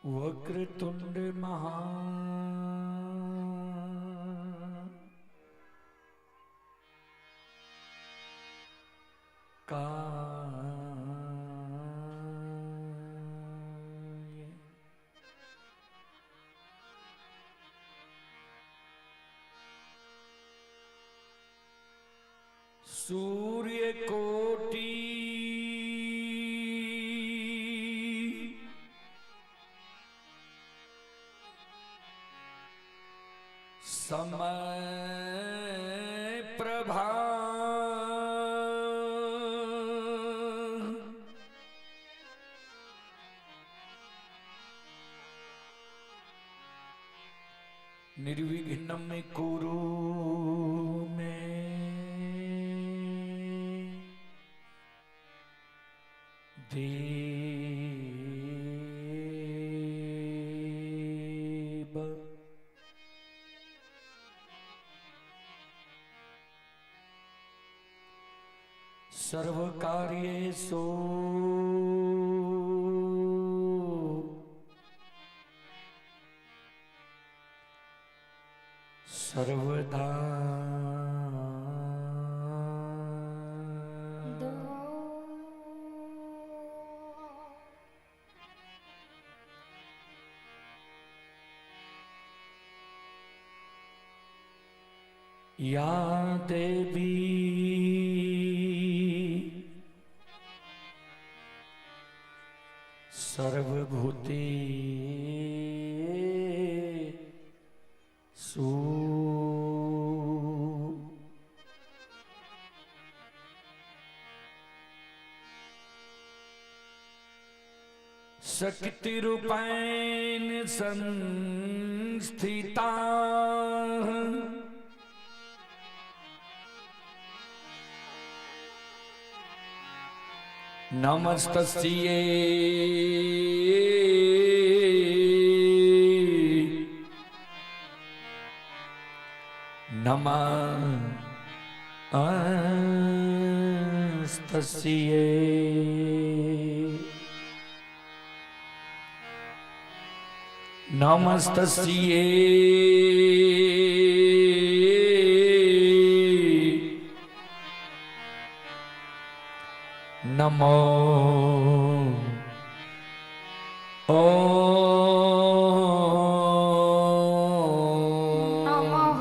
वक्रतुंड महा काय सूर्य कोटि समय प्रभा निर्विघ्नं कुरु मे देव। सर्वकार्येषु सर्वदा या देवी सर्वभूते सु शक्ति रूपेण संस्थिता नमस्तस्यै नमस्तस्यै। नमस्तस्यै नमो नमः।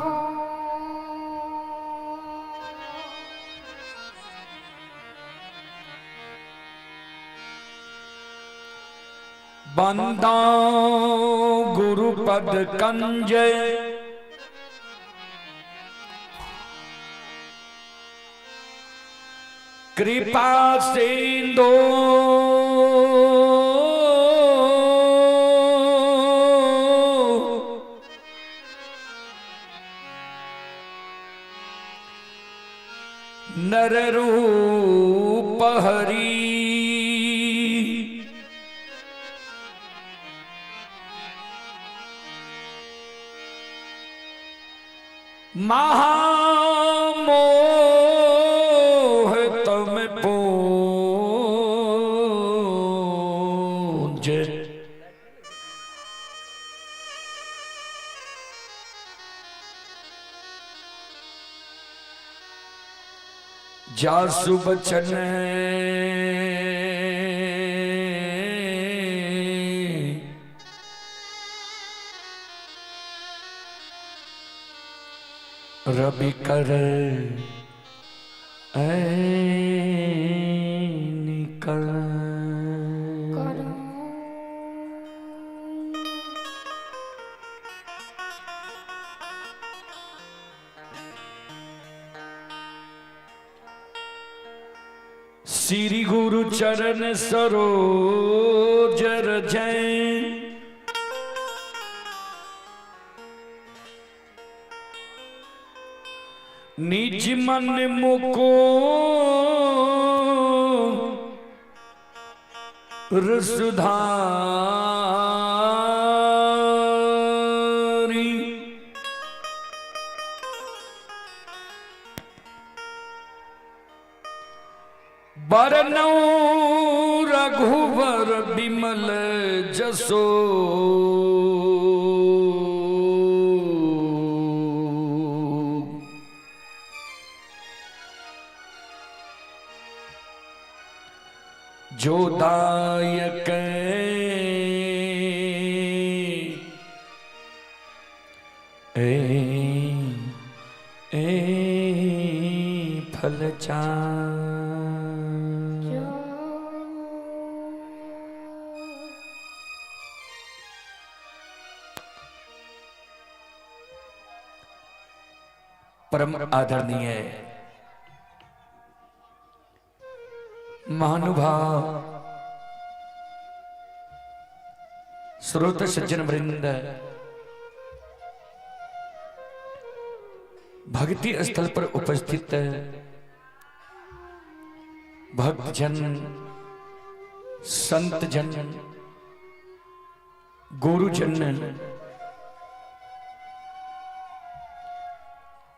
बंदा गुरुपद कंज कृपा सिंधु नर रूप हरि महामोह तम पूज जासु बचन रवि कर निकल। श्री गुरु चरण सरोज रजय, निज मन मुको रसुधारी। बरनौ रघुवर बिमल जसो, जो दायक ए ए फल। परम आदरणीय महानुभाव स्रोत सज्जन वृंद, भक्ति स्थल पर उपस्थित भक्तजन, संत जन, गुरुजन,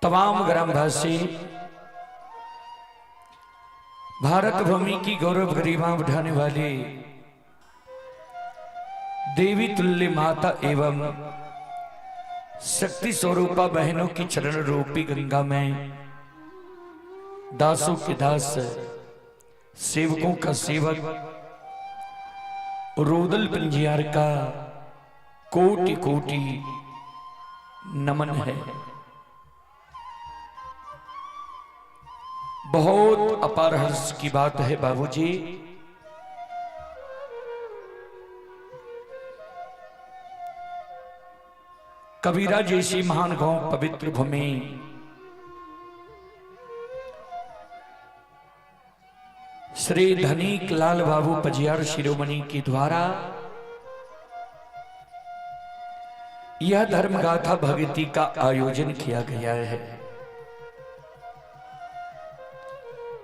तमाम ग्रामवासी, भारत भूमि की गौरव गरिमा बढ़ाने वाली देवी तुल्य माता एवं शक्ति स्वरूपा बहनों की चरण रूपी गंगा में दासों के दास, सेवकों का सेवक रोदल पंजियार का कोटि कोटि नमन है। बहुत अपार हर्ष की बात है बाबूजी, कबीरा जैसी महान गांव पवित्र भूमि श्री धनिक लाल बाबू पजियार शिरोमणि के द्वारा यह धर्म गाथा भक्ति का आयोजन किया गया है,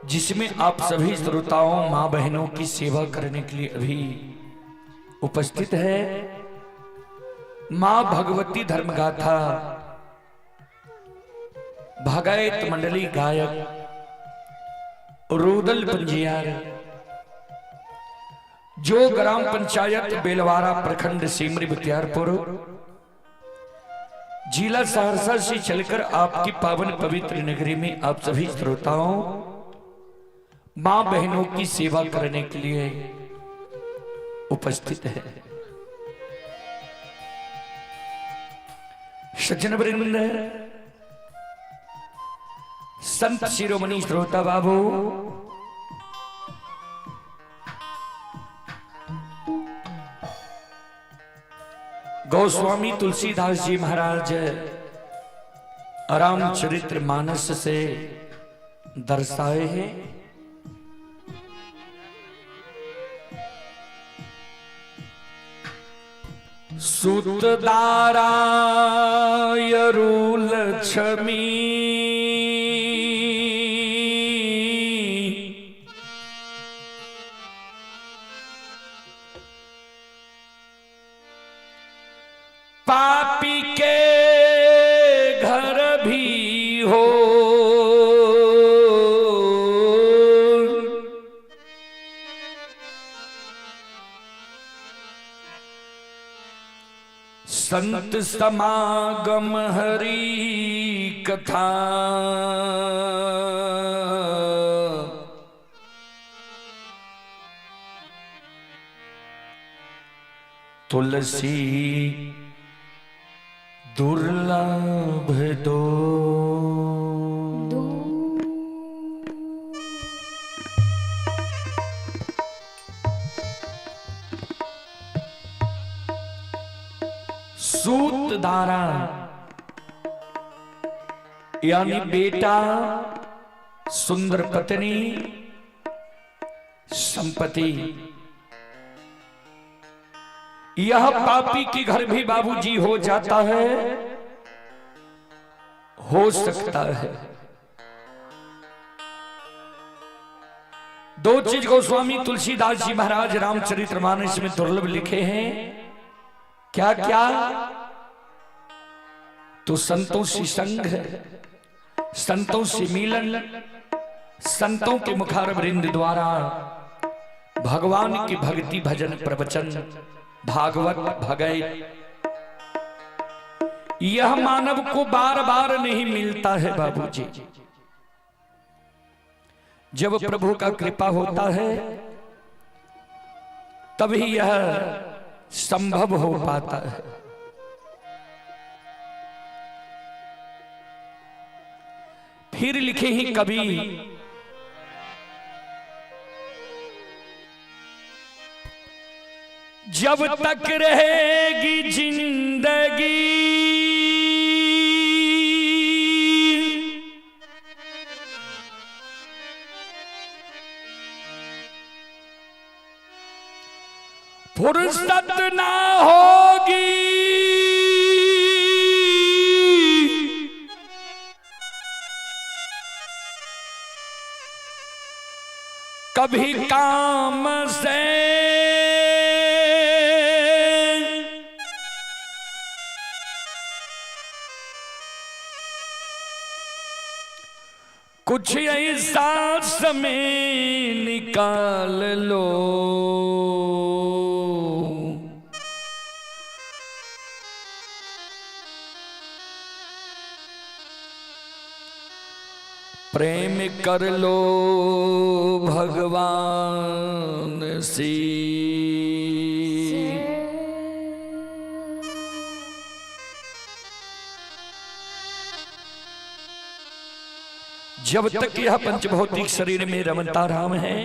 जिसमें आप सभी श्रोताओं मां बहनों की सेवा करने के लिए अभी उपस्थित है। मां भगवती धर्म गाथा भगायत मंडली गायक रोदल पंजियार, जो ग्राम पंचायत बेलवारा, प्रखंड सिमरी बख्तियारपुर, जिला सहरसा से चलकर आपकी पावन पवित्र नगरी में आप सभी श्रोताओं मां बहनों की सेवा करने के लिए उपस्थित है। सज्जन वृंद, संत शिरोमणि श्रोता बाबू, गोस्वामी तुलसीदास जी महाराज रामचरित्र मानस से दर्शाए हैं। सुतदारायरु लक्ष्मी पापी के घर भी हो, संत समागम हरि कथा। तुलसी दुर्लभ दो। सूत दारा यानी बेटा, सुंदर पत्नी, संपत्ति, यह पापी के घर भी बाबूजी हो जाता है, हो सकता है। दो चीज गोस्वामी तुलसीदास जी महाराज रामचरितमानस में दुर्लभ लिखे हैं। क्या क्या? तो संतों से संग है, संतों से मिलन, संतों के मुखारवृंद द्वारा भगवान की भक्ति भजन प्रवचन भागवत भगैत, यह मानव को बार बार नहीं मिलता है बाबूजी। जब प्रभु का कृपा होता है तभी यह संभव हो पाता है। फिर लिखे ही कवि, जब तक रहेगी जिंदगी फुर्सत ना होगी, कभी काम से, कुछ ऐसा समय निकाल लो, प्रेम कर लो भगवान से। जब तक यह पंचभौतिक शरीर में रमता राम है,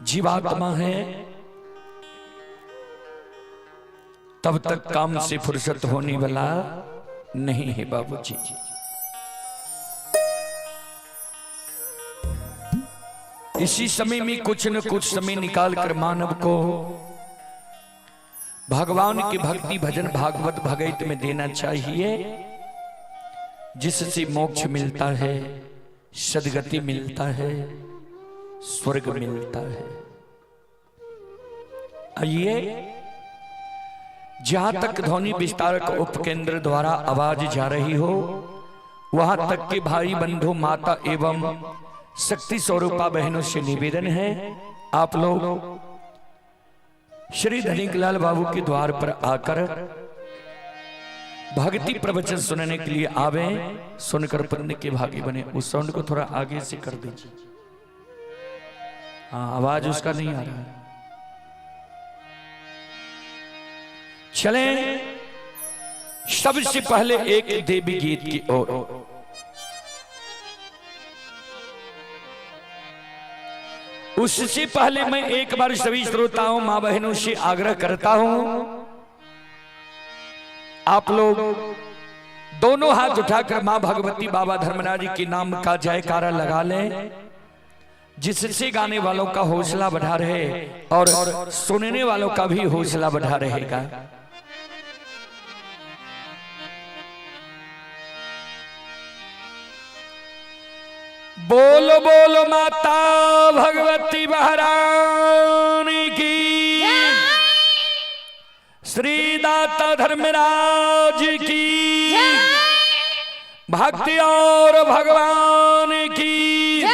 जीवात्मा है, तब तक काम से फुर्सत होने वाला नहीं है बाबूजी। इसी समय में कुछ न कुछ समय निकालकर मानव को भगवान की भक्ति भजन भागवत भगैत में देना चाहिए, जिससे मोक्ष मिलता है, सदगति मिलता है, स्वर्ग मिलता है। आइए, जहां तक ध्वनि विस्तारक उपकेंद्र द्वारा आवाज जा रही हो, वहां तक के भाई बंधु, माता एवं शक्ति स्वरूपा बहनों से निवेदन है, आप लोग श्री धनिकलाल बाबू के द्वार पर आकर भक्ति प्रवचन सुनने के लिए आवे, सुनकर पुण्य के भागी बने। उस साउंड को थोड़ा आगे से कर दीजिए। हाँ, आवाज उसका नहीं आ रहा है। चलें सबसे पहले एक देवी गीत की ओर। उससे पहले मैं एक बार सभी श्रोताओं, मां बहनों से आग्रह करता हूं, आप लोग दोनों हाथ उठाकर मां भगवती बाबा धर्मराज के नाम का जयकारा लगा लें, जिससे गाने वालों का हौसला बढ़ा रहे और सुनने वालों का भी हौसला बढ़ा रहेगा। बोलो बोलो माता भगवती महारानी की, श्री दाता धर्मराज की, भक्ति और भगवान की,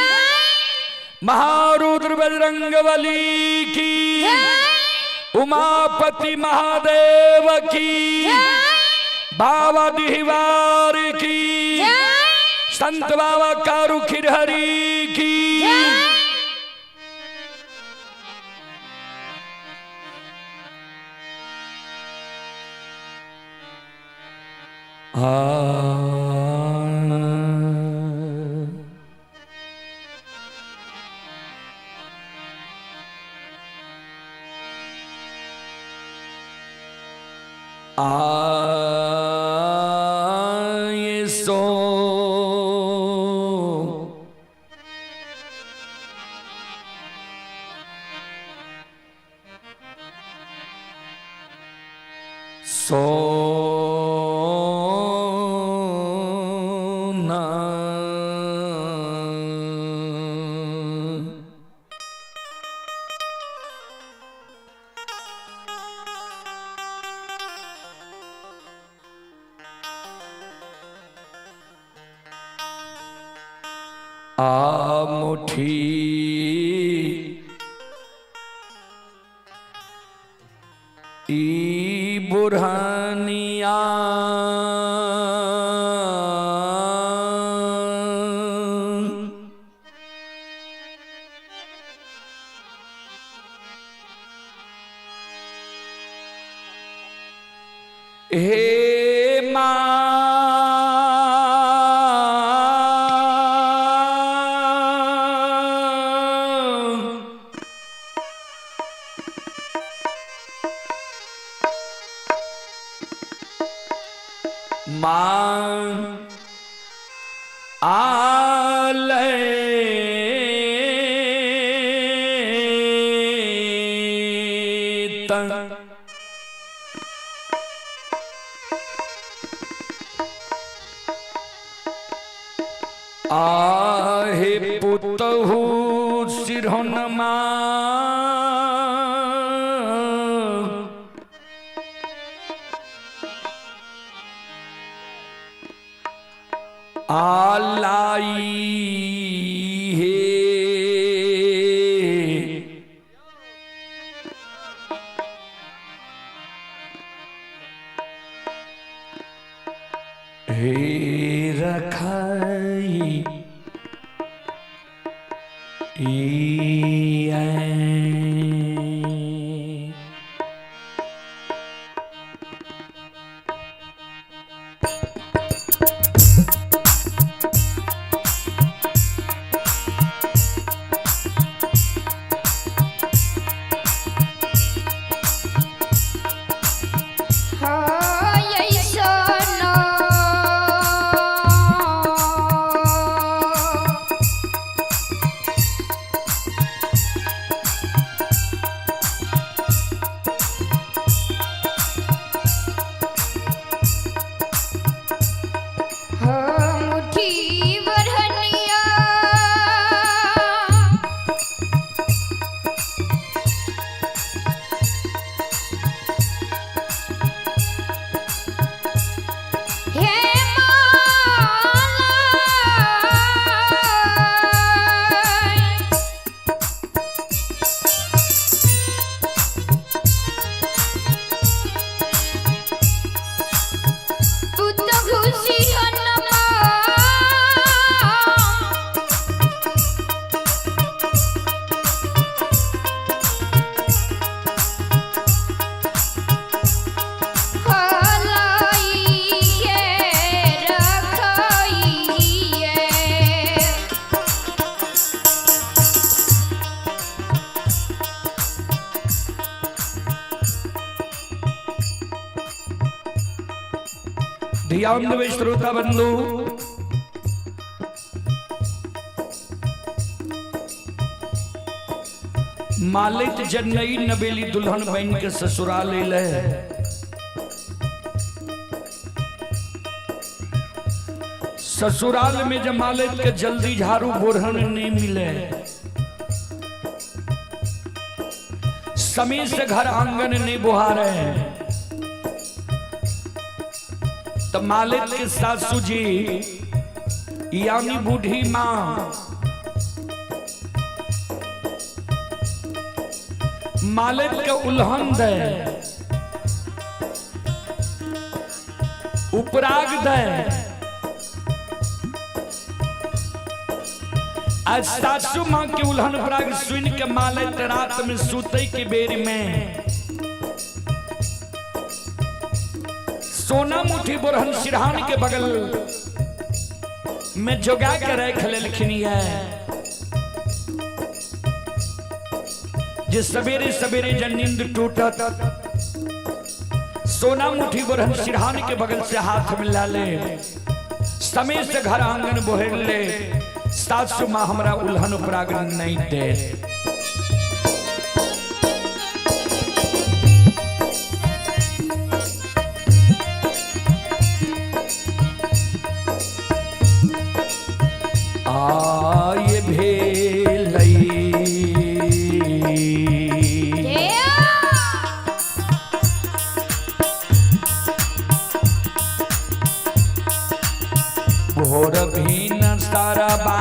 महारुद्र बजरंग बली की, उमापति महादेव की, बाबा दिहवार की, संत बाबा कारू खिरहरी की। आए सो सोना आ मुठी ई बुरहानिया हे मां मां आलय तन आहे पुतहु सिरहनमा आलाई हे हे रखाई ई हाय सोना मुठी बरहनिया हे माला पुत खुशी हनमा हलाई के रखइए। ध्यान देवे श्रोता बंधु मालिक जनई नबेली दुल्हन बन के ससुराल अइले ससुराल में जब मालिक के जल्दी झाड़ू बोरहन नहीं मिले समय से घर आंगन नहीं बुहारे तो मालिक के सासू जी यानी बूढ़ी माँ मालिक के उल्हन दे उपराग दे आज सासू माँ के उल्हन उपराग सुन के मालिक रात में सुते के बेर में सोना मुठी बोरहन सिरहान के बगल में जोगा के रख लेलखिन है जे सवेरे सवेरे जब नींद टूटत सोना मुट्ठी बरहन सिरहान के बगल से हाथ मिला ले, समय से घर आंगन बोहेर ले, सासु माँ हमरा उल्हन उपराग नहीं दे। आय भेलई भोर भीन सरबा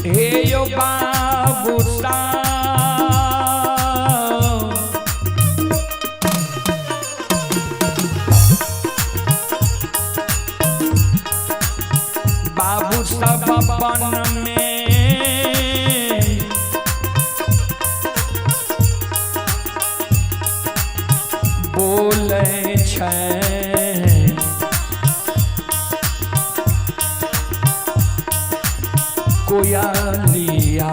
हे यो बाबू सा बाबू सब अपन में बोलै छै। कोयलिया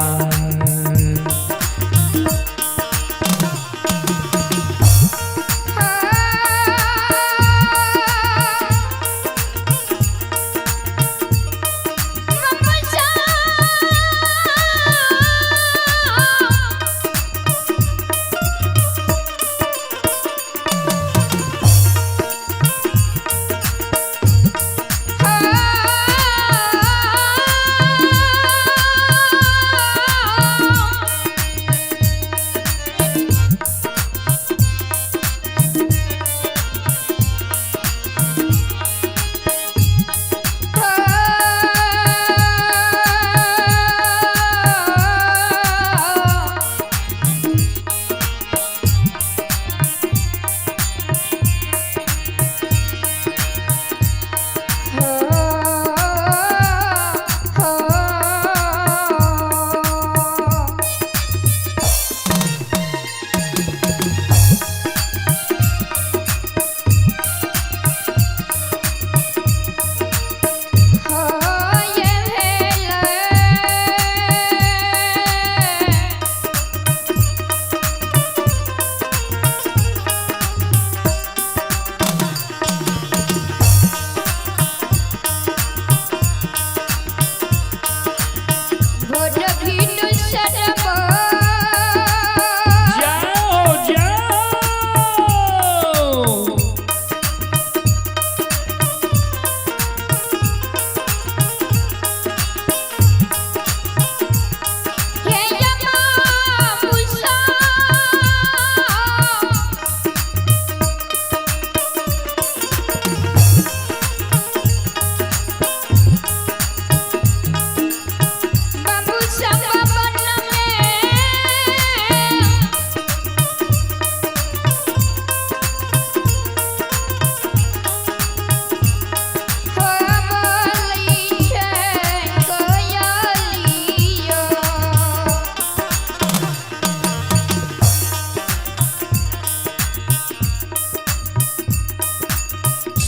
जाओ जाओ।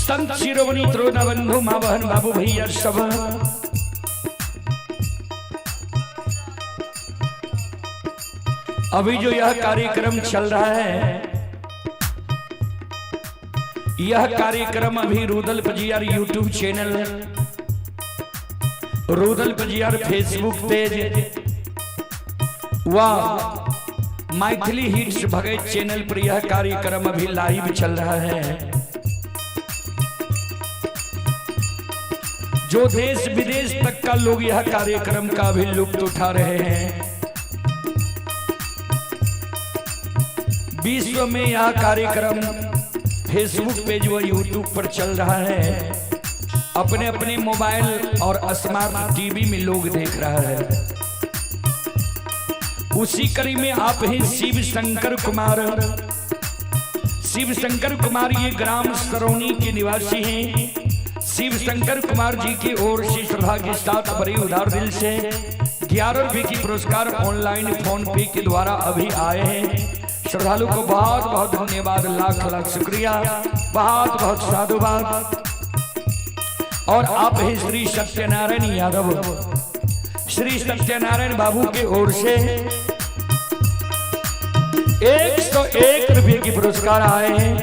संत शिरोमणि त्रोना बंधु माँ बहन बाबू भैया सब अभी जो यह कार्यक्रम चल रहा है, यह कार्यक्रम अभी Rudal Pajiyar YouTube channel, Rudal Pajiyar Facebook page व मैथिली हिट्स भगत चैनल पर यह कार्यक्रम अभी लाइव चल रहा है। जो देश विदेश तक का लोग यह कार्यक्रम का भी लुत्फ उठा रहे हैं। विश्व में यह कार्यक्रम फेसबुक पेज व यूट्यूब पर चल रहा है। अपने अपने मोबाइल और स्मार्ट टीवी में लोग देख रहा है। उसी कड़ी में आप हैं शिव शंकर कुमार। शिव शंकर कुमार ये ग्राम सरौनी के निवासी हैं। शिव शंकर कुमार जी की ओर से श्रद्धा के साथ बड़े उदार दिल से 11 रुपये की पुरस्कार ऑनलाइन फोन पे के द्वारा अभी आए हैं। श्रद्धालु को बहुत बहुत धन्यवाद, लाख लाख शुक्रिया, बहुत बहुत साधुवाद। और आप हैं श्री सत्यनारायण यादव। श्री सत्यनारायण बाबू के ओर से 101 रुपये की पुरस्कार आए हैं।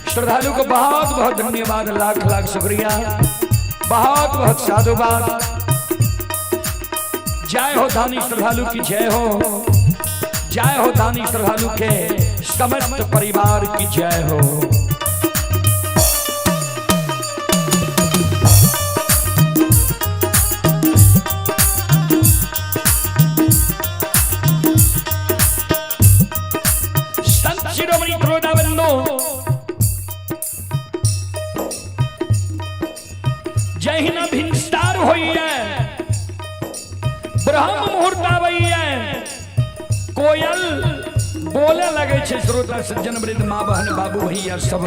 श्रद्धालु को बहुत बहुत धन्यवाद, लाख लाख शुक्रिया, बहुत बहुत साधुवाद। जय हो दानी श्रद्धालु की जय हो, जय हो दानी श्रद्धालु के समस्त परिवार की जय हो। संत शिरोमणि त्रोदाबंधु जहिना भिनसार होई है, ब्रह्म मुहूर्त आबै है, कोयल बोले लगे छे। श्रोता सज्जन वृद्ध माँ बहन बाबू भैया सब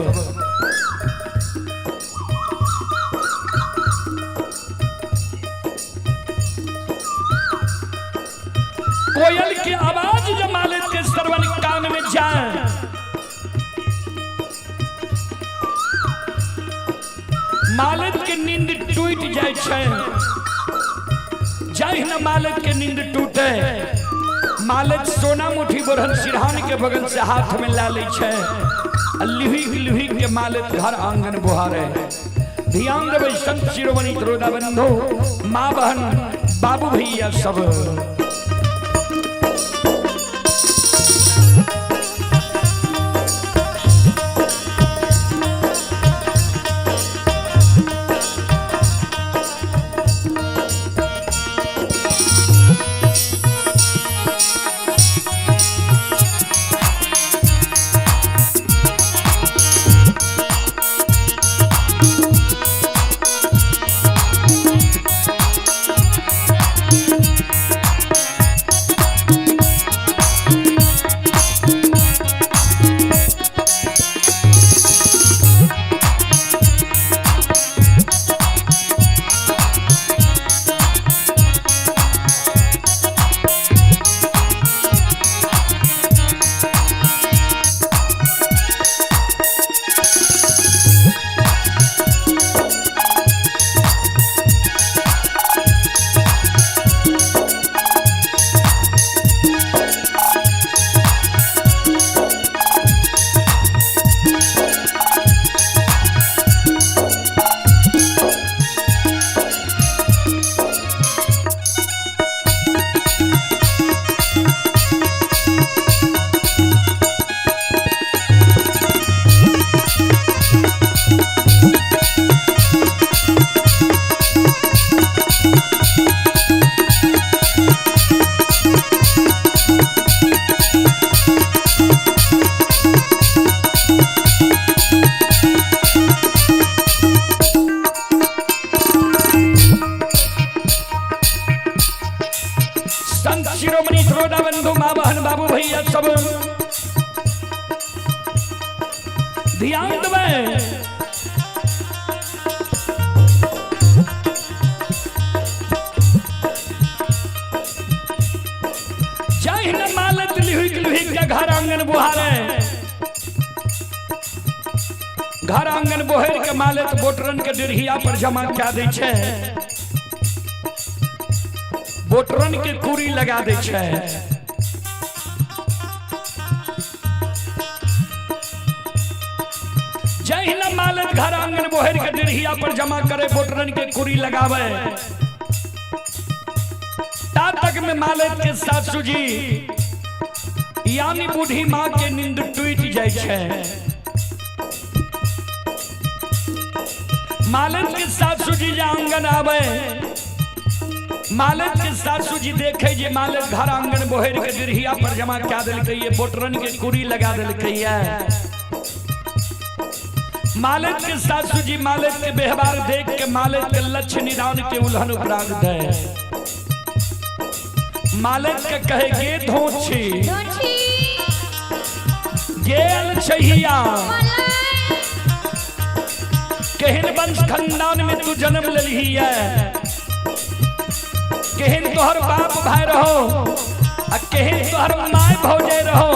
कोयल की आवाज जब मालिक के श्रवण कान में जाए, मालिक के नींद टूट जाए छे। जहिना मालिक के नींद टूटे, मालिक सोना मुठी बोरहन सिरहान के बगल से हाथ में ला ले छे, लिही लिही के मालिक घर आंगन बुहारे। ध्यान देबै संत शिरोमणि त्रोदा बंधु माँ बहन बाबू भैया सब। संत शिरोमणि श्रोता बंधु माँ बहन बाबू भैया सब ध्यान देबै। जहिना मालत लिहुक लिहुक के घर आंगन बुहारे, घर आंगन बोहर के मालत बोटरन के डेढ़िया पर जमा कए दै छै, बोटरन के कुरी लगा दै छै। जहिना मालत घर आंगन बोहर के डेढ़िया पर जमा करे, बोटरन के कुरी लगावे, ता तक में मालत के सासू जी यानी बूढ़ी माँ के नींद टूट जाय छै। मालत के सासू जी जे आंगन आवे, मालत के सासू जी देखे जे मालत घर आंगन बोहर के डेढ़िया पर जमा कए देलकै, बोटरन के कुरी लगा देलकै। मालत के सासू जी मालत के व्यवहार देख के मालत के लक्ष्य निदान के उल्हन उपराग दे, मालत के कहे गे धोछी गेल छहिया, केहन वंश खानदान में तू जन्म लेलही है, केहन तोहर बाप भाई रहो आ केहन तोहर my भौजे रहो,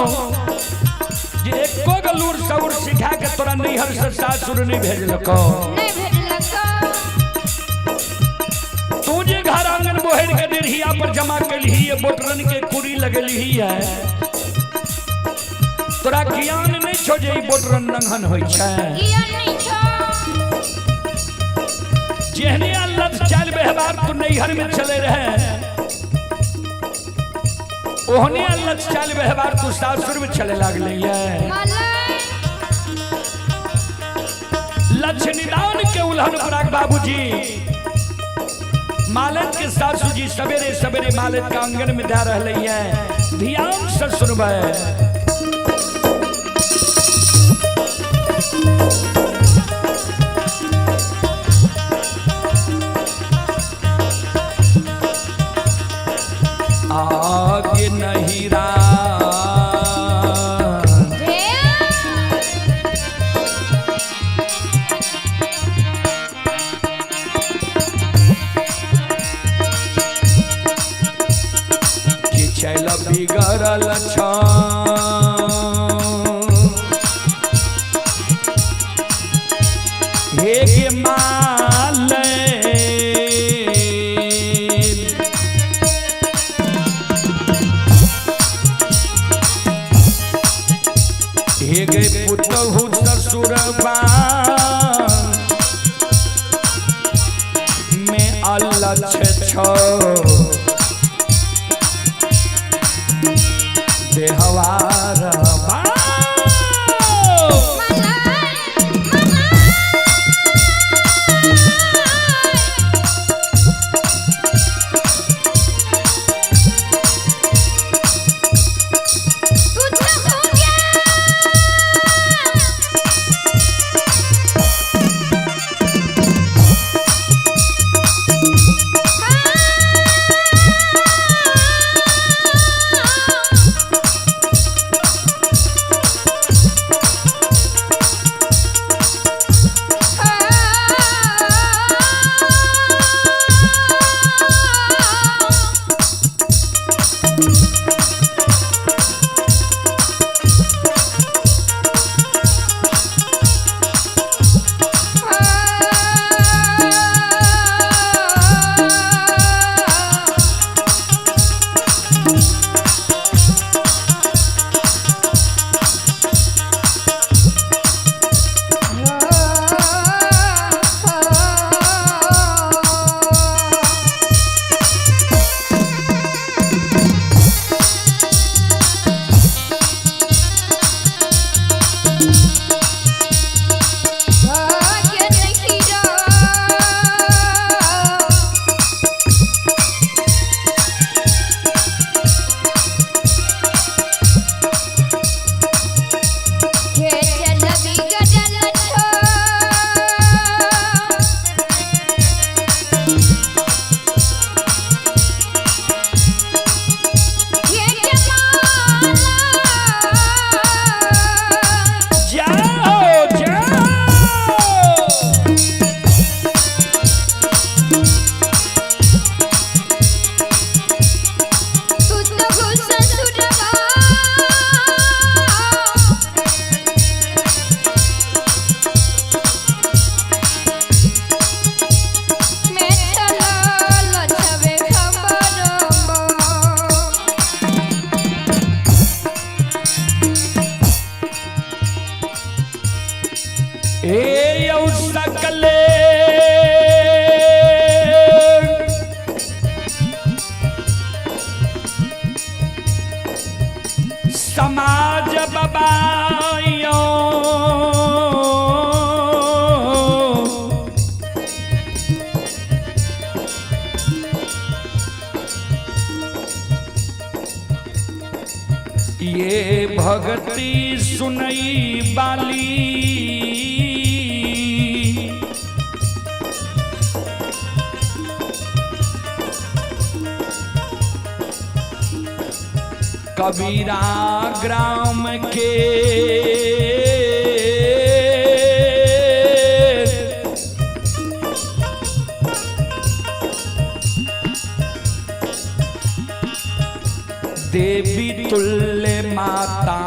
जे एको गो लूर सौर सिखा के तोरा नैहर से सासुर नहीं भेजलको। नहीं भेजलको। पर जमा कैलही है, बोटरन के कुरी लगलही है। तोरा ज्ञान नहीं छो जे ई बोटरन नंघन होइ छै। ज्ञान नहीं छो। जेहने अल्लत चाल व्यवहार तू नैहर में चले रहे, ओहने अल्लत चाल व्यवहार तू सासुर में चले लागले है। मालय। लक्ष्य निदान के उल्हन पराग बाबूजी मालत के सासू जी सवेरे सवेरे मालत के आंगन में जा रहे हैं। ध्यान से सुनबे। आगे नहीं रा कि चल बिगड़ल छ हे गे माल, हे गे पुतहु ससुरबा में अलछ छ देहवार बा। जाओ जाओ। ए यौ सकले समाज बबायो, ये भगती सुनई बाली, कबीरा ग्राम के देवी तुल्य माता,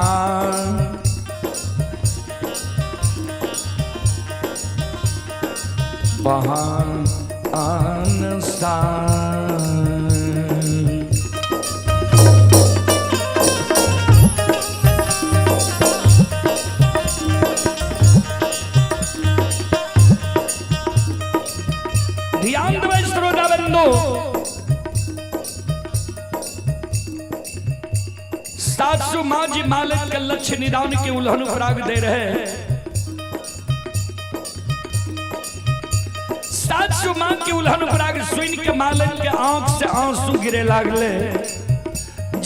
बहान सा। ध्यान देबै श्रोता बंधु, सासू माँ जी मालिक के लक्ष्य निदान के उल्हन उपराग दे रहे हैं। सासू माँ के उल्हन उपराग सुन के मालिक के आंख से आंसू गिरे लागले।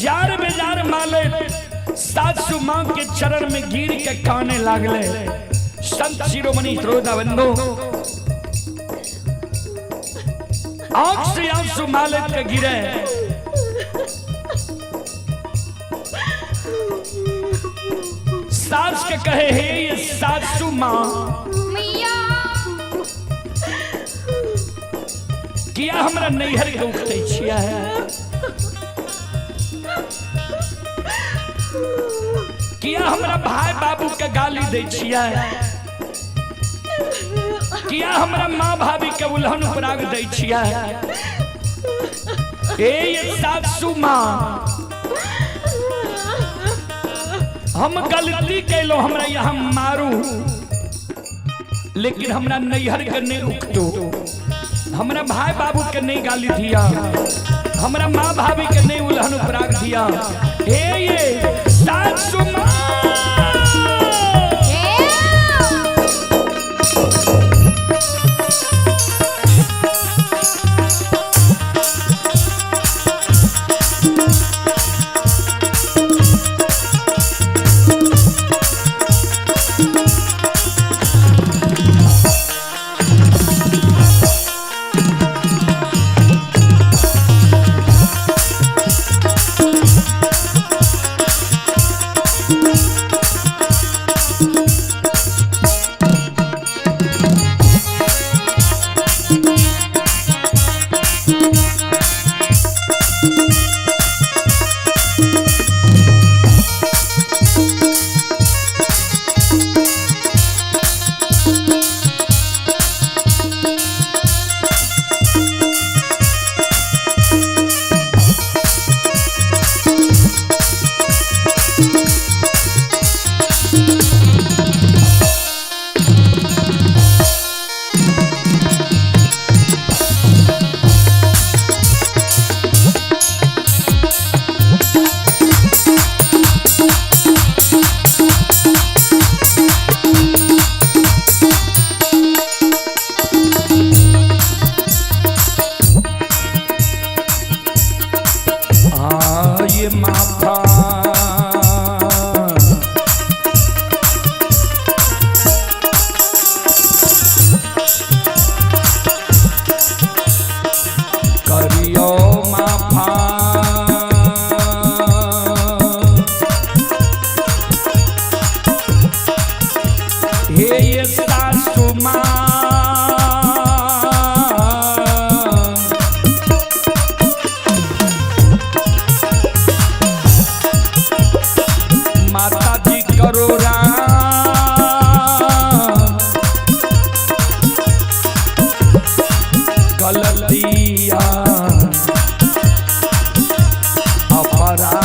जार बेजार मालिक सासू माँ के चरण में गिर के काने लागले। संत शिरोमणि श्रोता बंधु, आंख से आंसू मालिक के गिरे। सास के कहे, हे ये सासू माँ, किया हमरा नैहर के उठते छिया है, किया हमरा भाई बाबू के गाली दे छिया है, किया हमरा माँ भाभी के उल्हन उपराग दे छिया है। ए ये सासू माँ, हम गलती कैलो, हमरा यहाँ मारू, लेकिन हमरा नैहर के नहीं उठतो, हमरा भाई बाबू के नहीं गाली दिया, हमरा माँ भाभी के नहीं उल्हन उपराग दिया। हे ये सासू माँ, ये माफा करियो माफा, हे ये सासू माँ, माता जी करो राम, गलतिया अपराधा।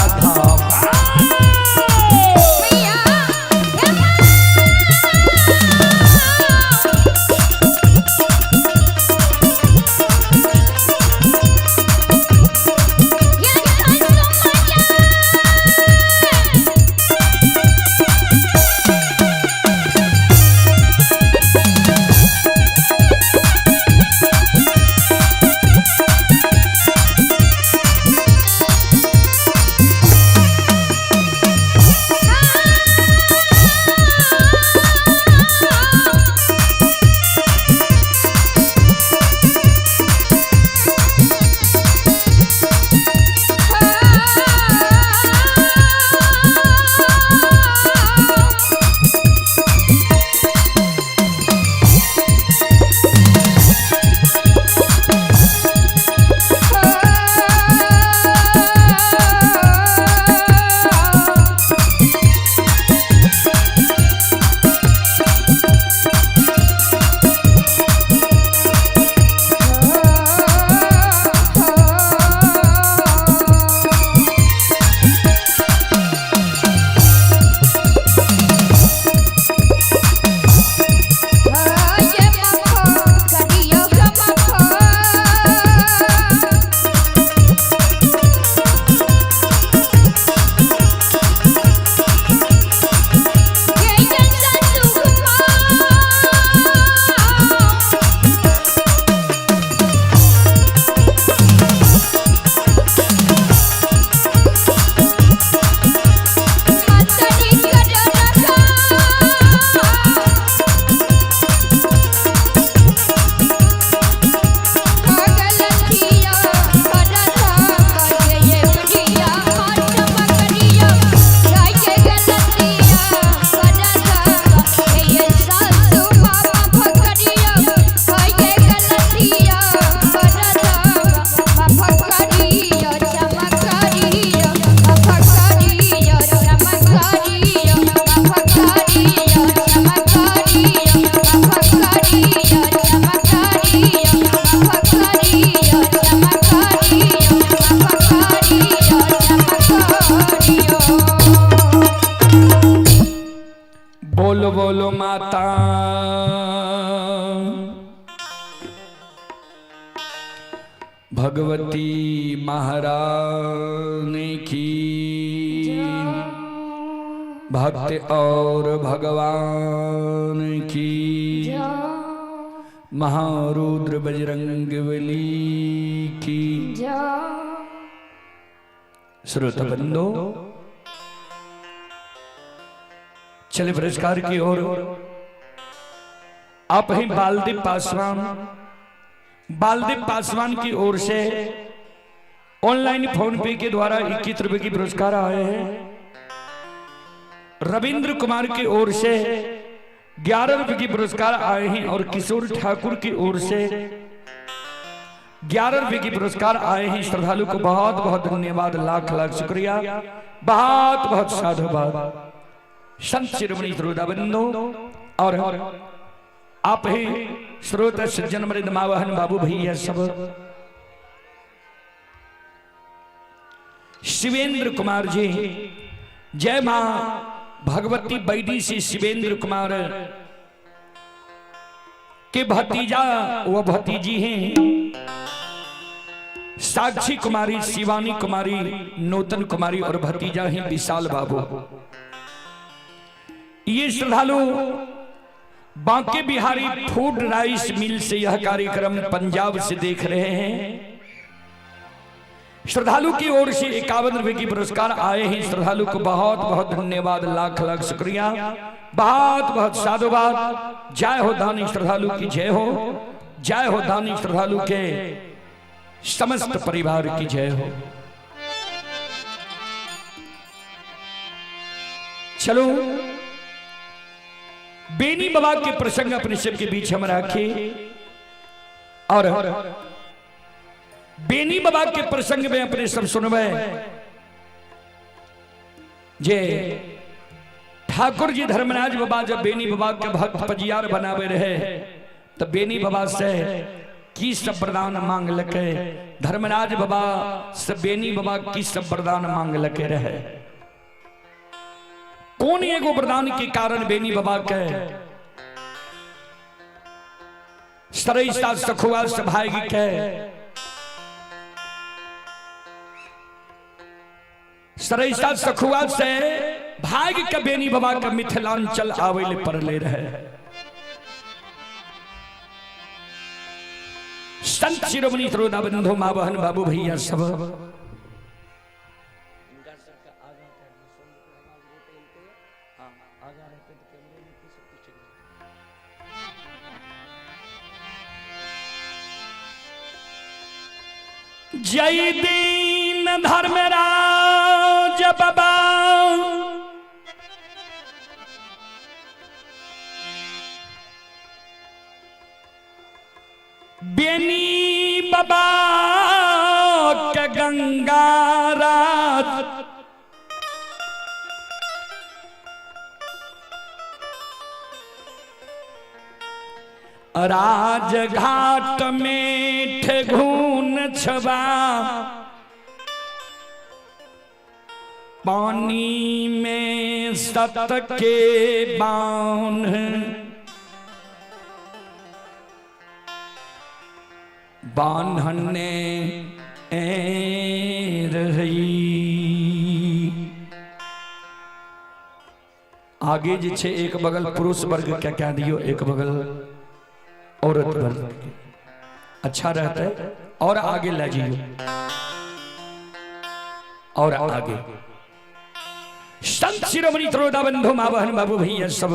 बोलो माता भगवती महारानी की, भक्त और भगवान की, महारुद्र बजरंगबली की। श्रोता बंधो, चले पुरस्कार की ओर। आप ही बालदीप पासवान, बालदीप पासवान की ओर से ऑनलाइन फोन पे के द्वारा 21 रुपए की पुरस्कार आए हैं। रविंद्र कुमार की ओर से 11 रुपए की पुरस्कार आए हैं और किशोर ठाकुर की ओर से 11 रुपए की पुरस्कार आए हैं। श्रद्धालु को बहुत बहुत धन्यवाद, लाख लाख शुक्रिया, बहुत बहुत साधुवाद। संत शिरोमणि श्रोता बंधु और आप ही श्रोता सज्जन मृद मावहन बाबू भैया सब, शिवेंद्र कुमार जी, जय मां भगवती बैदी से शिवेंद्र कुमार के भतीजा व भतीजी हैं साक्षी कुमारी, शिवानी कुमारी, नूतन कुमारी और भतीजा हैं विशाल बाबू। ये श्रद्धालु Banke Bihari food rice mill से यह कार्यक्रम पंजाब से देख रहे हैं। श्रद्धालु की ओर से 51 रुपए की पुरस्कार आए हैं। श्रद्धालु को बहुत बहुत धन्यवाद, लाख लाख शुक्रिया, बहुत बहुत साधुवाद। जय हो दानी श्रद्धालु की जय हो, जय हो दानी श्रद्धालु के समस्त परिवार की जय हो। चलो बेनी बाबा के प्रसंग अपने सबके बीच हम रखे और बेनी बाबा के प्रसंग में अपने सब सुनवे जे ठाकुर जी धर्मराज बाबा जब बेनी बाबा के भक्त पजियार बनावे रहे तो बेनी बाबा से की सब वरदान मांग लके, धर्मराज बाबा से बेनी बाबा की सब वरदान मांग लके रहे। कौन एगो वरदान के कारण बेनी बाबा के सरैसा सखुआ सभागी के सरैसा सखुआ से भाग के बेनी बाबा के मिथिलांचल आवे ले पड़ले रहे। संत शिरोमणि श्रोता बंधु माँ बहन बाबू भैया सब, जय दीन धर्मराज बाबा बेनी बाबा के गंगा राज राजघाट में ठेघून छबा पानी में सत के बांध बांधने रही। आगे जे छे एक बगल पुरुष वर्ग क्या क्या दियो, एक बगल औरत वर्ग के अच्छा रहता है। और आगे ले जाइए और आगे संत शिरोमणि त्रोदा बंधु माँ बहन बाबू भैया सब,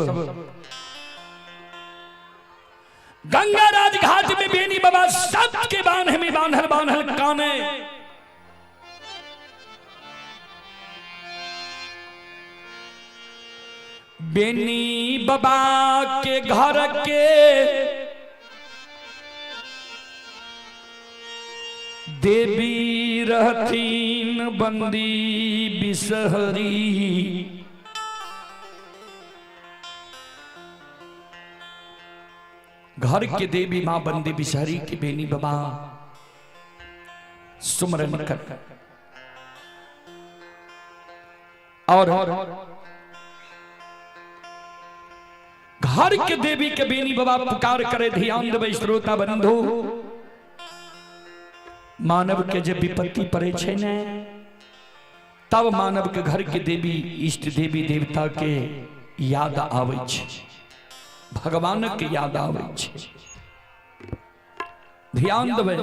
गंगा राज घाट में बेनी बाबा सब के बांध में बांधल बांधल काने बेनी बाबा के घर के देवी रहतीन बंदी बिसहरी घर के देवी मां बंदी बिसहरी के बेनी बाबा सुमरन कर और घर के देवी के बेनी बाबा पुकार करे। ध्यान देबै श्रोता बंधु, मानव के जे विपत्ति पड़े छै ने, तब मानव के घर के देवी इष्ट देवी देवता के याद आबै छै, भगवान के याद आबै छै। ध्यान देबै,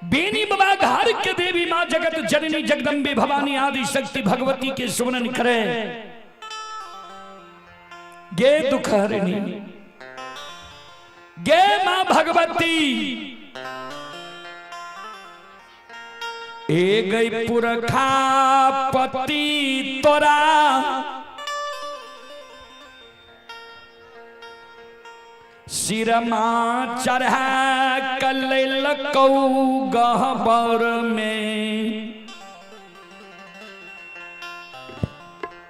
बेनी बाबा घर के देवी मां जगत जननी जगदम्बे भवानी आदि शक्ति भगवती के सुमरन करे। गे दुख हरिणी, गे मां भगवती, ए गई पुरखा पति तोरा सिरमा चढ़ा कल कौ गहबर में,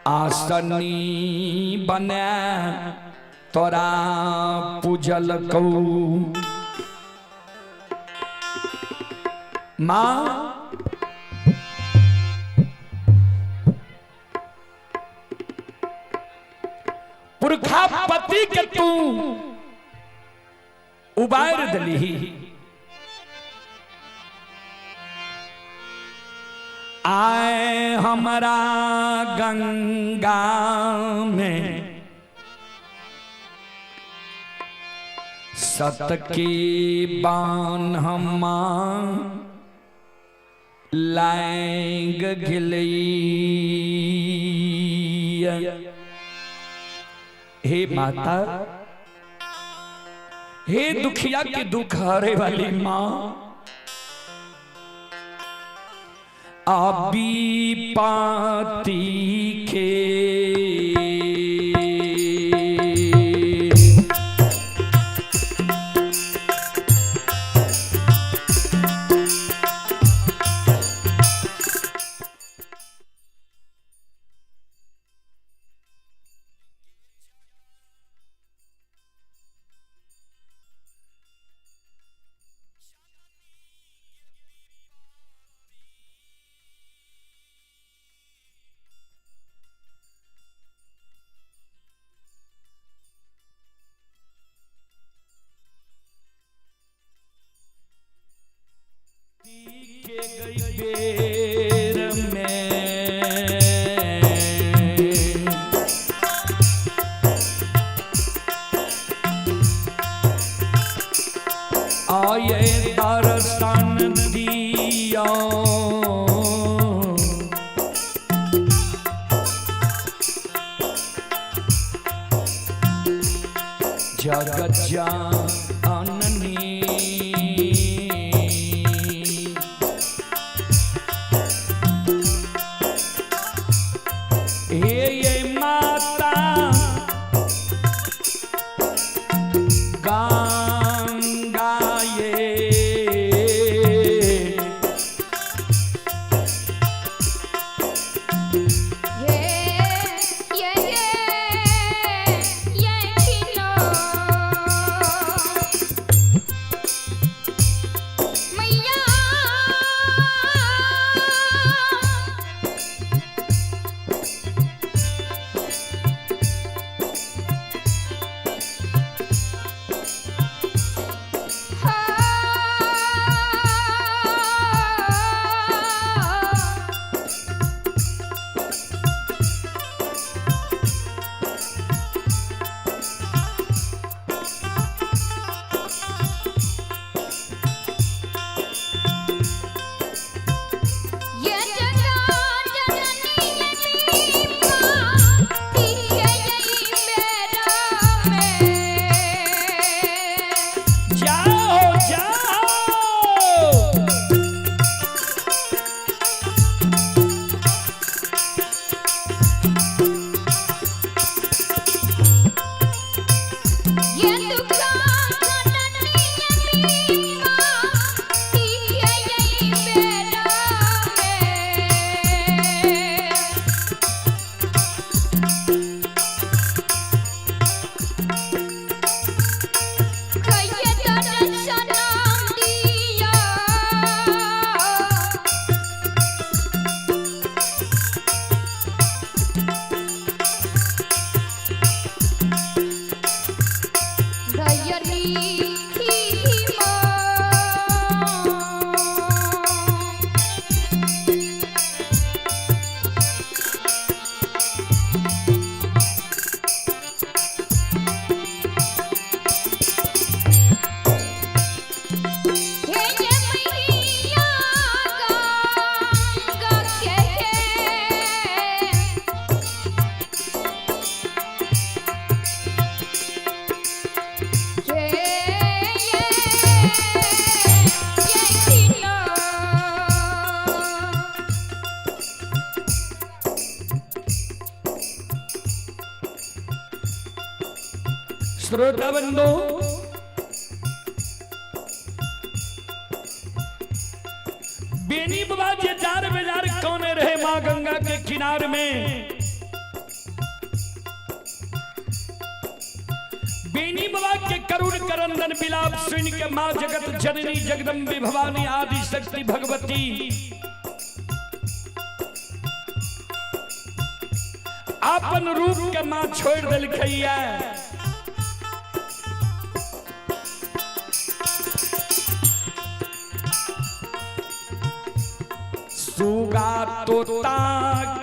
आसनी बना तोरा पूजल कौ। मां पुरखा पति के तू उबार दली, आए हमारा गंगा में सत की बान हमा लाएंग गिलई। हे माता, हे दुखिया के दुख हरे वाली मां, आबी पाती के गई बेर में, आए दर्शन दिया जगत जननी। हे माता गंगा ये नयनी। हे ये मैया गंगा के हे ये ये किना। श्रोता बंधु, बेनी बाबा जे जार बेजार कौने रहे माँ गंगा के किनार में। बेनी बाबा के करुण करंदन बिलाप सुन के माँ जगत जननी जगदम्बे भवानी आदि शक्ति भगवती आपन रूप के माँ छोड़ दिलखैया। सुगा तोता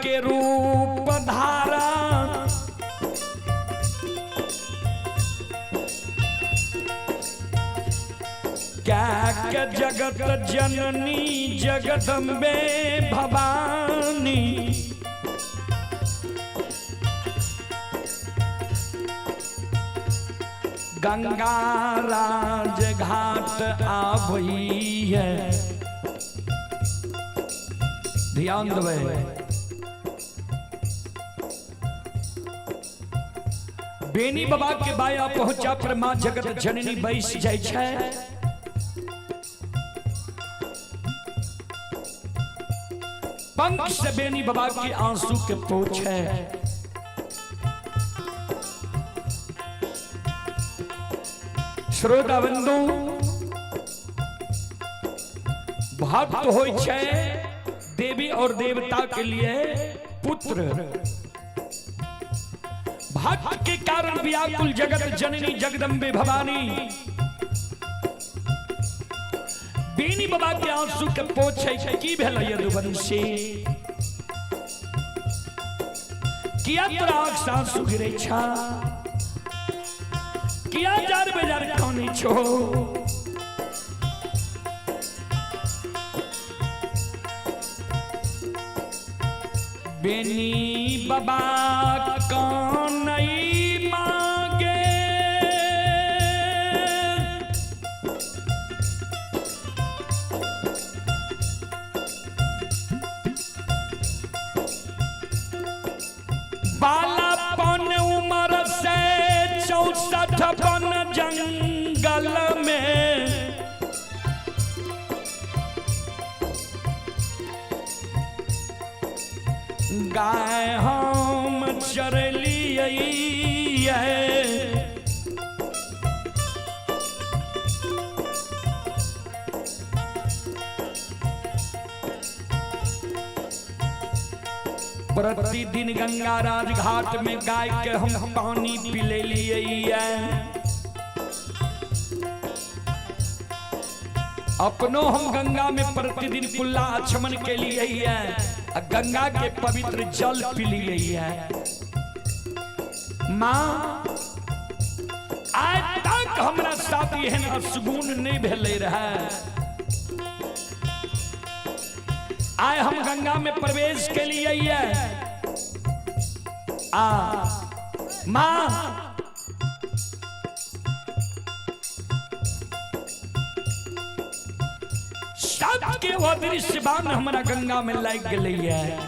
के रूप धारा क्या के जगत जननी जगदम्बे भवानी गंगा राज घाट आबई है। ध्यान देबै, बेनी बाबा के बाया पहुंचा पर मां जगत जननी बैस जाइ छै। पंख से बेनी बाबा के आंसू के पोछे। श्रोता बंधु, भक्त होइ छै देवी और देवता के लिए पुत्र। भक्त के कारण व्याकुल जगत जननी जगदम्बे भवानी बेनी बाबा के आंसू के पोछे। की भेलै यदुवंशी, किया तोरा आंख से आंसू गिरै छा, किया जार बेजार कानै छो? बेनी बाबा कानै मांगे, बालापन उम्र से 64 बन जंगल में गाय हम चरलियै। प्रतिदिन गंगा राजघाट में गाय के हम पानी पिले लिए। अपनो हम गंगा में प्रतिदिन कुल्ला आचमन के लिए है, गंगा के पवित्र जल पी लिए है। माँ आज तक हमरा साथ एहन असगुन नहीं भेलै रहे। आए हम गंगा में प्रवेश के लिए है। आ माँ सबके वो दृश्य बान हमारा गंगा में लाग गई है।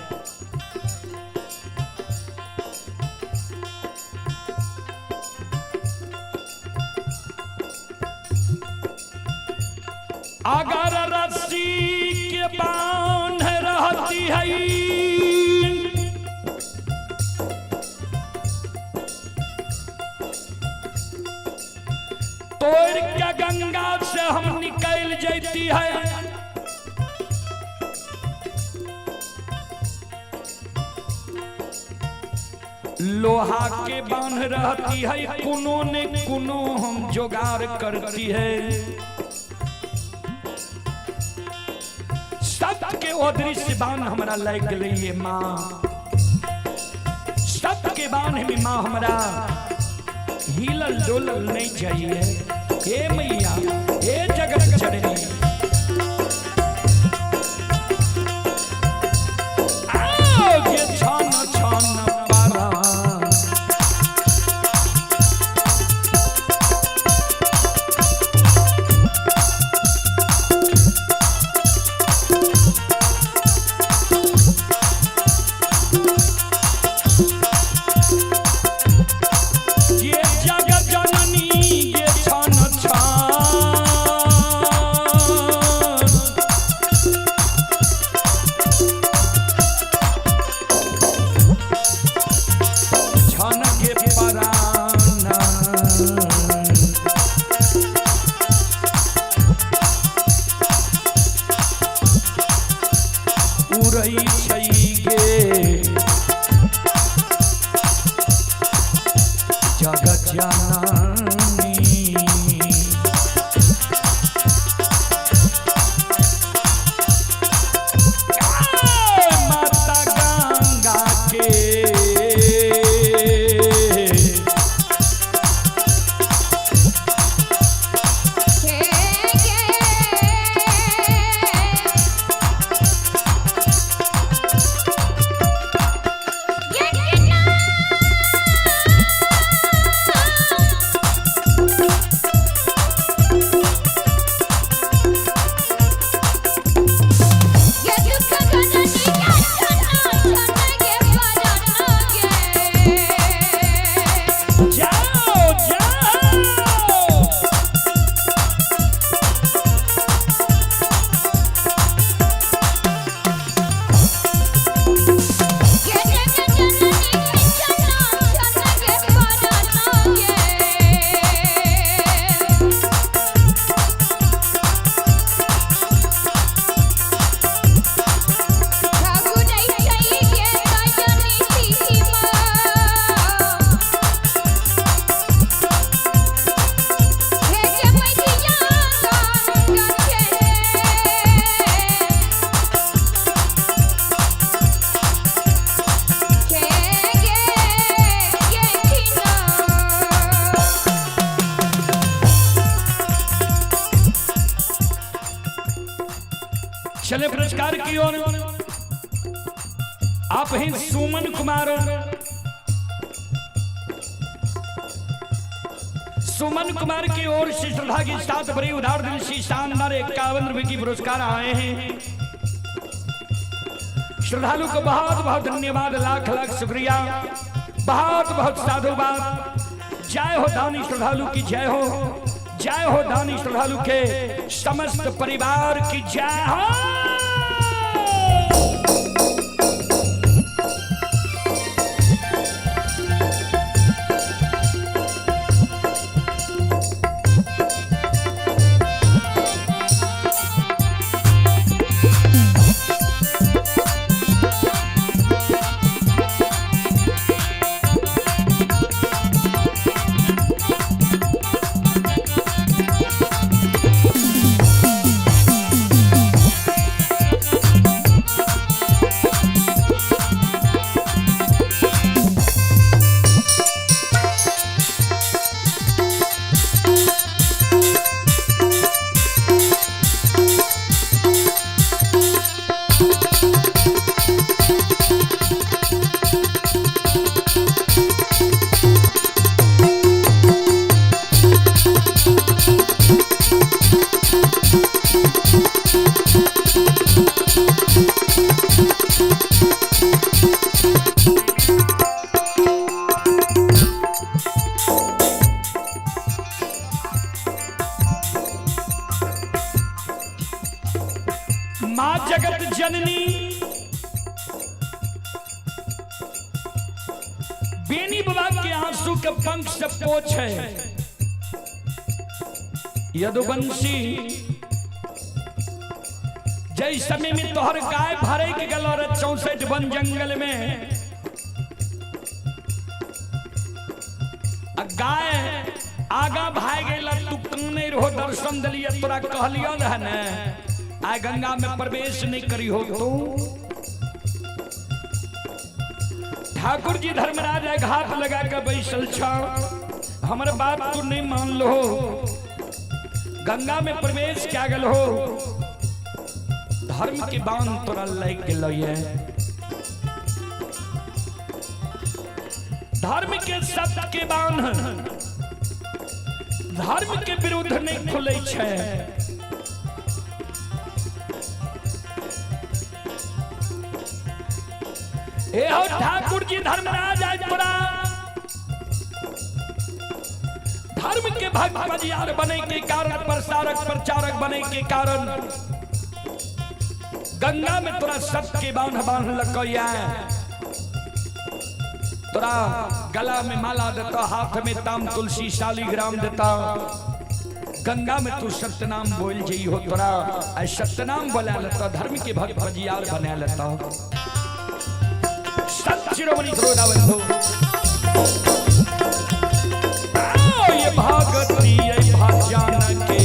अगर रस्सी के बांध रहती है तोड़ के गंगा से हम निकल जाती है। लोहा के बांध रहती है, कुनो ने कुनो हम जोगाड़ करती है। सबके अदृश्य बाण हमरा लाग गेलै माँ, सबके बाण में माँ हमरा हिलल डोलल नहीं चाहिए। हे मैया, हे जगत जननी, आओ ये छन छन पारा। ये जगत जननी ये छन छन, छन के पराना। उड़ै छै गे जगत जननी। माता गंगा के के गे ये ना ये दुख जननी या छना छना गे पराना गे। जाओ जाओ। ये जगत जननी छना छना गे पराना गे। ठगुरै छै गे दयनी सीमा, हे गे मैया गंगा के। के गे ये खिना। चले पुरस्कार की ओर। आप हैं सुमन कुमार, सुमन कुमार की ओर से श्रद्धा के साथ बड़े उदार दिल से शानदार 51 रुपए की पुरस्कार आए हैं। श्रद्धालु को बहुत बहुत धन्यवाद, लाख लाख शुक्रिया, बहुत बहुत साधुवाद। जय हो दानी श्रद्धालु की जय हो, जय हो दानी श्रद्धालु के समस्त परिवार की जय हो। माँ जगत जननी बेनी बाबा के आंसू के पंख से पोछ है। यदुवंशी जय समय में तोहर गाय भरे के गल और 64 वन जंगल में आगा भाग गेल तू कने रहो दर्शन दिलिए तोरा कहलियो रह ने आइ गंगा में प्रवेश नहीं करी हो तू। ठाकुर जी धर्मराज आइ घात लगा के बैसल छ, हमर बात तू नहीं मान लो, गंगा में प्रवेश क्या गेल हो, धर्म के बांध तोरा लग गेल ये। धर्म के सत्य के बांध धर्म के विरुद्ध नहीं खुले छै। ए हो ठाकुर जी धर्मराज आज तोरा धर्म के भक्त बजियार बने के कारण, प्रसारक प्रचारक बने के कारण गंगा में तोरा सत्य के बांध बांध लकैया, तोरा गला में माला देता, हाथ में ताम तुलसी शालिग्राम देता, गंगा में तू सत्यनाम बोल जई हो तोरा आई सत्यनाम बोला लेता, धर्म के भक्त बजियार बना लेता। सत शिरोमणि श्रोता बंधु, ये भगती ये भजन के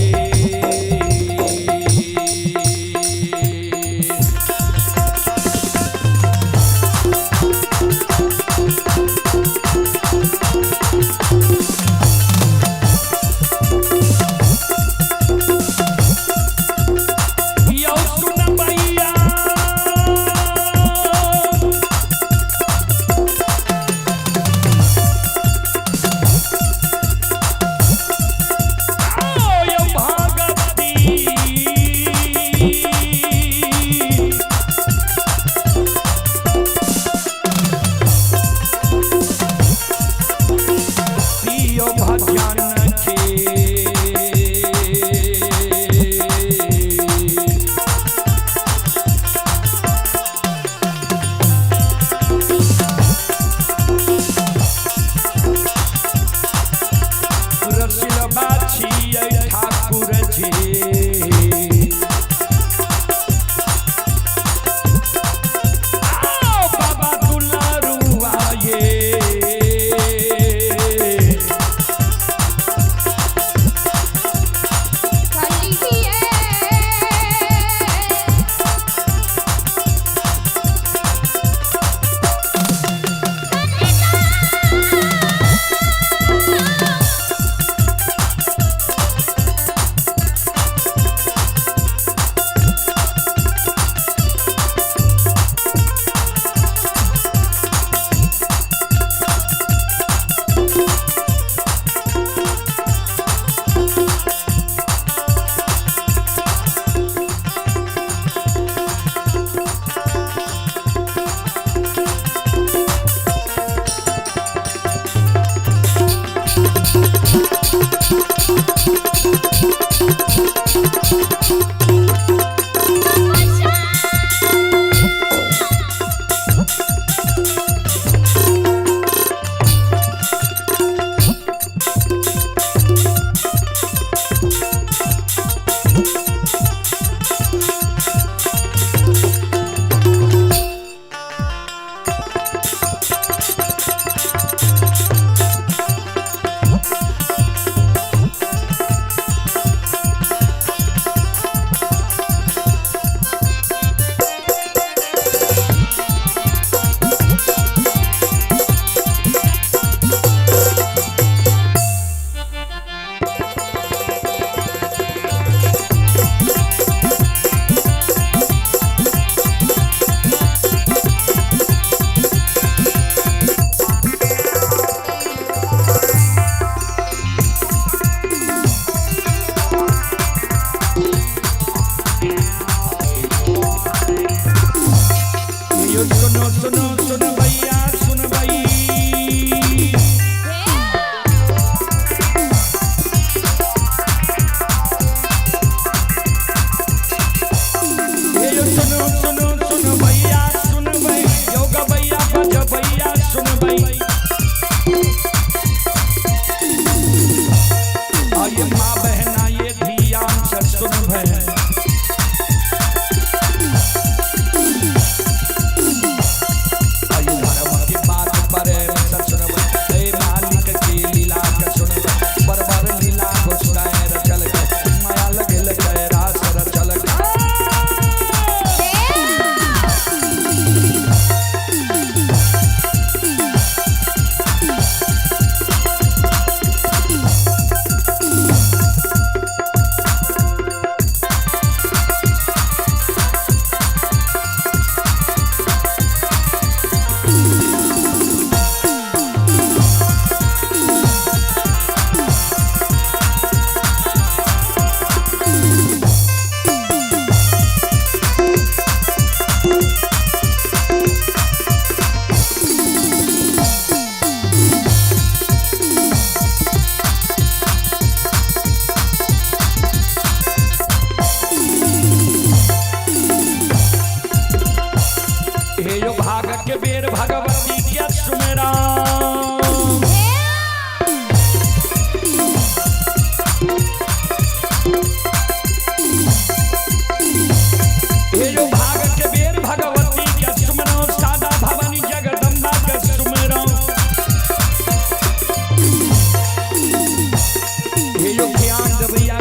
ठाकुर जी आओ बाबा दुलारुआ ये खाली है यो सुनो सुनो सुन भैया सुन भाई, यो सुनो सुनो सुन भैया सुन भाई, योग भैया भज भैया सुन भाई, आये माँ बहना ये धियान से सुन भाई, धर्म की बात पर सुन भाई, मालिक की लीला का सुन भाई, बरबर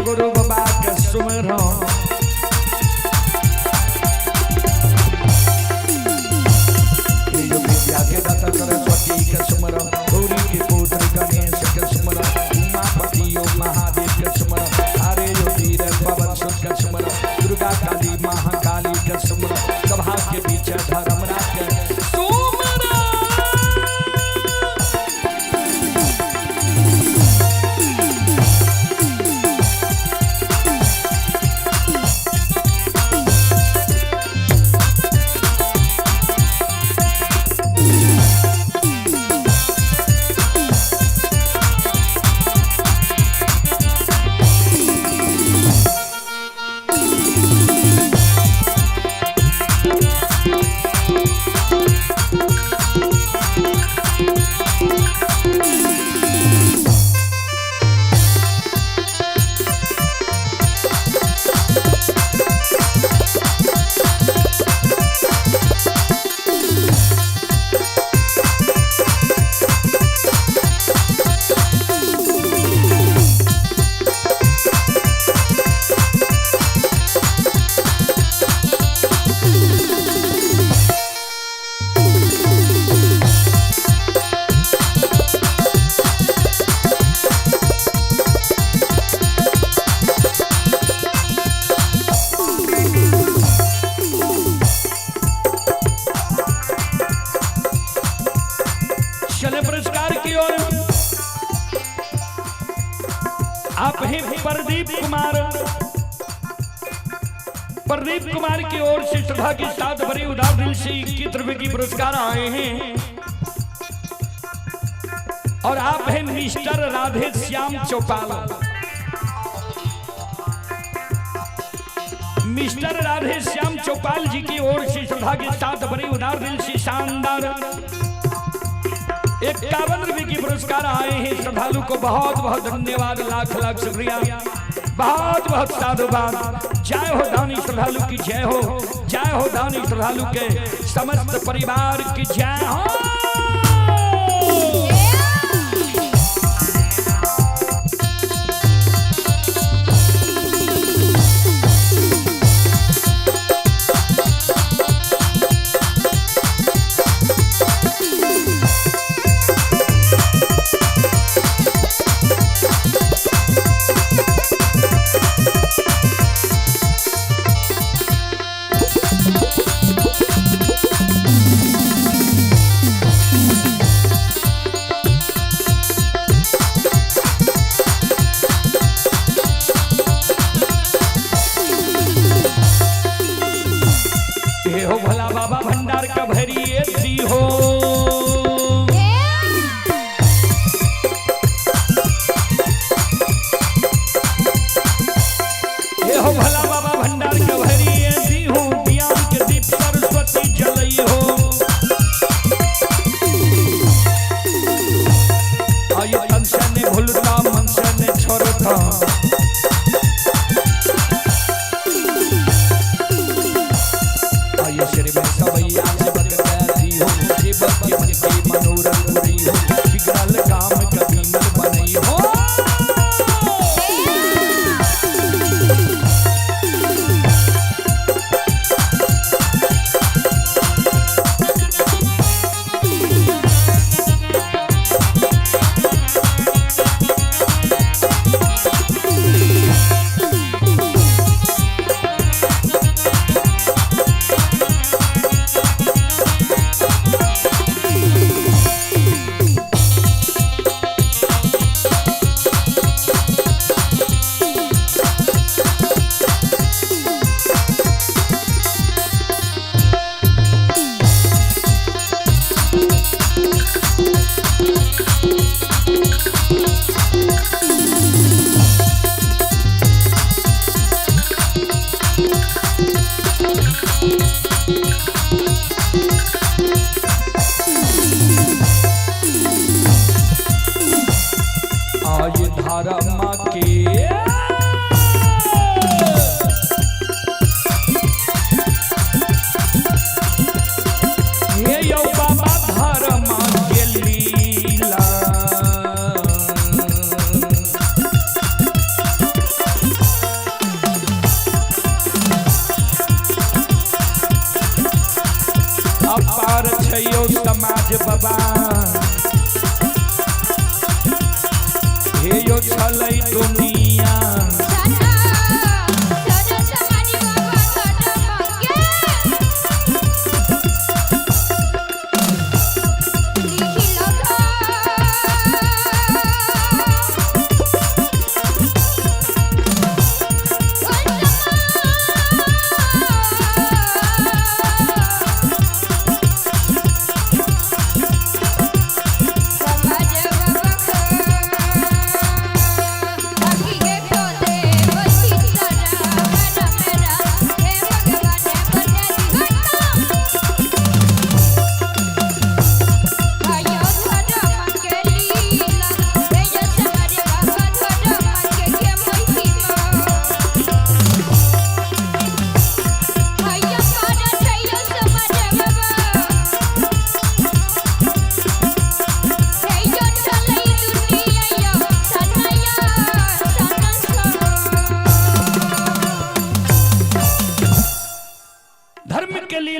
गुरु बाबा के सुमरो। विद्या के दाता सरस्वती के सुमरो, गौरी के पुत्र गणेश के सुमरो, उमापति यो महादेव के सुमरो, हरे यो वीर पवन सुत के सुमरो, दुर्गा काली महाकाली के सुमरो, सभा के बीच धर्मराज के सुमरो। चले पुरस्कार की ओर। आप हैं प्रदीप कुमार, प्रदीप कुमार की ओर से श्रद्धा के साथ भरी उदार दिल से 21 रुपए की पुरस्कार आए हैं। और आप हैं मिस्टर राधे श्याम चौपाल, मिस्टर राधे श्याम चौपाल जी की ओर से श्रद्धा के साथ भरी उदार दिल से शानदार 51 रुपए की पुरस्कार आए हैं। श्रद्धालु को बहुत बहुत धन्यवाद, लाख लाख शुक्रिया, बहुत बहुत साधुवाद। जय हो दानी श्रद्धालु की जय हो, जय हो दानी श्रद्धालु के समस्त परिवार की जय हो। हो भोला बाबा भंडार का भरी दी हो, ये हो भोला बाबा भंडार का भरी दी हो, ज्ञान के दीप सरस्वती जलई हो। आयु तन से ने भूलता मन से ने छोड़ता, बिगड़ल काम कभी न बनई हो। समाज बाबा हे यो छलै दुनिया।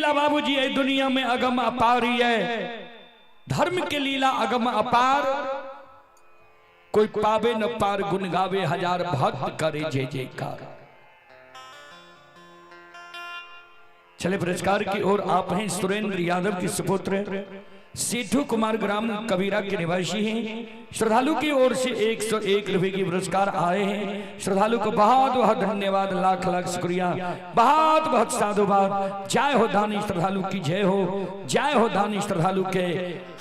बाबूजी ये दुनिया में अगम अपार ही है। धर्म के लीला अगम अपार, कोई पावे न पार, गुण गावे हजार भक्त करे जय जयकार। चले पुरस्कार की ओर आप हैं सुरेंद्र यादव के सुपुत्र सेठू कुमार ग्राम कबीरा के निवासी हैं। श्रद्धालु की ओर से 101 रुपए की पुरस्कार आए हैं। श्रद्धालु को बहुत बहुत धन्यवाद, लाख लाख शुक्रिया, बहुत बहुत साधुवाद। जय हो दानी श्रद्धालु की जय हो, जय हो दानी श्रद्धालु के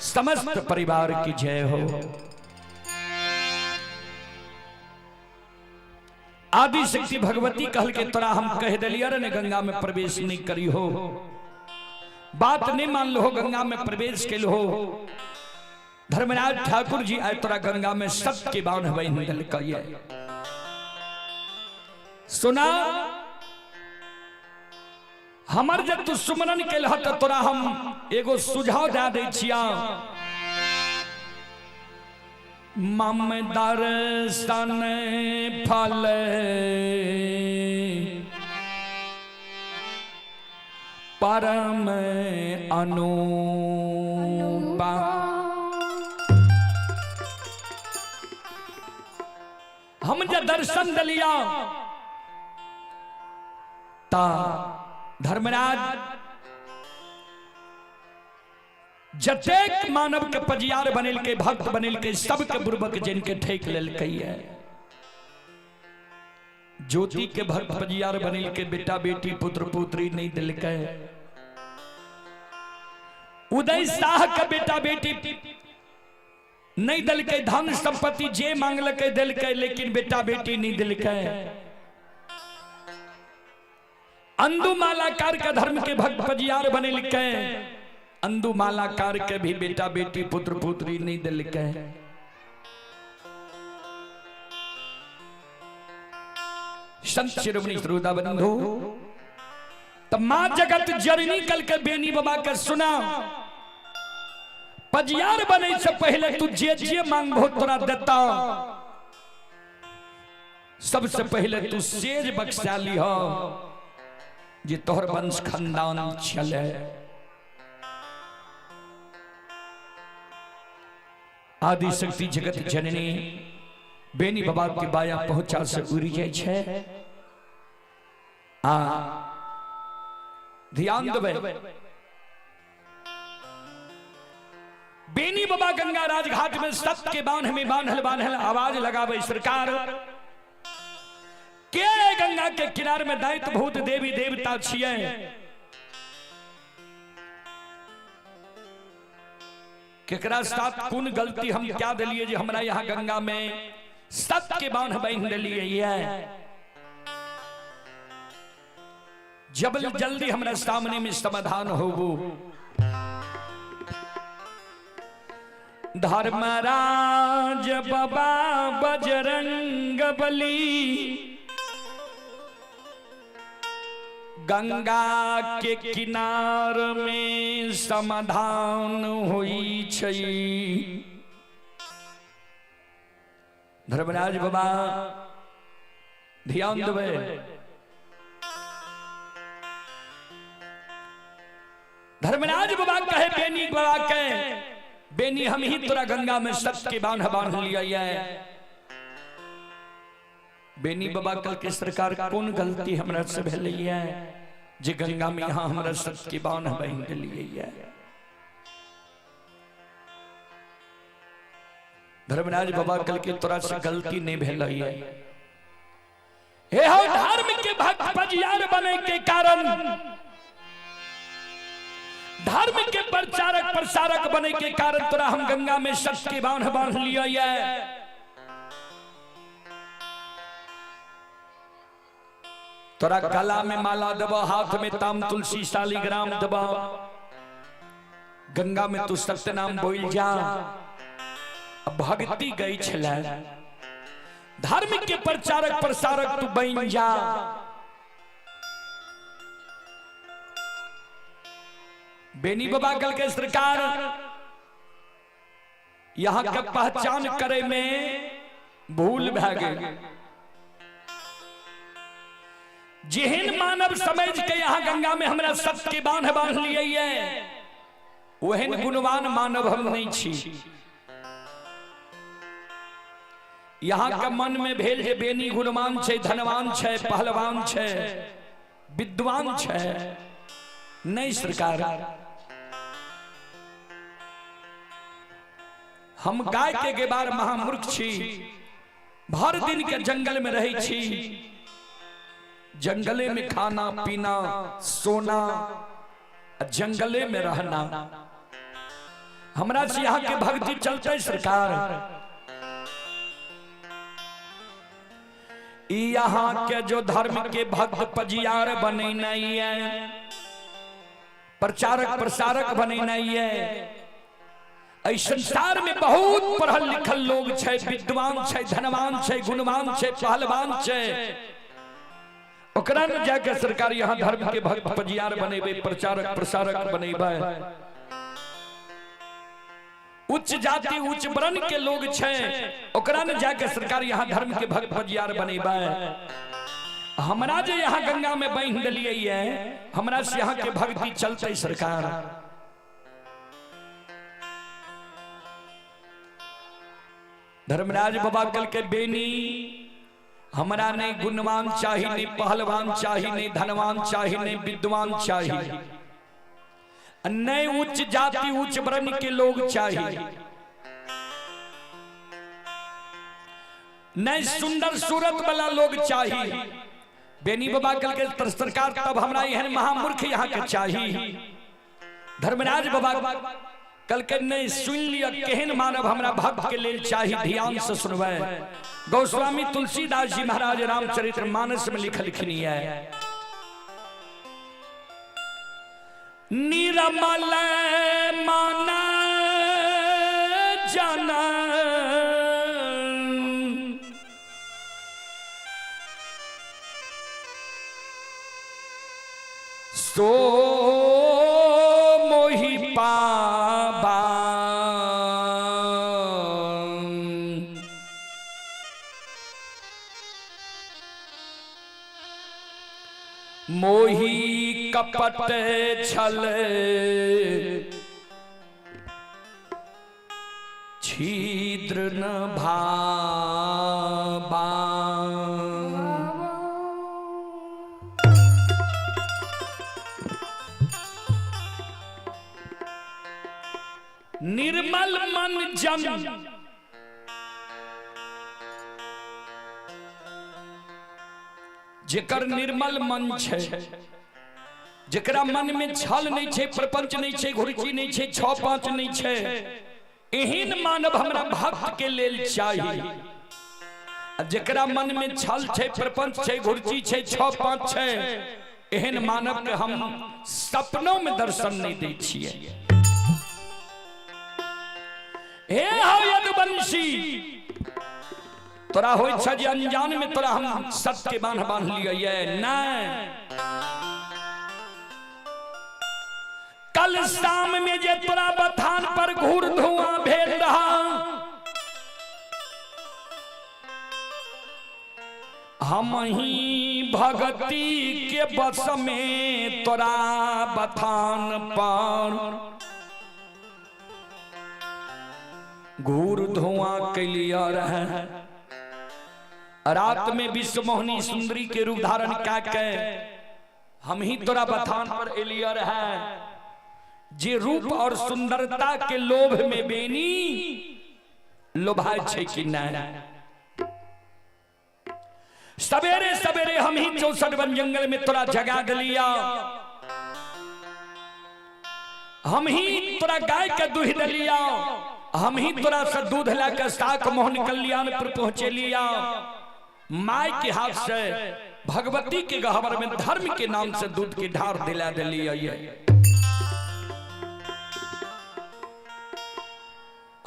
समस्त परिवार की जय हो। आदि शक्ति भगवती कहल के तोरा हम कह दिलिया रे गंगा में प्रवेश नहीं करी हो, बात नहीं मान लो, गंगा में प्रवेश के लो। धर्मराज ठाकुर जी आए तोरा गंगा में सत्य के बाण बहन। सुना हमर जब तू सुमरन के लह तोरा हम एगो सुझाव दे दै छिया। मम दर्शन फल परम अनुपा, हम जे दर्शन दलिया ता धर्मराज जतेक मानव के पजियार बनेल के भक्त बनेल के सबके बुर्बक जिन के ठेक लेलकै है। ज्योति के भक्त पजियार बनेल के बेटा बेटी पुत्र पुत्री नहीं दिलकै। उदय शाह के बेटा बेटी नहीं दिलकै, धन संपत्ति जे मांगलकै दिलकै, लेकिन बेटा बेटी नहीं दिलकै। अंदु मालाकार के धर्म के भक्त पजियार बनेलकै, अंदु मालाकार के भी बेटा बेटी पुत्र पुत्री नहीं दिलकै। संत शिरोमणि श्रोता बंधु, तब मां जगत जननी कल के बेनी बाबा के सुना, पजियार बने से पहले तू जे जे मांगबो तोरा देता। सबसे पहले तू सेज बख्शा ली हो जे तोहर वंश खानदान चले। आदि शक्ति जगत जननी बेनी बाबा के बाया पहुंचा से उड़ी जाय छै। आ ध्यान देबै, बेनी बाबा गंगा राजघाट में सत्य के बांध में बांधल बांधल आवाज लगावे सरकार के गंगा के किनार में दायित्व भूत देवी देवता छिए। केकरा साथ कोन गलती हम क्या दिलिए जे हमरा यहाँ गंगा में सत्य के बांध बांध दिलिए है। जब जल्दी हमरा सामने में समाधान होबो। धर्मराज बाबा बजरंग बली गंगा के किनार में समाधान हुई छै। धर्मराज बाबा ध्यान देबै, धर्मराज बाबा कहे बेनी बाबा के, बेनी हम ही तोरा गंगा में सत्य के बांध बांध लिया है। बेनी बाबा कल के सरकार कौन गलती हमरा से भेलै है जे गंगा में यहाँ हमरा सत्य के बांध बांध लिए है। धर्मराज बाबा कल के तोरा से गलती नहीं भेलै है। हे हो धर्म के भक्त पजियार बने के कारण, धर्म के प्रचारक प्रसारक बने के कारण तोरा हम गंगा में सत्य के बांध बांध लिया है। तोरा गला में माला दबा, हाथ में ताम तुलसी शालिग्राम दबा, गंगा में तू सत्य नाम बोल जा। भक्ति गई छला, धर्म के प्रचारक प्रसारक तू बन जा। बेनी बाबा कल के सरकार यहां के पहचान करे में भूल भै गई। जेहन मानव समझ के यहां गंगा में हमरा सत्य के बांध बांध लिए है, ओहन गुणवान मानव हम नहीं छी। यहाँ के मन में भेल जे बेनी गुणवान छै, धनवान छै, पहलवान छै, विद्वान छै, नहीं सरकार हम गाय के गेबार महामूर्ख छी, भर दिन के जंगल में रहे छी, जंगले में खाना पीना सोना, जंगले में रहना, हमरा से यहाँ के भक्ति चलते सरकार। यहाँ के जो धर्म के भक्त पजियार बने नहीं है, प्रचारक प्रसारक बने नहीं है, संसार में बहुत पढ़ल लिखल लोग छै, विद्वान छै, धनवान छै, गुणवान छै, पहलवान छै, ओकरा ने जाके सरकार यहाँ धर्म के भक्त पजियार बनेबे, प्रचारक प्रसारक बनेबे। उच्च जाति उच्च वर्ण के लोग छै, ओकरा ने जाके सरकार यहाँ धर्म के भक्त पजियार बनेबे। हमरा जे यहाँ गंगा में बांध दिलियै है, हमरा से यहाँ के भक्ति चलते सरकार। धर्मराज बाबा कल के बेनी हमरा नहीं गुणवान चाही, नहीं पहलवान चाही, नहीं धनवान चाही, नहीं विद्वान चाही, नहीं उच्च जाति उच्च वर्ण के लोग चाही, नहीं सुंदर सूरत वाला लोग चाही। बेनी बाबा कल के सरकार तब हमरा एहन महामूर्ख यहाँ के चाही। धर्मराज बाबा कल के नहीं सुन लिया केहन मानव हमरा भक्त के लेल चाही, ध्यान से सुनबै। गोस्वामी तुलसीदास जी महाराज रामचरित्र मानस में लिखलखिन है, निरमल मन जन सो मोहि पाबा, मोहि कपट छल छिद्र न भाबा। निर्मल मन जन जेकर निर्मल मन छै, जेकरा मन में छल नहीं छै, प्रपंच नहीं छै, घुरची नहीं छै, छह पांच नहीं छै, एहन मानव हमरा भक्त के लेल चाही। जेकरा मन में छल छै, प्रपंच छै, घुरची छै, छह पांच छै, एहन मानव के हम सपनों में दर्शन नहीं दै छियै। हे हौ यदुवंशी, तोरा होइ छ जे अनजान में तोरा हम सत्य के बांध बांध लियै नहीं। कल शाम में जे तोरा बथान पर घूर धुआं भेल रहा, हम ही भगती के बस में तोरा बथान पर घूर धुआं कैलिया रहे। रात में विश्व मोहनी सुंदरी के रूप धारण क्या के हम ही तोरा बथान पर एलिया रहे। जे रूप और सुंदरता के लोभ में बेनी लोभाय छे कि नहीं। सवेरे सवेरे हम ही 64 वन जंगल में तोरा जगा दिलिया, हम ही तोरा गाय के दूध दिलिया, हम ही तोरा से दूध लाके साक मोहन कल्याण पर पहुंचे लिया। माय के हाथ से भगवती के गहवर में धर्म के नाम से दूध की ढार दिला दिलिया।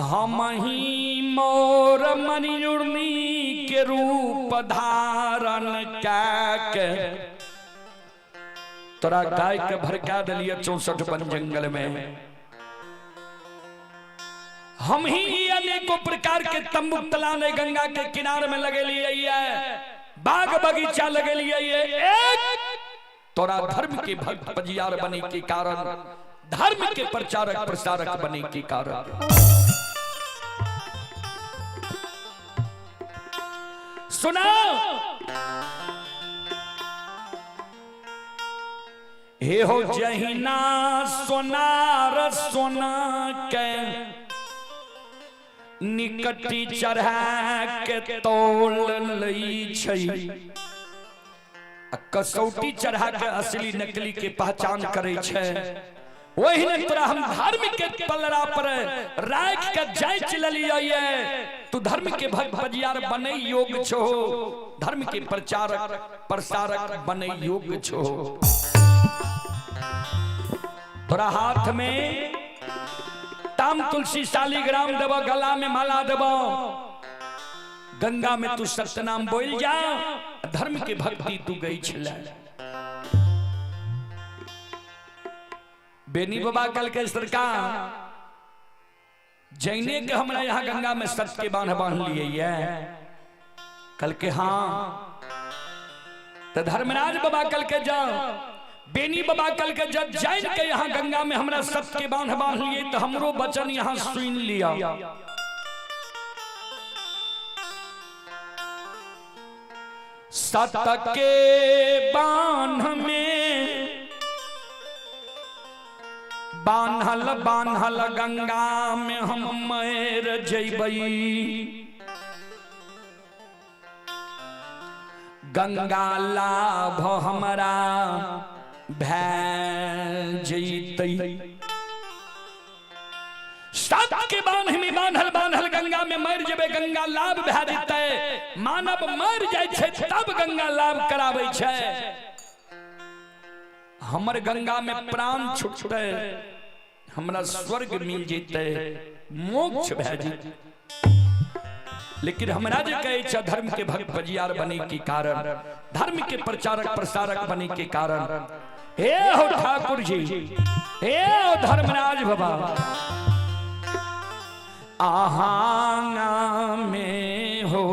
हम ही मोर मणियुर्णी के रूप धारण के तोरा गाय के भड़का दिलिया 64 वन जंगल में। हम ही अनेकों प्रकार के तंबू तलाने गंगा के किनारे में लगे लिए, बाग बगीचा लगे लिए। एक तोरा धर्म के भक्त पजियार बने के कारण, धर्म के प्रचारक प्रसारक बने के कारण। सुना हे हो जहिना सोनार सोना के निकटी चढ़ा के तोल लई छै, कसौटी चढ़ा के असली नकली के पहचान करे छै। वही ने तोरा हम धर्म के पलड़ा पर राख के जांच लेलियै। तू धर्म के भक्त बजियार बने योग्य छो, धर्म के प्रचारक प्रसारक बने योग्य छो। तोरा हाथ में ताम तुलसी शालिग्राम देव, गला में माला देव, गंगा में तू सत्यनाम बोल जा, धर्म के भक्ति तू गई छला। बेनी बाबा कल के सरकार जैने के हमरा यहाँ गंगा में सत्य के बांध बांध लिए कल के। हाँ तो धर्मराज बाबा कल के जाओ, बेनी बाबा कल के जब जैन के यहाँ गंगा में हमरा सत्य के बांध बांध लिए तो हमरो वचन यहाँ सुन लिया। सत्य के बांध में बान्हल बान्हल गंगा में हम मर जइबई, गंगा लाभ हमरा भै जइतई। सत के बांध में बान्हल बान्हल गंगा में मर जेबै, गंगा लाभ भै जइतै। मानव मर जाइ छै तब गंगा लाभ कराबै छै। हमर गंगा में प्राण छुटते, हमरा स्वर्ग मिल जेतै, मोक्ष भै जेतै। लेकिन हमरा जे कहै छै धर्म के भक्त बजियार बने के कारण, धर्म के प्रचारक प्रसारक बने के कारण, हे हो ठाकुर जी, हे हो धर्मराज बाबा, आहाना में हो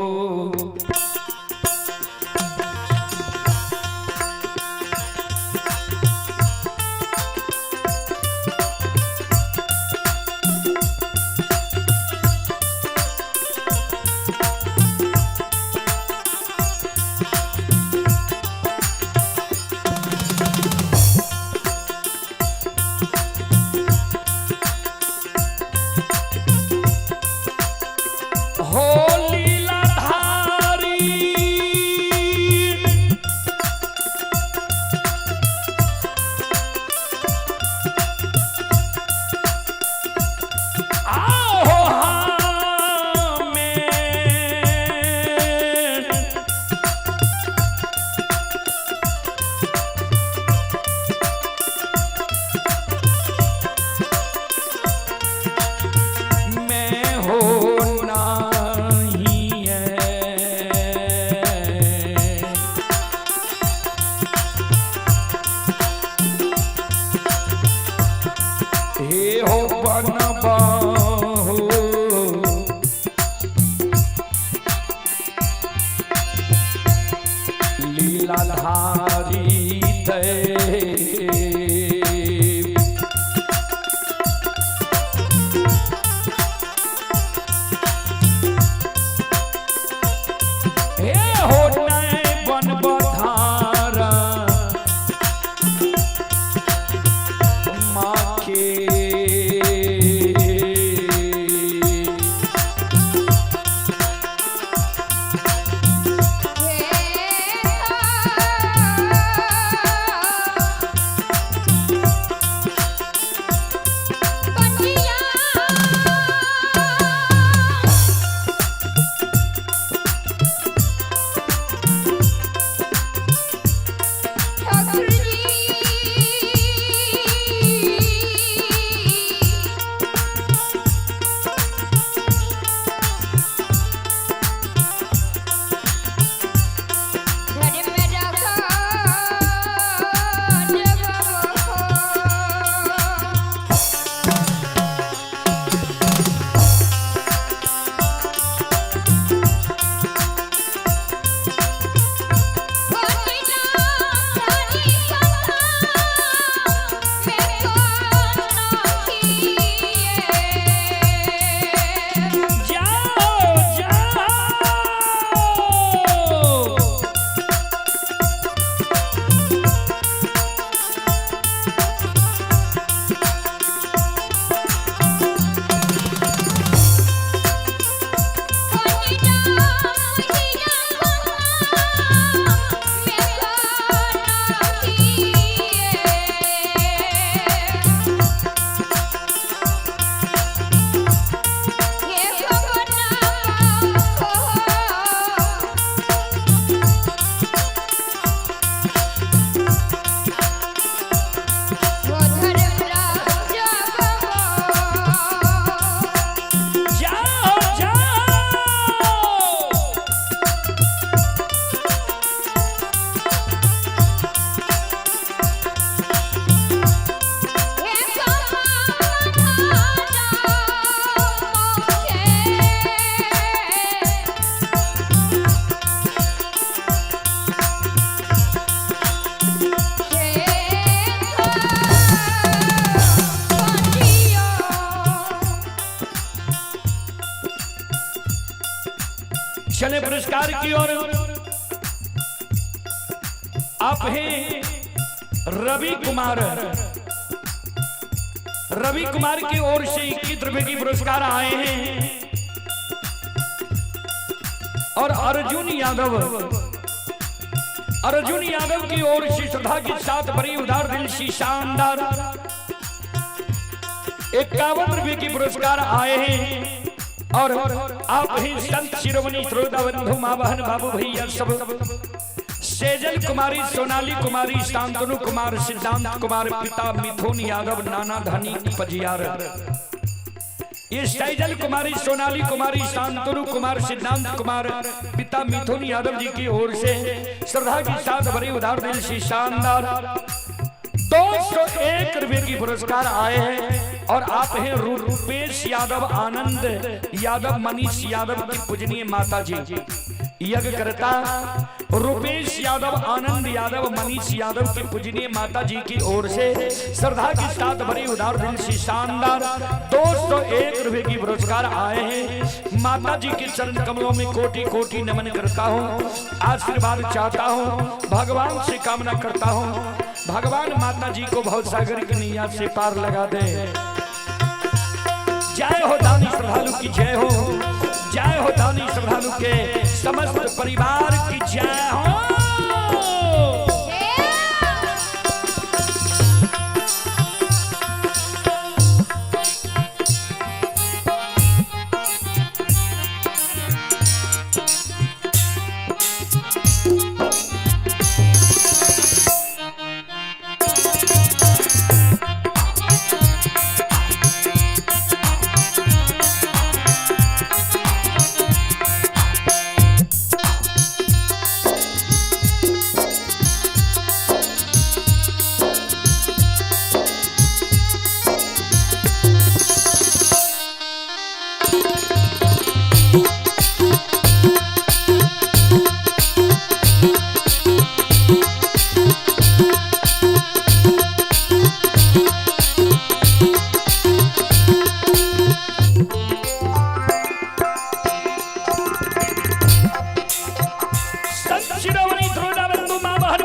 लीलाधारी देव। हे हो नए बन बधारा माँ के जाओ जाओ। जाओ जाओ। चले पुरस्कार की ओर। आप हैं रवि कुमार, रवि कुमार की ओर से 21 रुपए की पुरस्कार आए हैं। और अर्जुन यादव, अर्जुन यादव की ओर से श्रद्धा के साथ बड़ी उदार दिल सी शानदार 51 रुपए की पुरस्कार आए हैं। और आप ही संत शिरोमणि श्रोता बंधु माँ बहन बाबू भैया सब, सेजल कुमारी, सोनाली कुमारी, शांतनु कुमार, सिद्धांत कुमार, पिता मिथुन यादव, नाना धनी पजियार। ये सैजल कुमारी, सोनाली कुमारी, शांतनु कुमार, सिद्धांत कुमार, पिता मिथुन यादव जी की ओर से श्रद्धा के साथ बड़ी उदार दिल से शानदार 201 रुपए की पुरस्कार आए हैं। और आप हैं रूपेश यादव, आनंद यादव, मनीष यादव की पूजनीय माता जी, यज्ञकर्ता रूपेश यादव, आनंद यादव, मनीष यादव की पूजनीय माता जी की ओर से श्रद्धा के साथ बड़ी उदार दिल से शानदार 201 रुपए की पुरस्कार आए हैं। माता जी के चरण कमलों में कोटि कोटि नमन करता हूँ, आशीर्वाद चाहता हूँ, भगवान से कामना करता हूँ, भगवान माता जी को भवसागर की नैया से पार लगा दे। जय हो दानी श्रद्धालु की जय हो, जय हो दानी श्रद्धालु के समस्त परिवार की जय हो।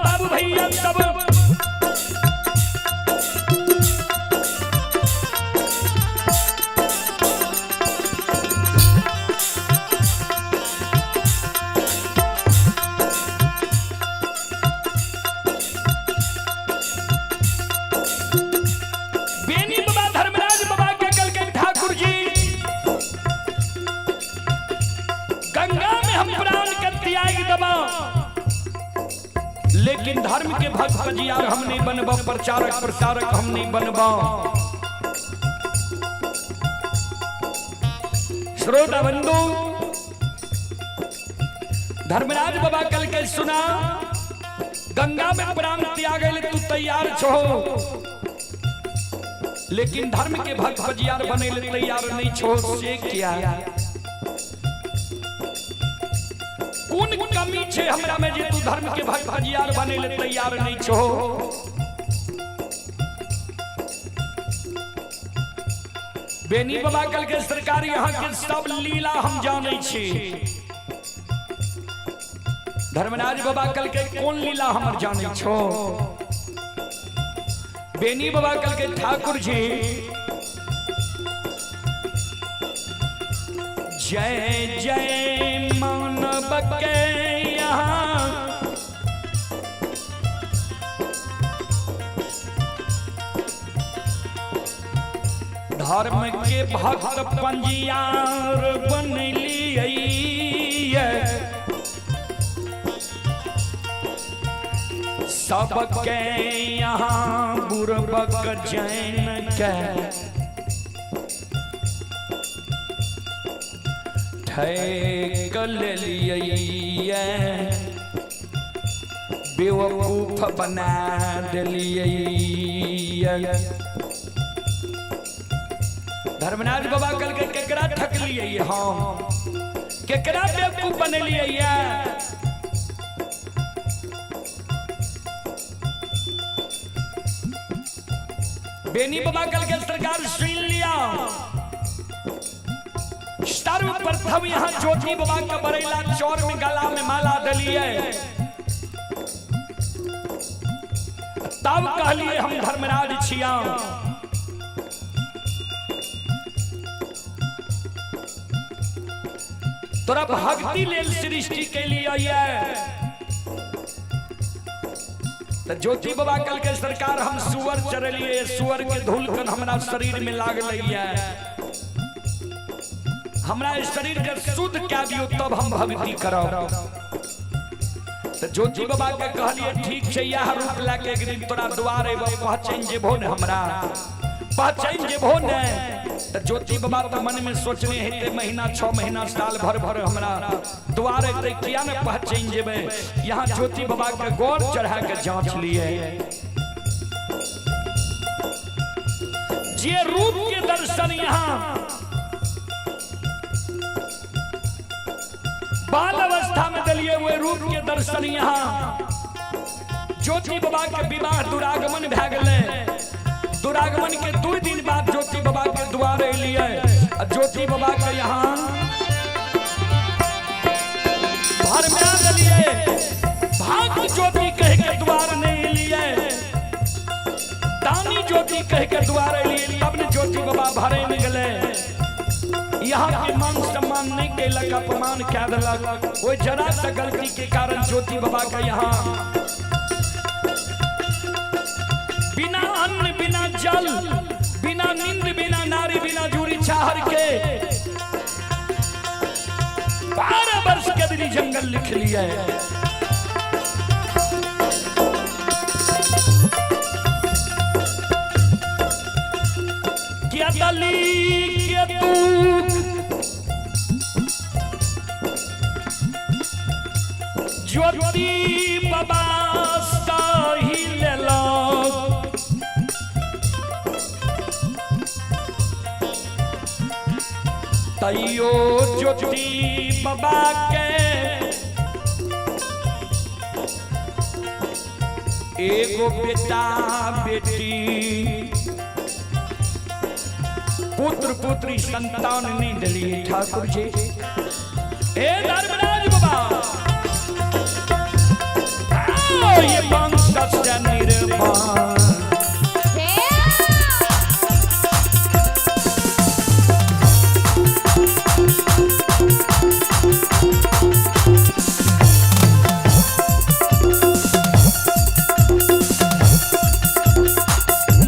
बाबू भैया सब। बेनी बाबा धर्मराज बाबा के कल के ठाकुर जी, गंगा में हम प्राण के त्याग दबा, लेकिन धर्म के भक्त पजियार हम नहीं बनबा, प्रचारक प्रसारक हम नहीं बनबा। श्रोता बंधु, धर्मराज बाबा कल के सुना, गंगा में प्राण त्याग तू तैयार छो, लेकिन धर्म के भक्त पजियार बने ले तैयार नहीं छो, से क्या कौन कमी छे हमरा में जे तू धर्म के भक्त पजियार बने ले तैयार नहीं छो? बेनी बाबा कल के सरकार यहाँ के सब लीला हम जाने छी। धर्मराज बाबा कल के कौन लीला हमर जाने छो? बेनी बाबा कल के ठाकुर जी, जय जय मानव के यहाँ धर्म के भक्त पंजियार बन लिए, सबके यहाँ बुरबक जैन के ठेक लेलियै, बेवकूफ बना देलियै। धर्मराज बाबा कल के केकरा ठकलियै हम, केकरा बेवकूफ बनेलियै? बेनी बाबा कल के सरकार सुन लिया, सर्वप्रथम यहाँ ज्योति बाबा के बरेला चौर में गला में माला दलिए, तब कहलिए हम धर्मराज छिया। तोरा भक्ति लेल सृष्टि के लिए तो ज्योति बाबा कल के सरकार हम सुअर चरलिए, सुअर के धूल कन हमरा शरीर में लागल है, हमरा शरीर के शुद्ध कह दियो तब हम भक्ति करब। तो ज्योति बाबा के कहलिए ठीक छै, यह रूप लए के एक दिन तोरा द्वार एबो, पहचान जेबो ने, हमरा पहचान जेबो ने। तो ज्योति बाबा तो मन में सोचने हेते महीना 6 महीना साल भर भर हमरा द्वार एते किया ने पहचान जेबे। यहाँ ज्योति बाबा के गोर चढ़ा के जांच लिए, जे रूप के दर्शन यहाँ बाल अवस्था में दिलिए हुए रूप के दर्शन यहाँ ज्योति बाबा के विवाह दुरागमन भए गेलै। दुरागमन के 2 दिन बाद ज्योति बाबा के द्वार एलिए, ज्योति बाबा के यहाँ भरमा देलिए, भाग ज्योति कह के द्वार नहीं एलिए, दानी ज्योति कह के द्वार एलिए, तब ने ज्योति बाबा भरे में गेलै। यहाँ के मान सम्मान नहीं कैलक, अपमान कह देलक, वो जरा सा गलती के कारण ज्योति बाबा के यहाँ बिना अन्न बिना जल बिना नींद बिना नारी बिना जूरी चाहर के 12 वर्ष के दिन जंगल लिख लिया। क्या दली के दुख ज्योति बाबा सही लेलक, तैयो ज्योति बाबा के एगो बेटा बेटी पुत्र पुत्री संतान नहीं दिलिए ठाकुर जी। ए धर्मराज बाबा, ये वंश से निर्माण।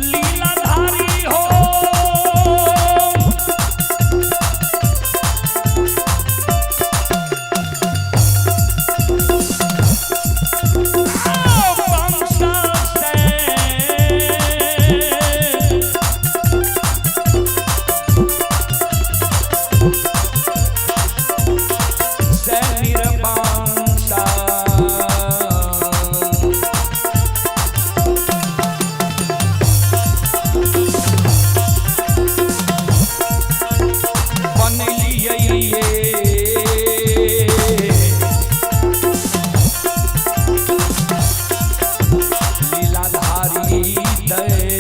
लीलाधारी हो, वंश से निर्वंशा। बनलियै लीलाधारी दैव।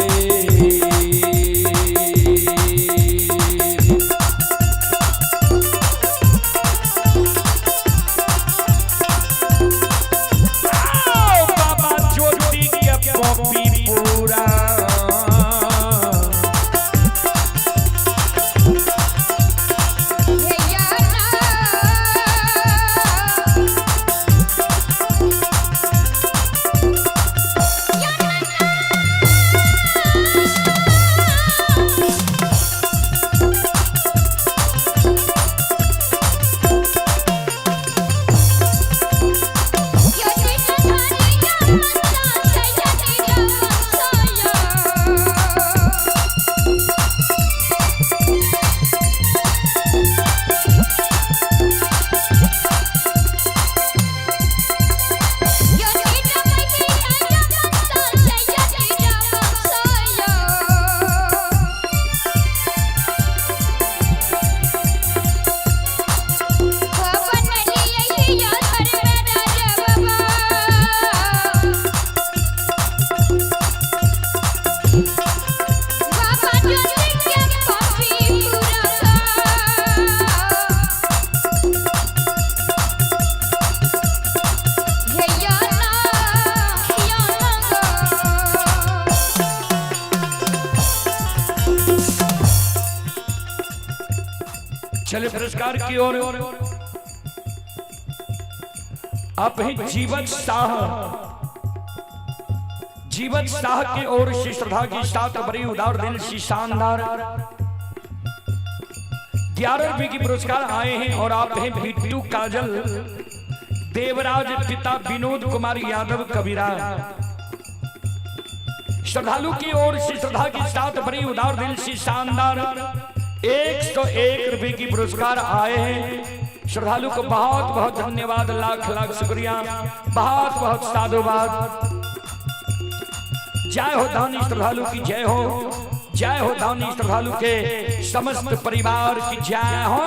आओ बाबा ज्योति के पॉपी पूरा। चले पुरस्कार की ओर। आप ही जीवन शाह, जीवन शाह की ओर से श्रद्धा की साथ बड़ी उदार दिल सी शानदार 11 रुपए की पुरस्कार आए हैं। और आप हैं बिट्टू काजल देवराज पिता विनोद कुमार यादव कबीरा। श्रद्धालु की ओर से श्रद्धा के साथ बड़ी उदार दिल सी शानदार 101 रुपए की पुरस्कार आए हैं। श्रद्धालु को बहुत बहुत धन्यवाद, लाख लाख शुक्रिया, बहुत बहुत साधुवाद। जय हो दानी श्रद्धालु की जय हो, जय हो दानी श्रद्धालु के समस्त परिवार की जय हो।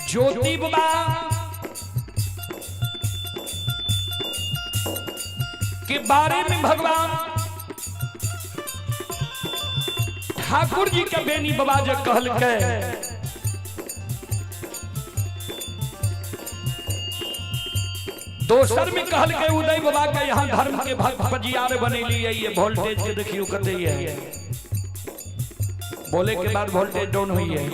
ज्योति बाबा के बारे में भगवान ठाकुर जी के बेनी बाबा जे कहलकै, दोसर में कहलकै उदय बाबा के यहाँ धर्म के भक्त पजियार बनेलियै, ये वोल्टेज के देखियो कते है, बोले के बाद वोल्टेज डाउन हुई है।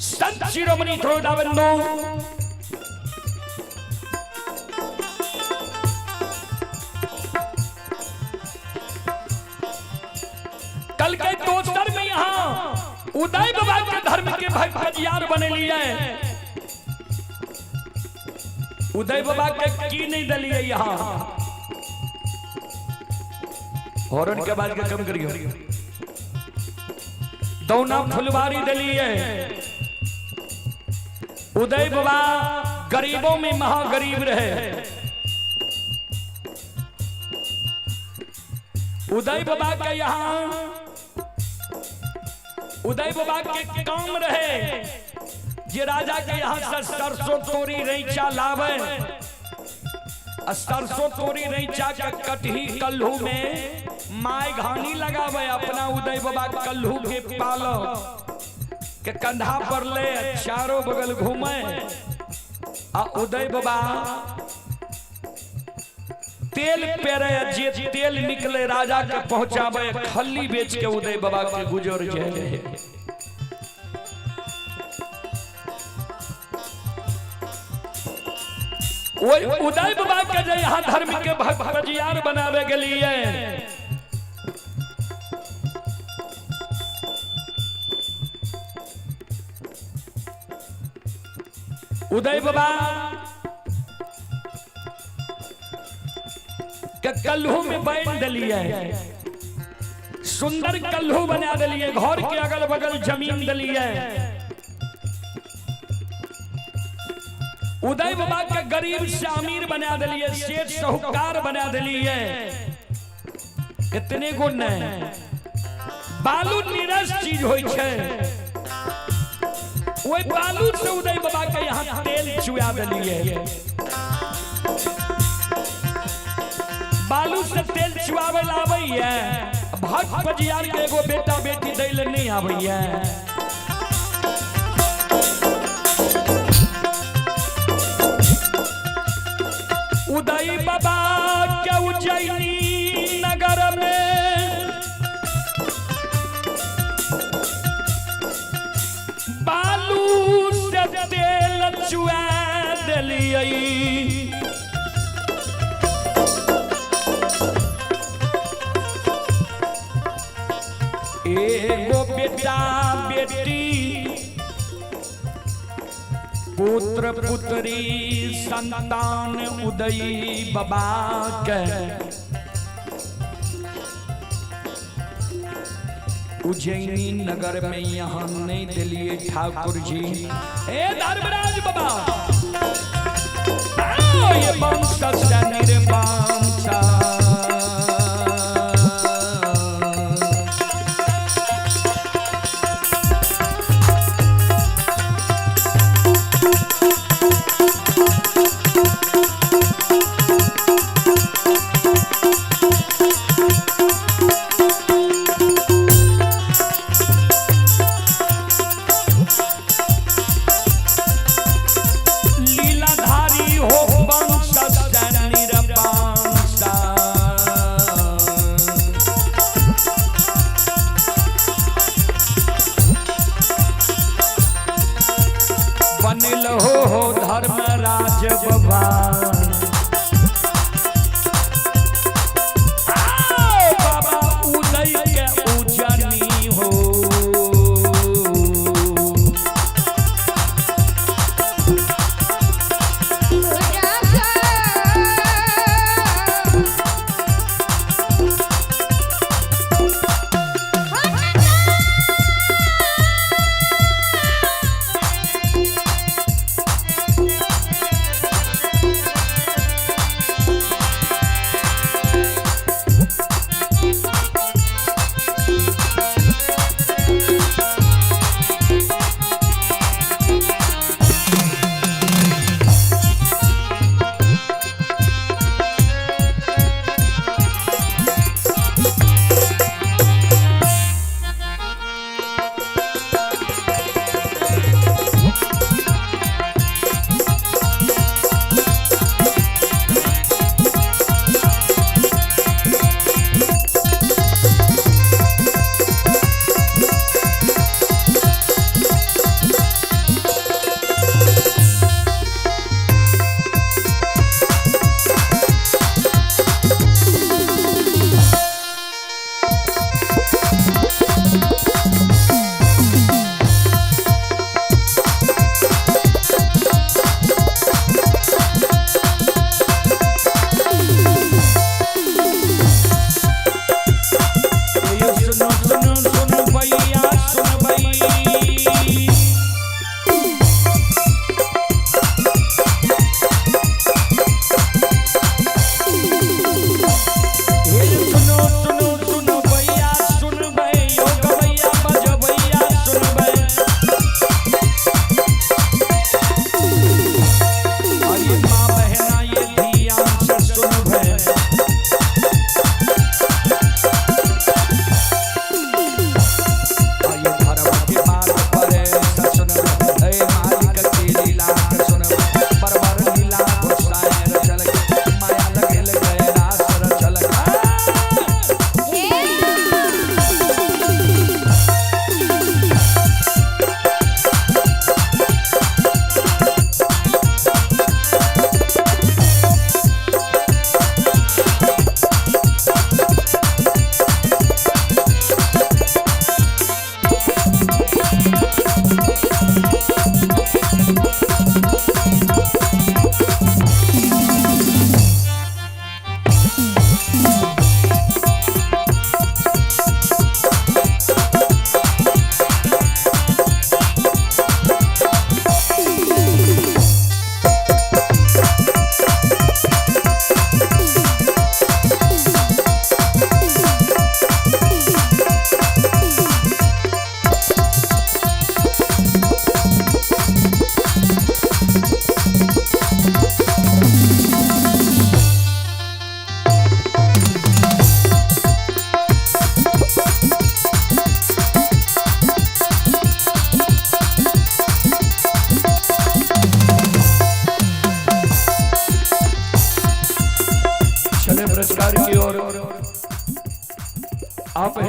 संत शिरोमणि बंधु कल के दोसर में यहाँ उदय बाबा के धर्म के भक्त पजियार बनेलियै, उदय बाबा के की नहीं दिलियै यहाँ, हॉर्न के बाद के कम करियो, दौना फुलवारी दिलियै। उदय बाबा गरीबों में महागरीब रहे। उदय बाबा के यहाँ उदय बाबा के काम रहे जे राजा के यहाँ से सरसों तोरी रैचा लावे, सरसों तोरी रैचा के कटही कल्हू में my घानी लगावे, अपना उदय बाबा कल्हू के पालो के कंधा पर ले चारों बगल घूमे। आ उदय बाबा तेल पेरे, जे तेल निकले राजा के पहुंचावे, खल्ली बेच के उदय बाबा के गुजर जाए। उदय बाबा के जे यहाँ धर्म के भक्त पजियार बनावे के लिए उदय बाबा के कल्हू में बांध दिलिए, सुंदर कल्हू बना दिलिए, घर के अगल बगल जमीन दिलिए। उदय बाबा के गरीब से अमीर बना दिलिए, सेठ साहूकार बना दिलिए। कितने गुण है, बालू नीरस चीज होई छै, ओहि बालू से उदय बाबा के यहाँ तेल चुआ दिलिए। बालू से तेल चुआवे ला आबैया, भक्त पजियार के एगो बेटा बेटी दै ले नहीं आबैया। उदय बाबा के उज्जैनी नगर में बालू से तेल चुआ दिलियै। एगो बेटा बेटी पुत्र पुत्री संतान उदय बाबा के उज्जैनी नगर में यहाँ नहीं दिलिए ठाकुर जी। हे धर्मराज बाबा, ये वंश निर्वंश लीलाधारी हो वंश निर्वंश।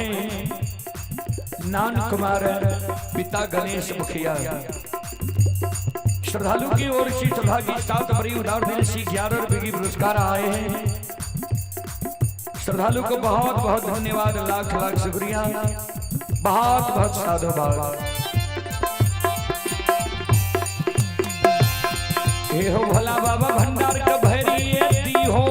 हैं नान कुमार, पिता गणेश मुखिया। श्रद्धालु की ओर से श्रद्धा की सात बड़ी उदार दिल से 11 रुपए की पुरस्कार आए हैं। श्रद्धालु को बहुत बहुत धन्यवाद, लाख लाख शुक्रिया, बहुत बहुत साधुवाद। हे हो भोला बाबा भंडार का भैरी दी हो,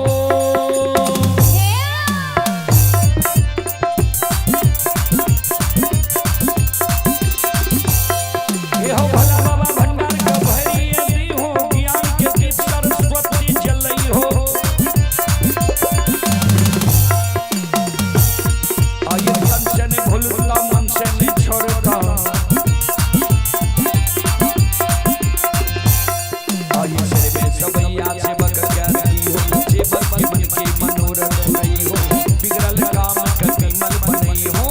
हे हो भोला बाबा भंडार का भैरी दी हो, ज्ञान के दीप सरस्वती जलई हो। आये तन से ने भूलता मन से ने छोड़ता, आये सिर में सबैया सेवक करती हो, सेवक के मन के मनोरथ पुरई हो, बिगड़ल काम के विमल बनई हो।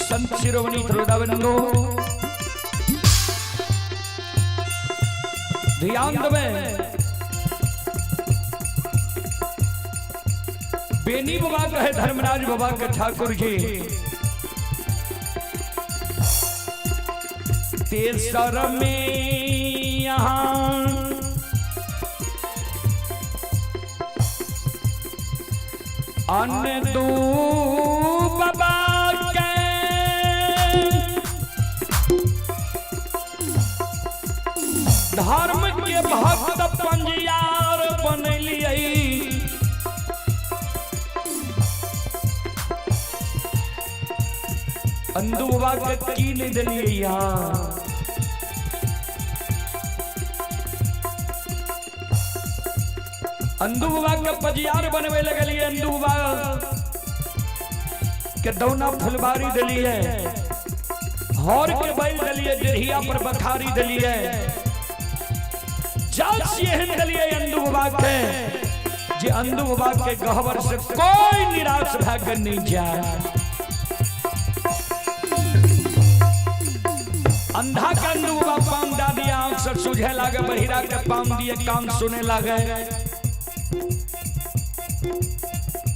संत शिरोमणि श्रोताबंधु ध्यान देवे, बेनी बाबा कहे धर्मराज बाबा के ठाकुर जी, तेसर में यहाँ अन्न दू बाबा के धर्म के भक्त पंजियार बनलियै, अंदू बाबा के की नहीं दिलियै यहाँ। अंदू बाबा के पजियार बनवे लगलियै, अंदू बाबा के दौना फुलबारी दिलियै, हर के बैल दिलियै, डेढ़िया पर बखारी दिलियै, एहन दिलियै अंदू बाबा के जे अंदू बाबा के गहबर से कोई निराश भए के नहीं जाए। अंधा के अंदू बाबा पान दा दिया, आंख से सूझे लागे, बहिरा के पान दिए कान सुने लागे,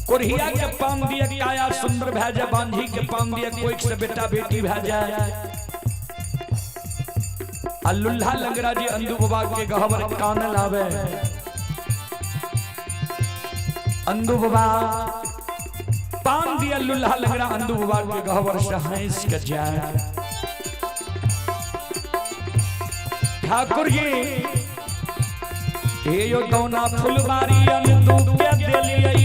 कोढ़िया के पान दिए काया सुंदर भए जाए, बांझी के पान दिए कोई से बेटा बेटी भए जाए। आ लुल्हा लंगड़ा जी अंदू बाबा के गहबर कान लावे, अंदू बाबा पान दिया लुल्हा लंगड़ा अंदू बाबा के गहबर से हंस के जाए। ठाकुर जी हे यो दौना फुलबारी अंदू के देलियै,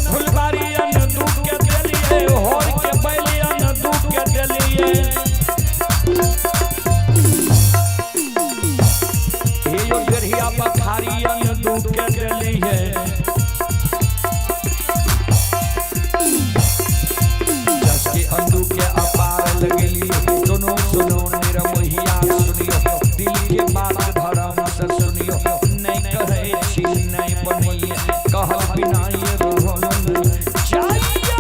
फुलबारी अंदू के देलियै, होर के बैली अंदू के देलियै, हे यो डेढ़िया बखारी अंदू के देलियै, जसके अंदू के अपार लगलियै। सुनो सुनो निरमोहिया सुनियो, दिल के बात धर्म से सुनियो, नहीं कहे छी नहीं बनैये, कहल बिना ये रहल नहीं जाइए।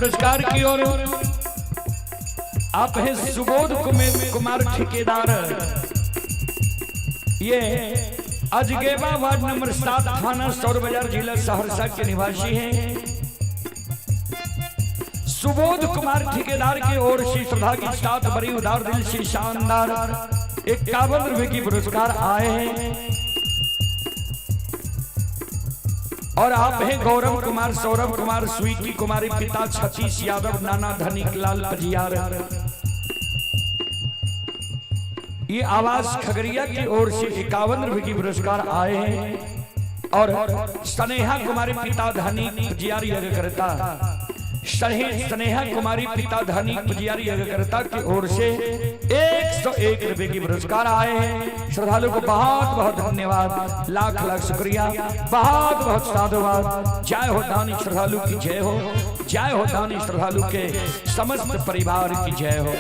पुरस्कार की ओर आप हैं सुबोध कुमार ठेकेदार, ये अजगेबा वार्ड नंबर 7 थाना सौर बाजार जिला सहरसा के निवासी हैं। सुबोध कुमार ठेकेदार की ओर से श्रद्धा के साथ बड़ी उदार दिल से शानदार 51 रुपए की पुरस्कार आए हैं। और आप हैं गौरव कुमार, सौरभ कुमार, स्वीटी कुमारी, पिता छतीश यादव, नाना धनिक लाल पजियार। ये आवाज खगड़िया की ओर से 51 रुपए की पुरस्कार आए हैं। और स्नेहा कुमारी, पिता धनिक पजियार यज्ञकर्ता, स्नेहा कुमारी पिता धनिक पजियार यज्ञकर्ता की ओर से 101 रुपए की पुरस्कार आए हैं। श्रद्धालु को बहुत बहुत धन्यवाद, लाख लाख शुक्रिया, बहुत बहुत साधुवाद। जय हो दानी श्रद्धालु की जय हो, जय हो दानी श्रद्धालु के समस्त परिवार की जय हो।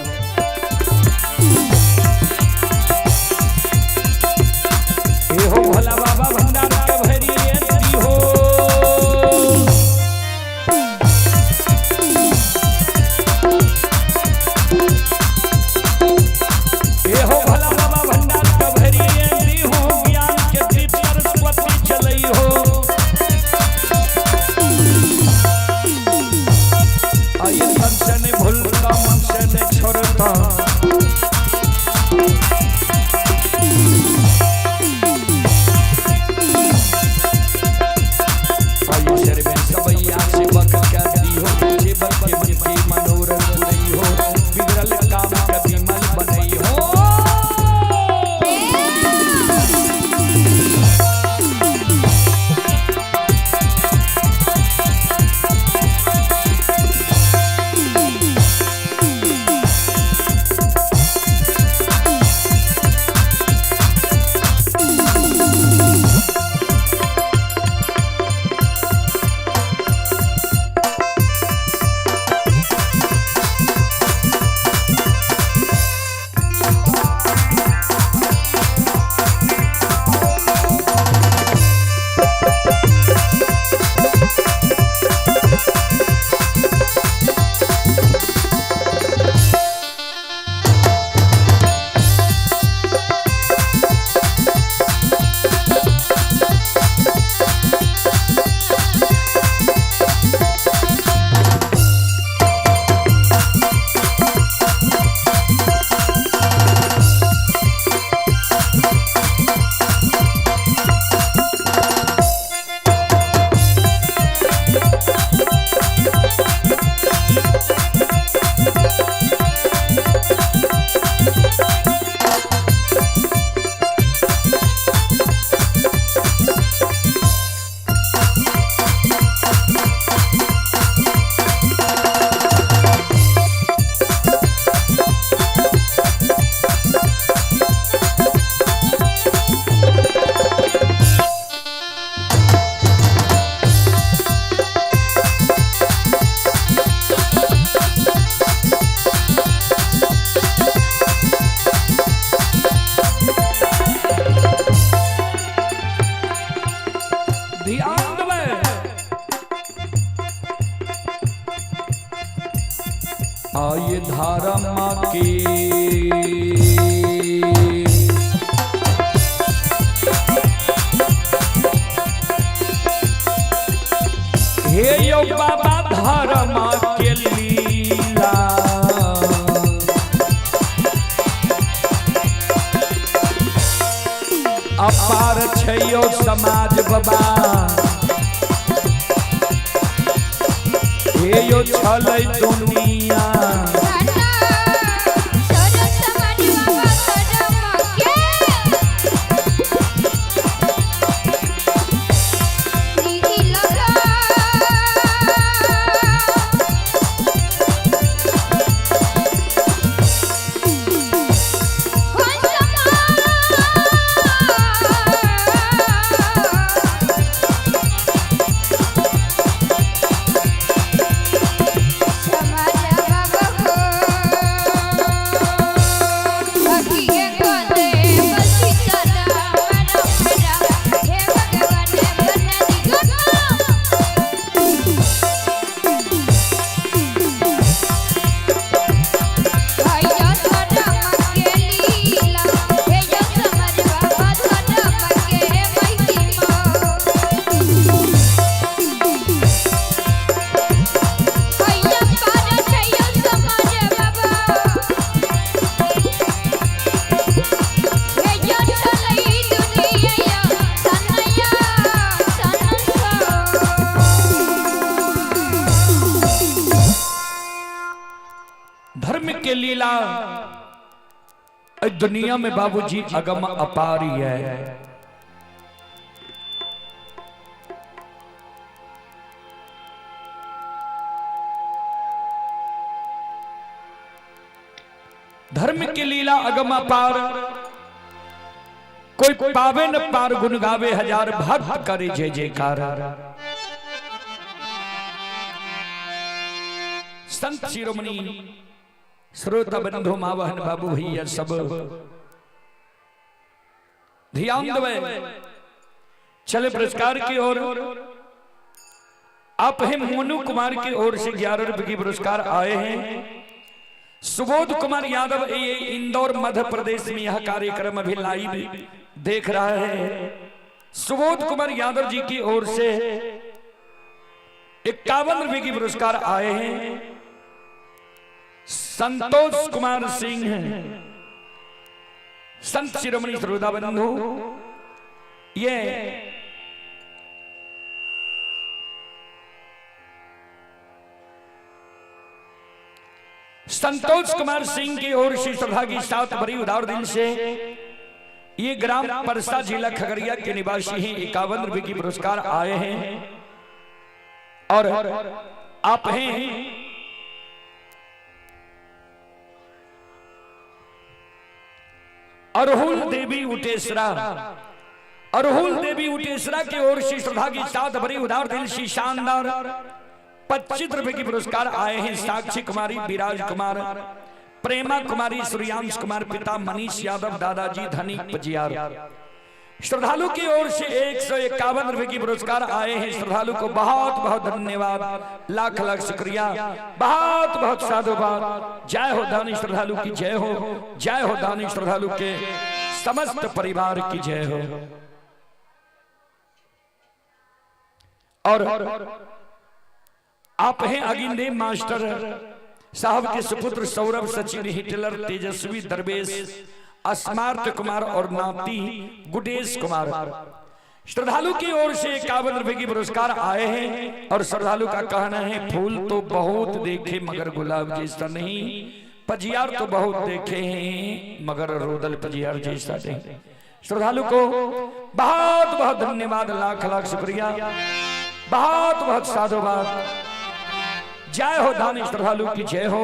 हे हो भोला बाबा भंडार के भैरी हो। आये धारा माँ के हे यो बाबा धारा माँ के लीला, अपार छैयो समाज बाबा, हे यो छलै दुनिया। समाज बाबा। के लीला दुनिया में बाबूजी अगम अपारी है। धर्म की लीला अगम अपार, कोई पावे न पार, गुण गावे हजार, भक्त करे जय जयकार। संत शिरोमणि श्रोता बंधु मावहन बाबू भैया सब ध्यान दवे। चले पुरस्कार की ओर। आप हैं मोनू कुमार की ओर से 11 रुपए की पुरस्कार आए हैं। सुबोध कुमार यादव ये इंदौर मध्य प्रदेश में यह कार्यक्रम अभी लाइव देख रहा है। सुबोध कुमार यादव जी की ओर से 51 रुपए की पुरस्कार आए हैं। संतोष कुमार सिंह संत शिरोमणि श्रोता बंधु ये संतोष कुमार सिंह की ओर से श्रद्धा की साथ बड़ी उदार दिल से ये ग्राम परसा जिला खगड़िया के निवासी हैं। 51 रुपए की पुरस्कार आए हैं। और आप हैं अरहुल देवी उटेसरा, अरहुल देवी उटेसरा की ओर से श्रद्धा की साथ भरी उदार दिल से शानदार 25 रुपए की पुरस्कार आए हैं। साक्षी कुमारी, विराज कुमार, प्रेमा कुमारी, सूर्यांश कुमार, पिता मनीष यादव, दादाजी धनी पजियार। श्रद्धालु की ओर से 151 रुपए की पुरस्कार आए हैं। श्रद्धालु को बहुत बहुत धन्यवाद, लाख लाख शुक्रिया, बहुत बहुत साधुवाद। जय हो दानी श्रद्धालु की जय हो, जय हो दानी श्रद्धालु के समस्त परिवार की जय हो। और आप हैं अगिनदेव मास्टर साहब के सुपुत्र सौरभ, सचिन, हिटलर, तेजस्वी, दरवेश, स्मार्ट कुमार और नाती गुडेश कुमार। श्रद्धालु की ओर से 51 रुपए की पुरस्कार आए हैं। और श्रद्धालु का कहना है फूल तो बहुत देखे मगर गुलाब जैसा नहीं, पजियार तो बहुत देखे हैं मगर रोदल पजियार जैसा नहीं। श्रद्धालु को बहुत बहुत धन्यवाद, लाख लाख शुक्रिया, बहुत बहुत साधुवाद। जय हो दानी श्रद्धालु की जय हो,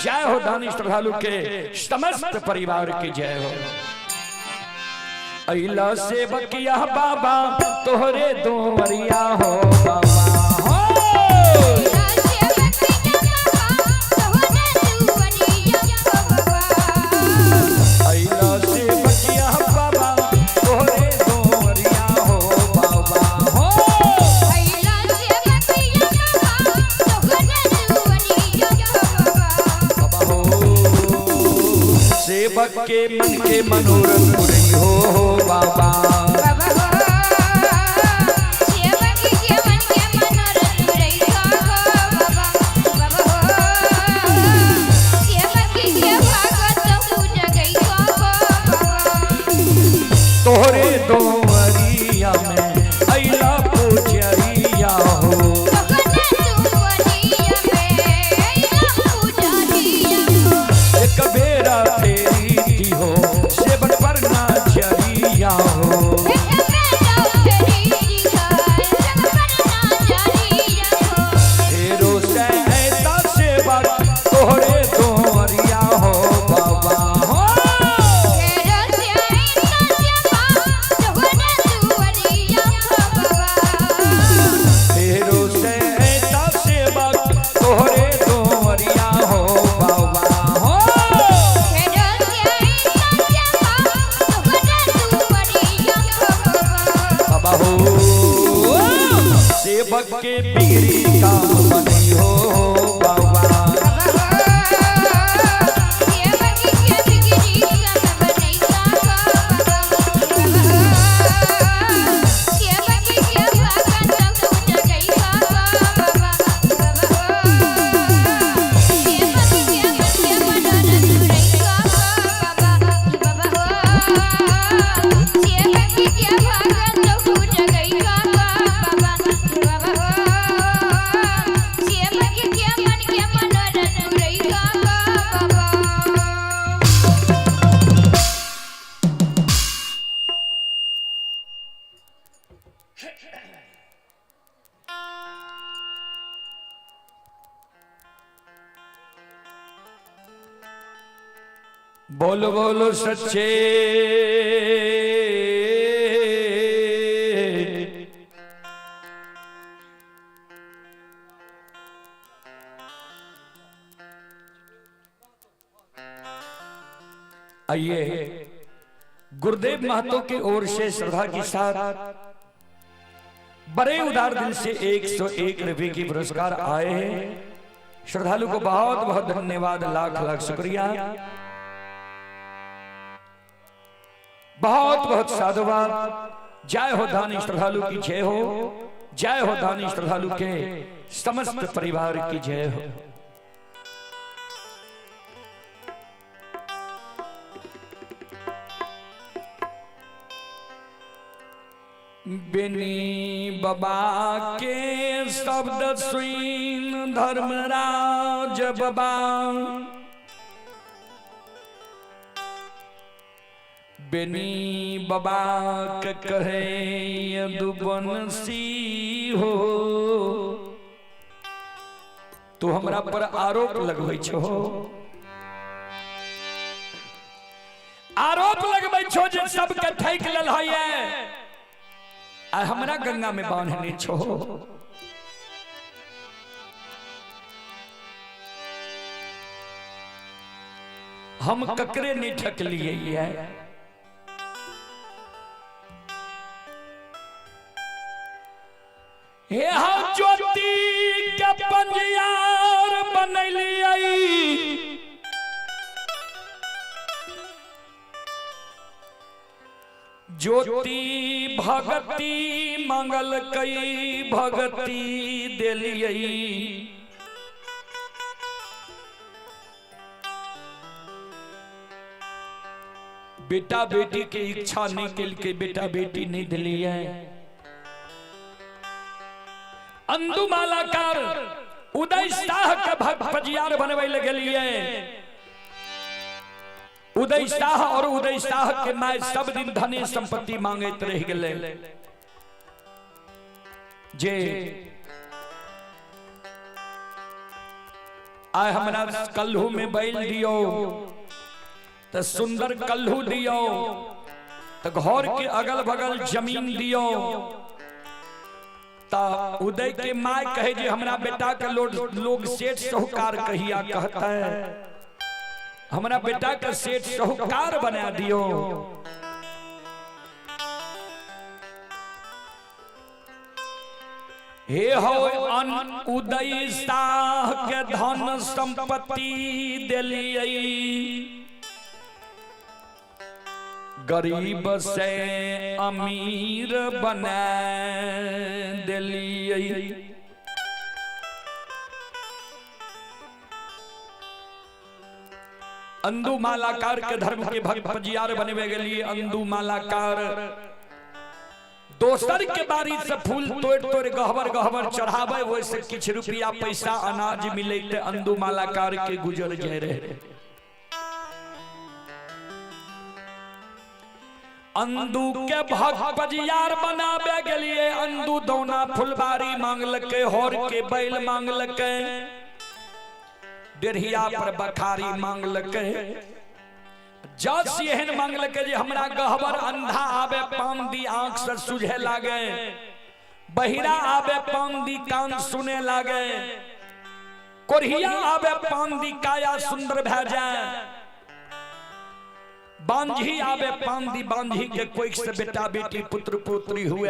जय हो दानी श्रद्धालु के समस्त परिवार की जय हो। अइला से बकिया बाबा तोहरे दोवरिया हो बाबा हो। अइला से बकिया बाबा तोहरे दोवरिया हो बाबा हो। बाबा हो सेवक के मन के मनोरथ पुरई हो बाबा। तोहरे दोवरिया में अइला पुजरिया हो। एक बेरा तेरी थी हो सेवन पर ना जरिया हो। बोलो बोलो सच्चे आइए गुरुदेव महतो की ओर से श्रद्धा के साथ बड़े उदार दिल से 101 रुपए की पुरस्कार आए हैं। श्रद्धालु को बहुत बहुत धन्यवाद, लाख लाख शुक्रिया, बहुत बहुत साधुवाद। जय हो दानी श्रद्धालु की जय हो, जय हो दानी श्रद्धालु के समस्त परिवार की जय हो। बिनी बाबा के शब्द सुन धर्मराज बाबा, बिनी बाबा के कहे यदुवंशी हो, तू हमरा पर आरोप लगबै छो, आरोप लगबै छो जे सबके ठकि लेल है आ हमरा गंगा में बांधने छो। हम ककरे नहीं ठकलिए है। हे हम ज्योति के पंजियार बनैलिए, ज्योति भगती मंगल कई भगती देलिए, बेटा बेटी के इच्छा नहीं के बेटा बेटी नहीं दिलिए। अंदु मालाकार उदय शाह के भक्त पजियार बनवे लगलिए। उदय शाह और उदय शाह के my सब दिन धन संपत्ति मांगते रह गए। जे आय हमरा कल्हू में बैल दियो तो सुंदर कल्हू दियो, तो घर के अगल बगल जमीन दियो। ता उदय के my कहे जे हमरा बेटा के लोग सेठ साहूकार कहिया कहता है, हमरा बेटा के सेठ साहूकार बना दियो। हे हो अन उदय शाह के धन संपत्ति दिलिए, गरीब से अमीर बना दिलिए। अंदू मालाकार के धर्म के भक्त पजियार बनवे के लिए अंदू मालाकार दोसर के बारी से फूल तोड़ तोड़ गहबर गहबर चढ़ावे, वैसे किछ रुपया पैसा अनाज मिले ते अंदू मालाकार के गुजर जाए रहे। अंदू के भक्त पजियार बनावे के लिए अंदू दौना फुलबारी मांगलके, होर के बैल मांगलके, डेढ़िया पर बखारी मांगलके, जस एहन मांगलके जे हमरा गहबर अंधा आवे पान दी आंख से सुझे लागे, बहिरा आवे पान दी कान सुने लागे, कोढ़िया आवे पान दी काया सुंदर भए जाए, बांझी आवे पान दी बांझी के कोई से बेटा बेटी पुत्र पुत्री हुए।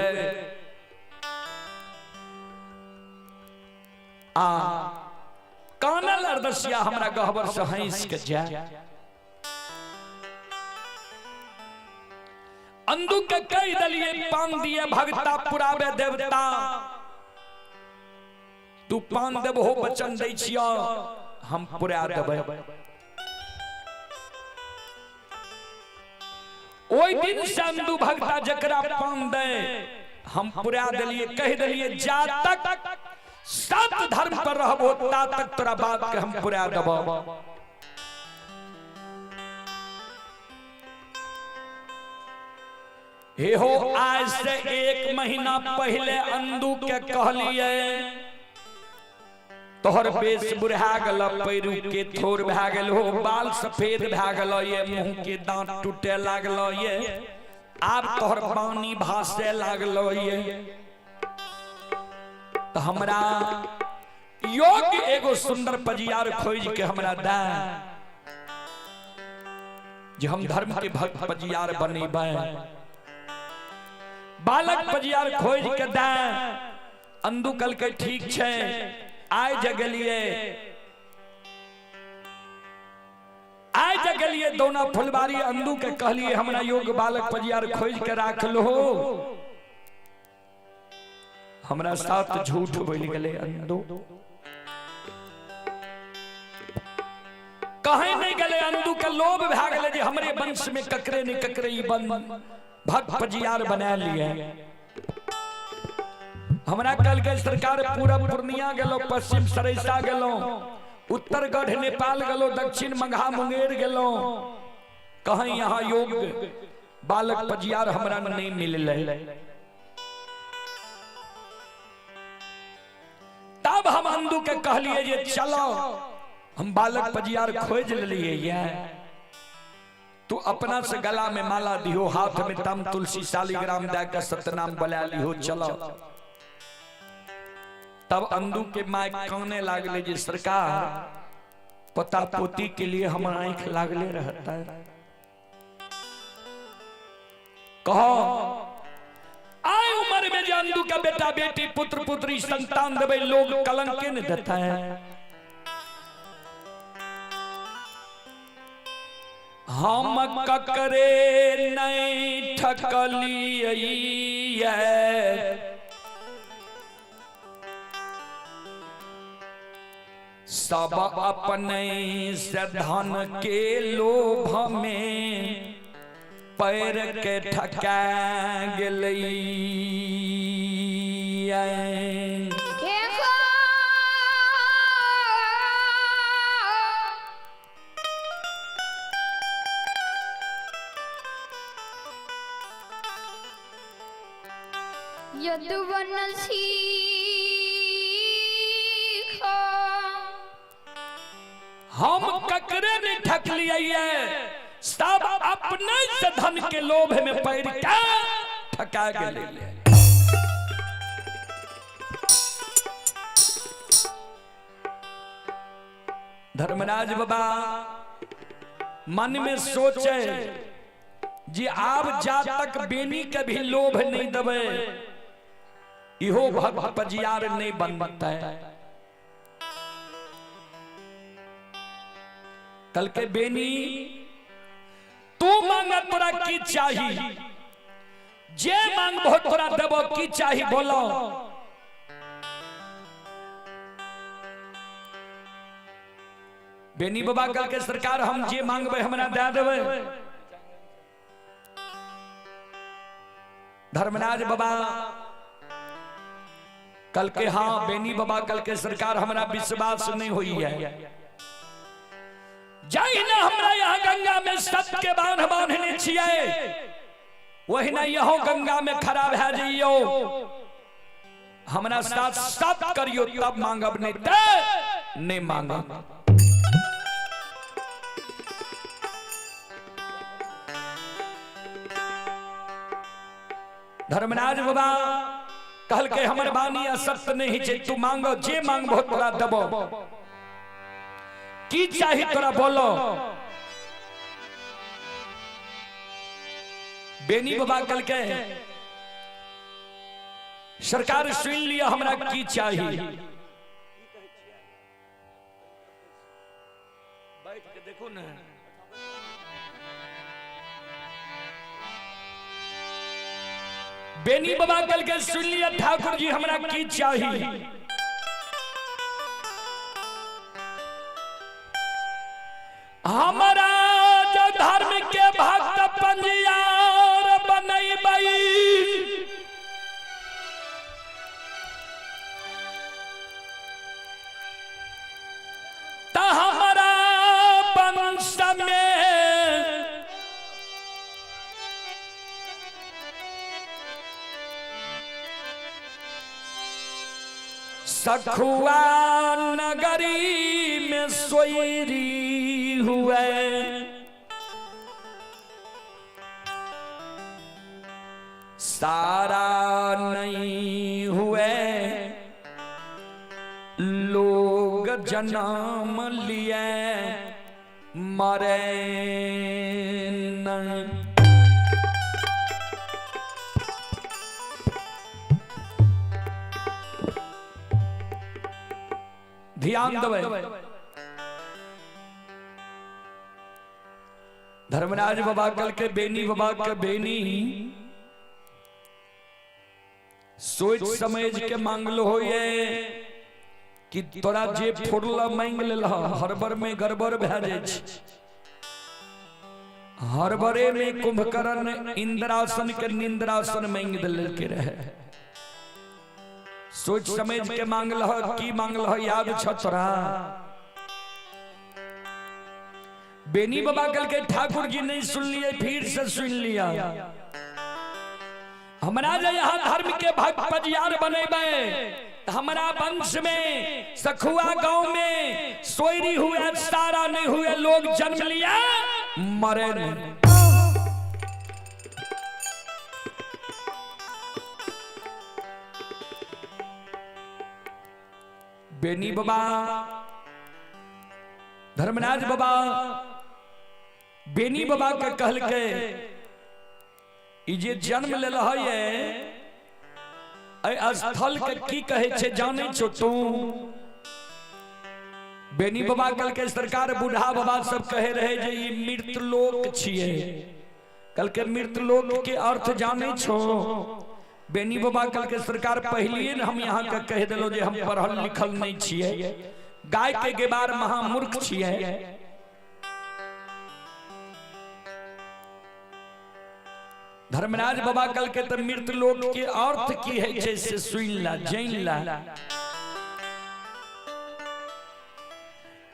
आ कानल अरदसिया हमरा गहबर से हंस के जाए। अंदू के कह दलिए पान दिए भगता पुरावे देवता, तू पान देबहो वचन दै छियो हम पुरा देबै। ओहि दिन से अंदू भगता जकरा पान दे हम पुरा दलिए, कह दलिए जा तक सत धर्म पर रहबो ता तक तोरा बात के हम पुरा देबो। हे हो आज से 1 महीना पहले अंदू के कहलिए तोहर बेस बुढ़ा गेल, पैरू के थोर भए गेल हो, बाल सफेद भए गेल ये, मुंह के दांत टूटे लागल ये, आब तोहर पानी भासे लागल ये। तो हमरा योग्य एगो सुंदर पजियार खोज के हमरा दे जे हम धर्म के भक्त पजियार बनेबै। बालक पजियार खोज के दे। अंदू कल के ठीक छै, आइ जगलिए, आइ जगलिए दोना फुलबारी अंदू के कहलिए हमरा योग्य बालक पजियार खोज के राख लो। हमरा साथ झूठ बोल गए अंदू, कहीं नहीं गले। अंदू के लोभ भए गेलै जे हमरे वंश में ककरे नहीं ककरे ई भक्त पजियार बना लिए। हमरा कल के सरकार पूरब पूर्णिया गेलो, पश्चिम सरैसा गेलो, उत्तरगढ़ नेपाल गेलो, दक्षिण मंघा मुंगेर गेलो, कहीं यहाँ योग्य बालक पजियार हमरा नहीं मिललै। तब हम अंदू के कहलिए जे चलो हम बालक पजियार खोज लिए ये, तू अपना से गला में माला दिहो, हाथ में तम तुलसी शालिग्राम दे के सतनाम बला लिहो, चलो। तब अंदू के माय काने लागले जे सरकार पोता पोती के लिए हमरा आंख लागले रहता है। कहो आए उम्र में जे अंदू का बेटा बेटी पुत्र पुत्री संतान देवे लोग कलंक के नहीं देता है। हम ककरे नहीं ठकलिए, सब अपने से धन के लोभ में पैर के ठका गेलै। यदुवंशी हम ककरे नहीं ठकलिए, सब अपने से धन के लोभ में पैर के ठका गेलै। धर्मराज बाबा मन में सोचे जी आब जा तक बेनी के भी लोभ नहीं दबे इहो भक्त पजियार नहीं बनता है। कल के बेनी तू मांग तोरा की चाही, जे मांगबो तोरा देबो, की चाही बोलो। बेनी बाबा कल के सरकार हम जे मांगबे हमरा दे देबे। धर्मराज बाबा कल के हाँ बेनी बाबा कल के सरकार हमरा विश्वास नहीं हुई है। जाहि ना हमरा यहाँ गंगा में सत के बांध बांधने छियै वही ना यहो गंगा में खड़ा भए जइयो, हमरा साथ सत करियो तब मांगब, नहीं ते नहीं मांगब। धर्मराज बाबा कहल के हमर बानी असत्य नहीं छे, तू मांगो जे मांगबो तोरा देबो, की चाही तोरा बोलो। बेनी बाबा कल के सरकार सुन लिया हमरा की चाही। बैठ के देखो ना, बेनी बाबा कल के सुन लिया ठाकुर जी हमरा की चाही। हमारा जो धर्म के भक्त पंजियार बनैबै, त हमारा वंश में सखुआ नगर नगरी में सोयरी हुए सारा नहीं हुए लोग जन्म लिए मरे नहीं। ध्यान दवे धर्मराज बाबा कल के बेनी बाबा के बेनी सोच समझ के मांगलो हो ये कि तोरा जे फुरला मांग लेल हरबर में गड़बड़ भए जाइ छै। हरबरे में कुंभकर्ण इंद्रासन के निंद्रासन मांग देलके रहे। सोच समझ के मांगल की मांगल याद छ तोरा? बेनी बाबा कल के ठाकुर जी नहीं सुन लिए, फिर से सुन लिया। हमरा जे यहाँ धर्म के भक्त पजियार बनेबै हमारा वंश में सखुआ गांव में सोयरी हुए सारा नहीं हुए लोग जन्म लिया मरे नहीं। बेनी बाबा धर्मराज बाबा बेनी बाबा के कहल के जे जन्म लेल है स्थल के की कहे छे जाने छो तू? बेनी बाबा कल के सरकार बूढ़ा बाबा सब कहे रहे जे ई मृतलोक छिए। कल के मृतलोक के अर्थ जाने छो? बेनी बाबा कल के सरकार पहलिए न हम यहाँ के कह दिलो जे हम पढ़ल लिखल नहीं छिए, गाय के गेबार महामूर्ख छिए। धर्मराज बाबा कल के तो मृतलोक के अर्थ की है छे से सुन ला जान ला।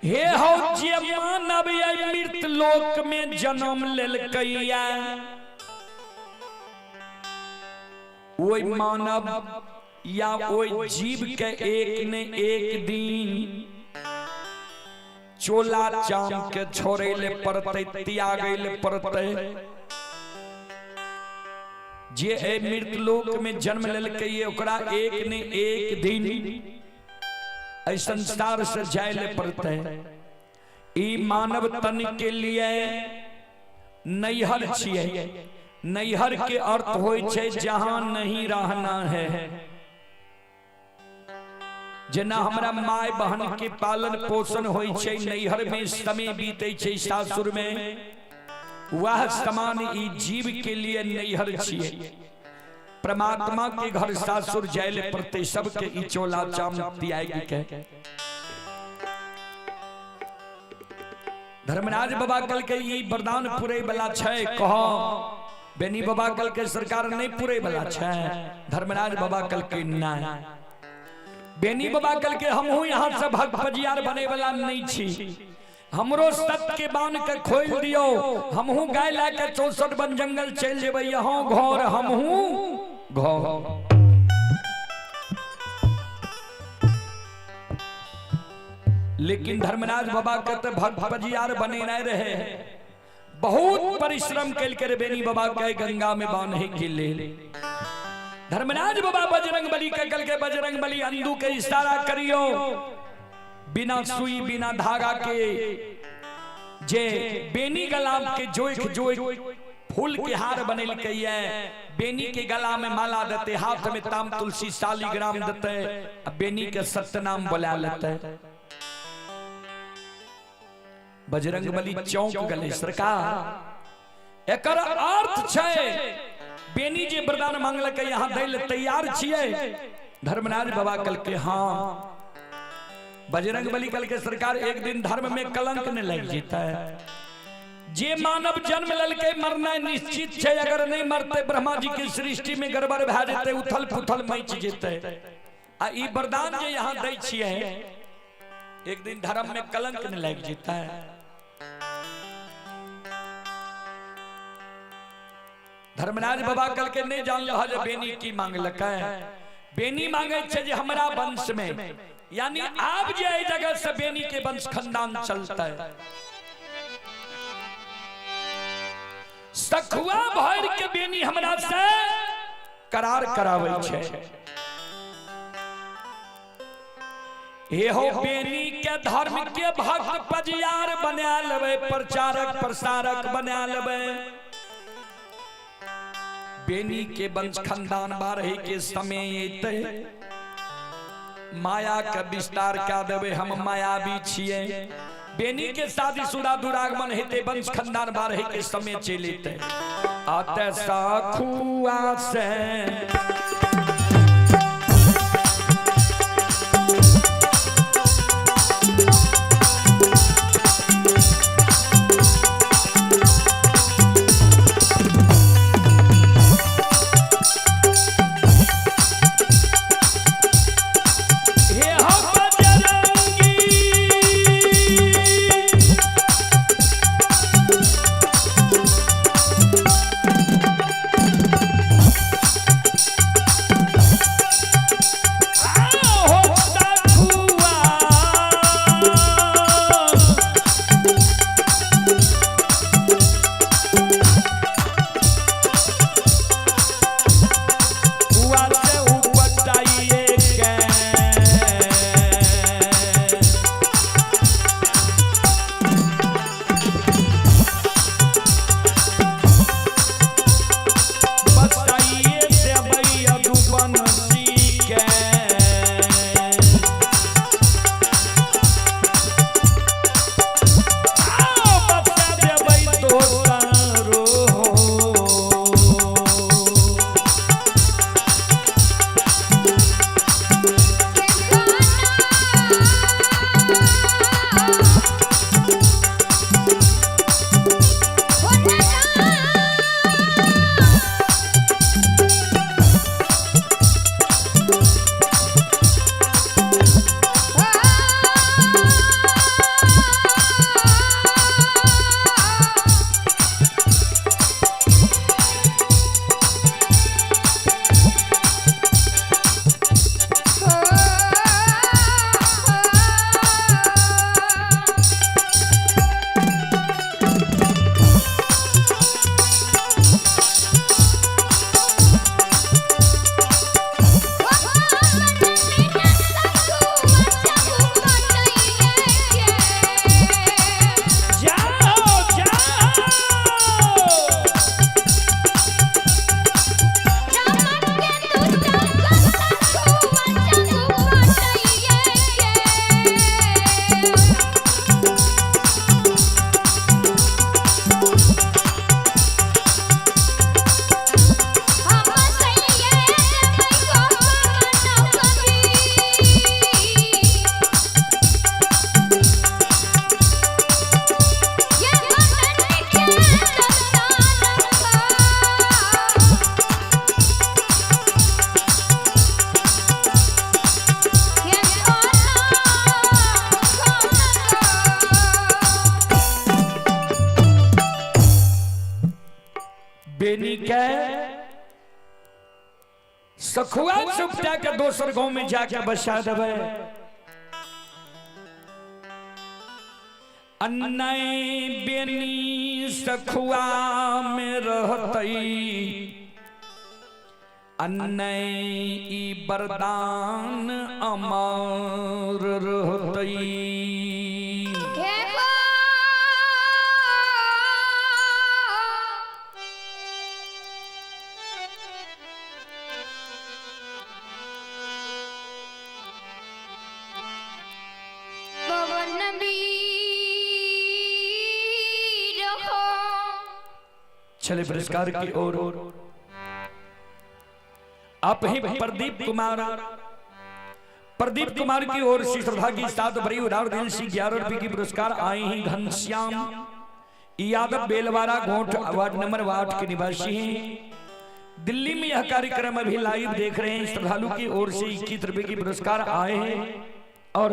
हे हो जे मानव मृतलोक में जन्म लेलकैया ओई मानव या ओई जीव के एक ने एक दिन चोला चाम के छोड़े ले पड़ते, त्यागे ले पड़ते। जे ए मृतलोक में जन्म लेलकै ओकरा एक ने एक दिन एहि संसार से जाय ले पड़ते। ई मानव तन के लिए नैहर छियै। नैहर के अर्थ होय छै जहां नहीं रहना है। जेना हमरा my बहन के पालन पोषण होय छै नैहर में समय बीतै छै सासुर में, वह समान ई जीव के लिए नैहर छियै। परमात्मा के घर सासुर जाय ले पड़ते सबके ई चोला चाम त्याग के। धर्मराज बाबा कल के ई वरदान पूरे वाला छै कहो? बेनी बाबा कल के सरकार नहीं पूरे वाला छै। धर्मराज बाबा कल के ना। बेनी बाबा कल के हमहू यहाँ से भक्त पजियार बने वाला नहीं छी। हमरो सत के बांध के खोल दियो, हमहू गाय ला के 64 वन जंगल चल जेबै, यहाँ घर हमहू घर। लेकिन धर्मराज बाबा के तो भक्त पजियार बने नहीं रहे। बहुत परिश्रम कल के बेनी बाबा के गंगा में बांधे के लेल। धर्मराज बाबा बजरंग बली के कल के बजरंग बली अंधू के इशारा करियो, बिना सुई बिना धागा के जे बेनी गला के जोइक जोइक फूल के हार बनेलकै है, बेनी के गला में माला देते, हाथ में ताम तुलसी शालिग्राम देते, बेनी के सत्यनाम बोला लेते। बजरंग बली चौंक गले सरकार एकर अर्थ छै बेनी जे वरदान मांगलकै यहाँ दै ले तैयार छियै? धर्मराज बाबा कल के हाँ। बजरंग बली कल के सरकार एक दिन धर्म में कलंक नहीं लग जेतै। जे मानव जन्म लेलकै मरना निश्चित छै, अगर नहीं मरते ब्रह्मा जी के सृष्टि में गड़बड़ भए जेतै, उथल पुथल मचि जेतै। आ ई वरदान जे यहाँ दै छियै एक दिन धर्म में कलंक नहीं लग जेतै। धर्मराज बाबा कल के नहीं जानल जे बेनी की मांगलकै। बेनी मांगे छै जे हमरा वंश में यानी आब जे एहि जगह से बेनी के वंश खानदान चलता है। सखुआ भर के बेनी हमरा से करार करावे छै। एहो बेनी के धर्म के भक्त पजियार बना लेबै, प्रचारक प्रसारक बना लेबै। बेनी के वंश खानदान बारहे के समय एतै, माया के विस्तार कए देबै, हम मायावी छियै। बेनी के शादीशुदा दुरागमन हेतै, वंश खानदान बारहे के समय चलि एतै। आते सखुआ से हे हो बजरंगी, आओ हो सखुआ। कुआ से उपटाइए के बताइए देबै यदुवंशी के। आओ बता देबै दोसरो हो। जाओ जाओ। बेनी के सखुआ सुपटा के दोसर गांव में जाके बसा देबै। अन्नय बेनी सखुआ में रहतै, अन्नय ई वरदान अमर रहतै। पवन वीर हो। चले पुरस्कार की ओर। आप ही प्रदीप कुमार, प्रदीप कुमार की ओर से श्रद्धा की साथ भरी उदार दिल से 11 रुपए की पुरस्कार आए हैं। घनश्याम यादव बेलवारा गोठ वार्ड नंबर 8 के निवासी हैं। दिल्ली में यह कार्यक्रम अभी लाइव देख रहे हैं। श्रद्धालु की ओर से 21 रुपए की पुरस्कार आए हैं। और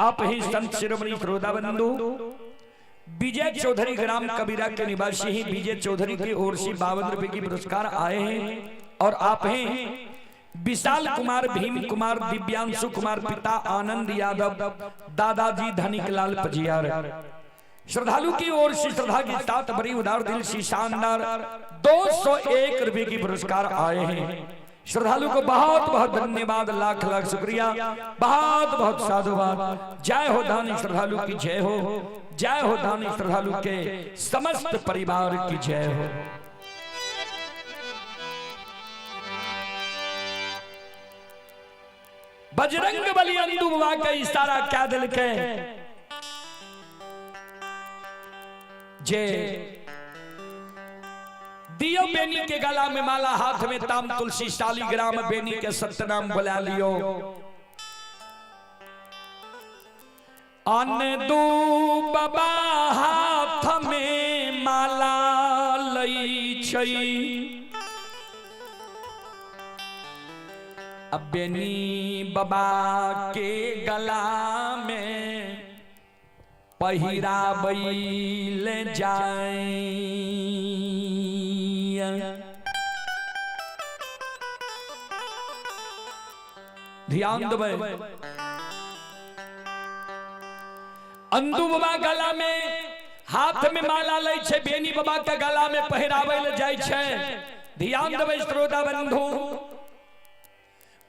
आप ही संत शिरोमणि श्रोता बंधु विजय चौधरी ग्राम कबीरा के निवासी हैं। विजय चौधरी की ओर से 52 रुपए की पुरस्कार आए हैं। और आप हैं विशाल कुमार, भीम कुमार, दिव्यांशु कुमार, पिता आनंद यादव, दादाजी धनिक लाल पजियार। श्रद्धालु की ओर से श्रद्धा के साथ बड़ी उदार दिल से शानदार 201 रुपए की पुरस्कार आए हैं। श्रद्धालु को बहुत बहुत धन्यवाद, लाख लाख शुक्रिया, बहुत बहुत साधुवाद। जय हो दानी श्रद्धालु की जय हो, जय हो दानी श्रद्धालु के समस्त परिवार की जय हो। बजरंग बली अंदू बाबा का इशारा क्या दिल के जे दियो बेनी के गला में माला, हाथ में ताम तुलसी, शालीग्राम बेनी के सत्यनाम बुला लियो। अन दू बाबा हाथ में माला लई छई, अब बेनी बाबा के गला में पहिराबई ले जाए। ध्यान देबै, अंदू बाबा गला में हाथ में माला लै छै, बेनी बाबा के गला में पहिराबै ले जाइ छै। ध्यान देबै श्रोता बंधु,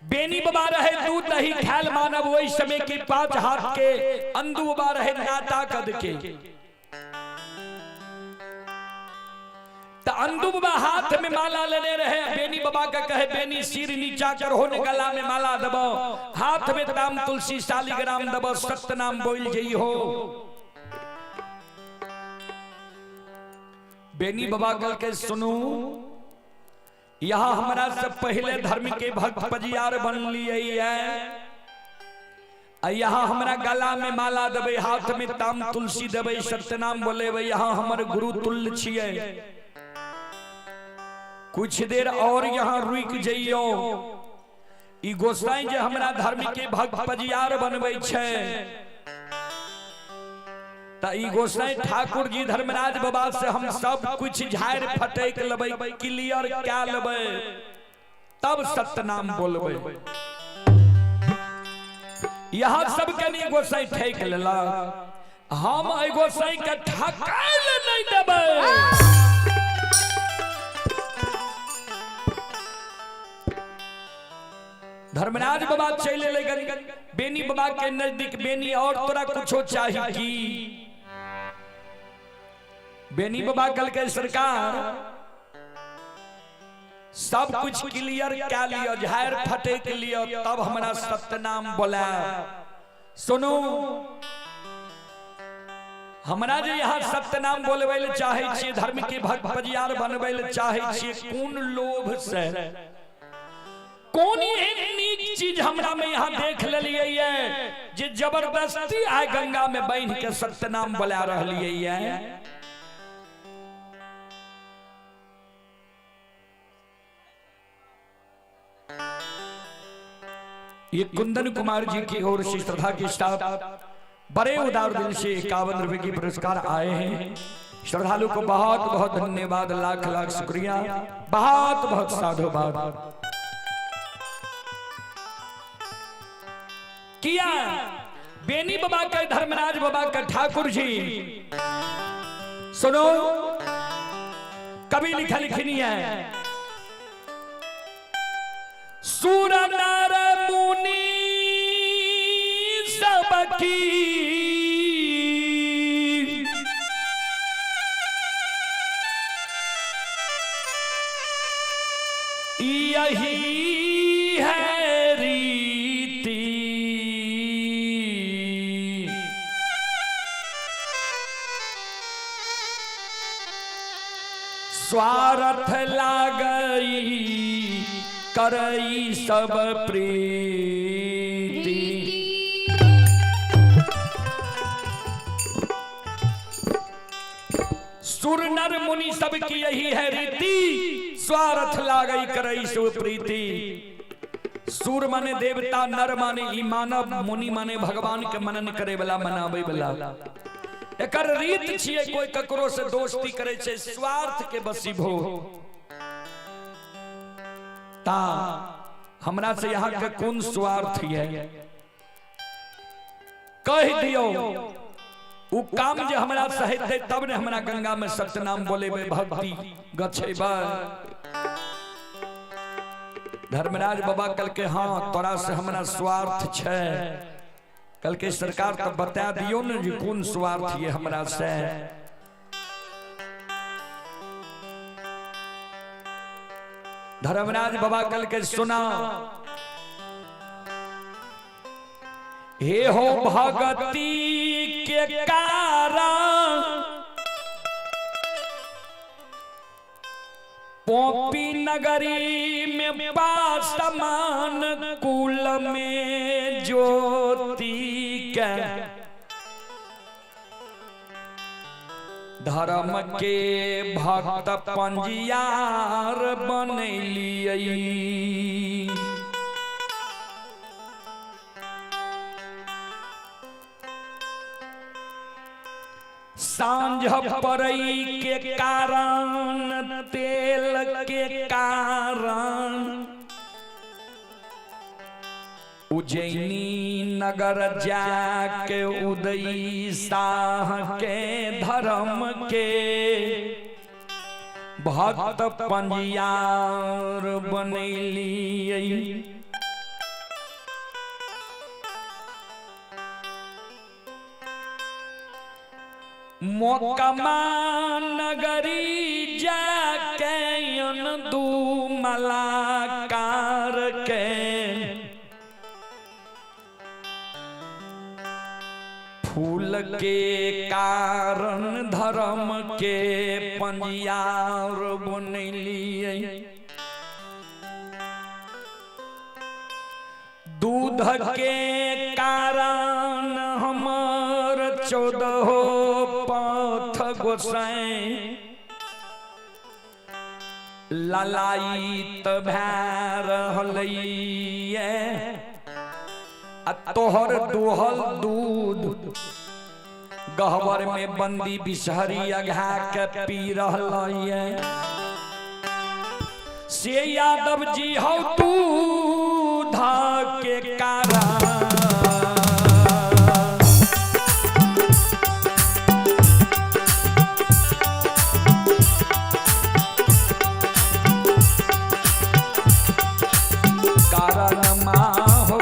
बेनी बाबा रहे दूध दही खायल मानव वही समय की 5 हाथ के, अंदू बाबा रहे नाता कद के। अंदू बाबा हाथ में माला लेने रहे, बेनी बाबा का कहे बेनी सिर नीचा कर होने गला में माला दबो, हाथ में ताम तुलसी शालीग्राम दबो, सत्यनाम बोल जई हो। बेनी बाबा कह के सुनू, यहाँ हमारा से पहले धर्म के भक्त पजियार बन लिए है, यहाँ हमरा गला में माला देबै, हाथ में ताम तुलसी देबै, सत्यनाम बोलेबै, यहाँ हमर गुरु तुल्य छियै। कुछ देर और यहाँ रुक जइयो, ई गोसाई जे हमरा धर्म के भक्त पजियार बनबै छै, त ई गोसाई ठाकुर जी धर्मराज बाबा से हम सब कुछ झाड़ फटक लेबै, क्लियर क्या लेबै, तब सत्यनाम बोलबै। यहाँ सब के नहीं गोसाई ठेक लेलक, हम एहि गोसाई के ठकाय ले नहीं देबै। धर्मराज बाबा चलि एलै बेनी बाबा के नजदीक, बेनी और तोरा कुछो चाही की? बेनी बाबा कहलकै सरकार सब कुछ क्लियर क्या लियो, झाड़ फटक लियो, तब हमरा सत्यनाम बोला। सुनू, हमरा जे यहाँ सत्यनाम बोलबै ले चाहे छियै, धर्म के भक्त पजियार बनबै ले चाहे छियै, कोन लोभ से, कोन एहन नीक चीज हमरा में यहाँ देख लेलियै जे जबरदस्ती आय गंगा में बान्हि के सत्यनाम बोला रहलियै। ये कुंदन कुमार जी की ओर से श्रद्धा के साथ बड़े उदार दिल से 51 रुपए की पुरस्कार आए हैं। श्रद्धालु को बहुत बहुत धन्यवाद, लाख लाख शुक्रिया, बहुत बहुत साधुवाद। किया बेनी बाबा के धर्मराज बाबा के ठाकुर जी, सुनो कभी लिखा लिखनी है, सुर नर मुनि सबकी यही है रीति, स्वार्थ लागई करई सब प्रीति। सुर नर मुनि सबकी यही है रीति, स्वार्थ लागई करई सब प्रीति। सुर माने देवता, नर माने ई मानव, मुनि माने भगवान के मनन करे वाला, मनावे वाला। एकर रीत छियै कोई ककरो से दोस्ती करे छै, स्वार्थ के बसीभो। ता हमरा से यहाँ के कोन स्वार्थ ये कह दियो उ काम जे हमरा से हेतै तब ने हमरा गंगा में सत्यनाम बोलेबै भक्ति गछेबै। धर्मराज बाबा कल के हाँ तोरा से हमरा स्वार्थ छै। कल के सरकार तो बता दियो ने जे कोन स्वार्थ ये हमरा से। धर्मराज बाबा कल के सुना हे हो भगती के कारण पोपी नगरी में पासमान कुल में ज्योति के धर्म के भक्त पंजियार बनैलियै। सांझ पड़ई के कारण तेल के कारण उज्जैनी नगर जाके उदयी शाह के धर्म के भक्त पंजियार बनैलियै। मोकमा नगरी जाके दू मलाकार के फूल के कारण धर्म के पंजियार बनैलियै। दूध के कारण हमर 14 पथ गोसाई ललायित भए रहलैये आ तोहर दुहल दूध गहवर में बंदी बिसहरी अघा के पी रहलैये। से यादव जी हौ दूध के कारण कारण माहो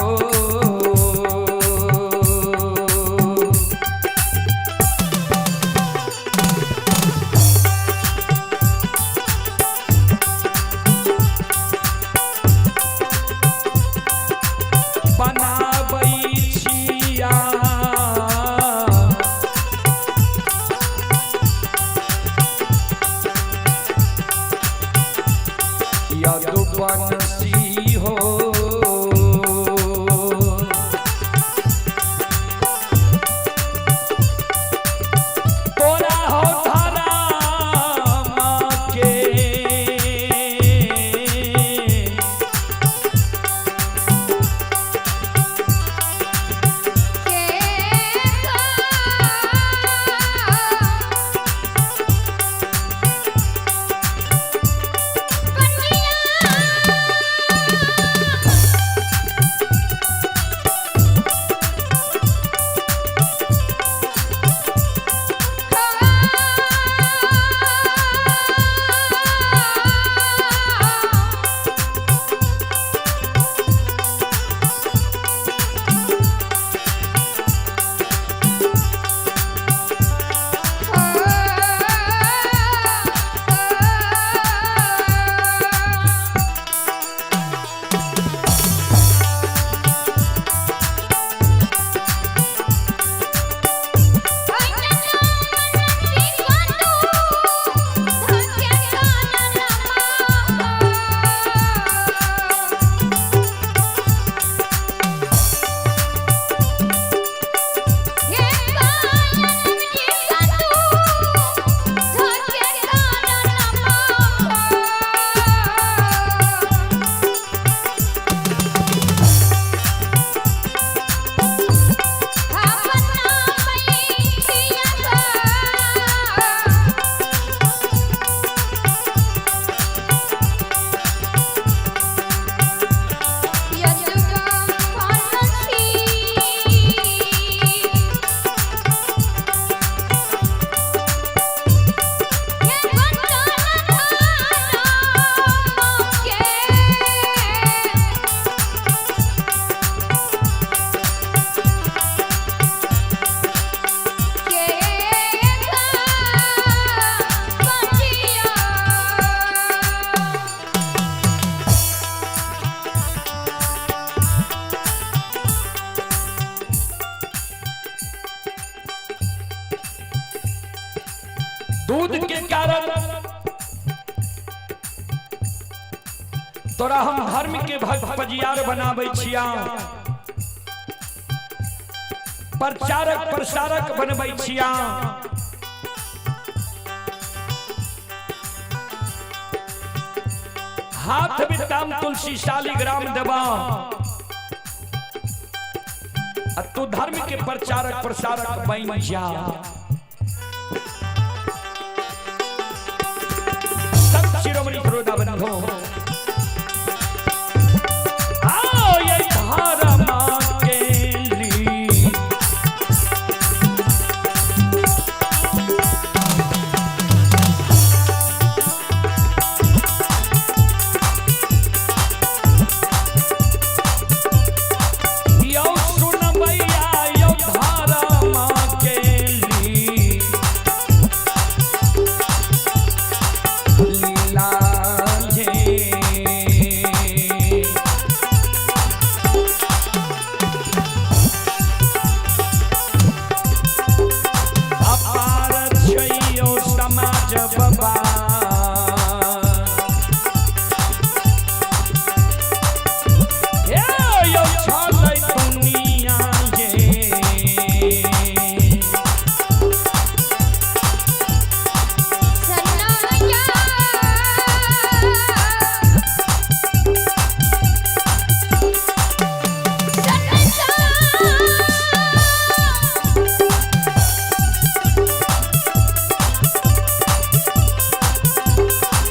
दूध के कारण तोरा हम धर्म के भक्त पजियार बनाबै छिया, प्रचारक प्रसारक बनबै छिया। हाथ में ताम तुलसी शालिग्राम देबा आ तू धर्म के प्रचारक प्रसारक बन जा। संत शिरोमणि फिरोजा बंधो आओ ये धर्म के लिए यौ सुनबैया यौ धर्म के लिए लीला ये। अपार छैयौ समाज बाबा, हे यौ छलै दुनिया ये। सनाया सनसा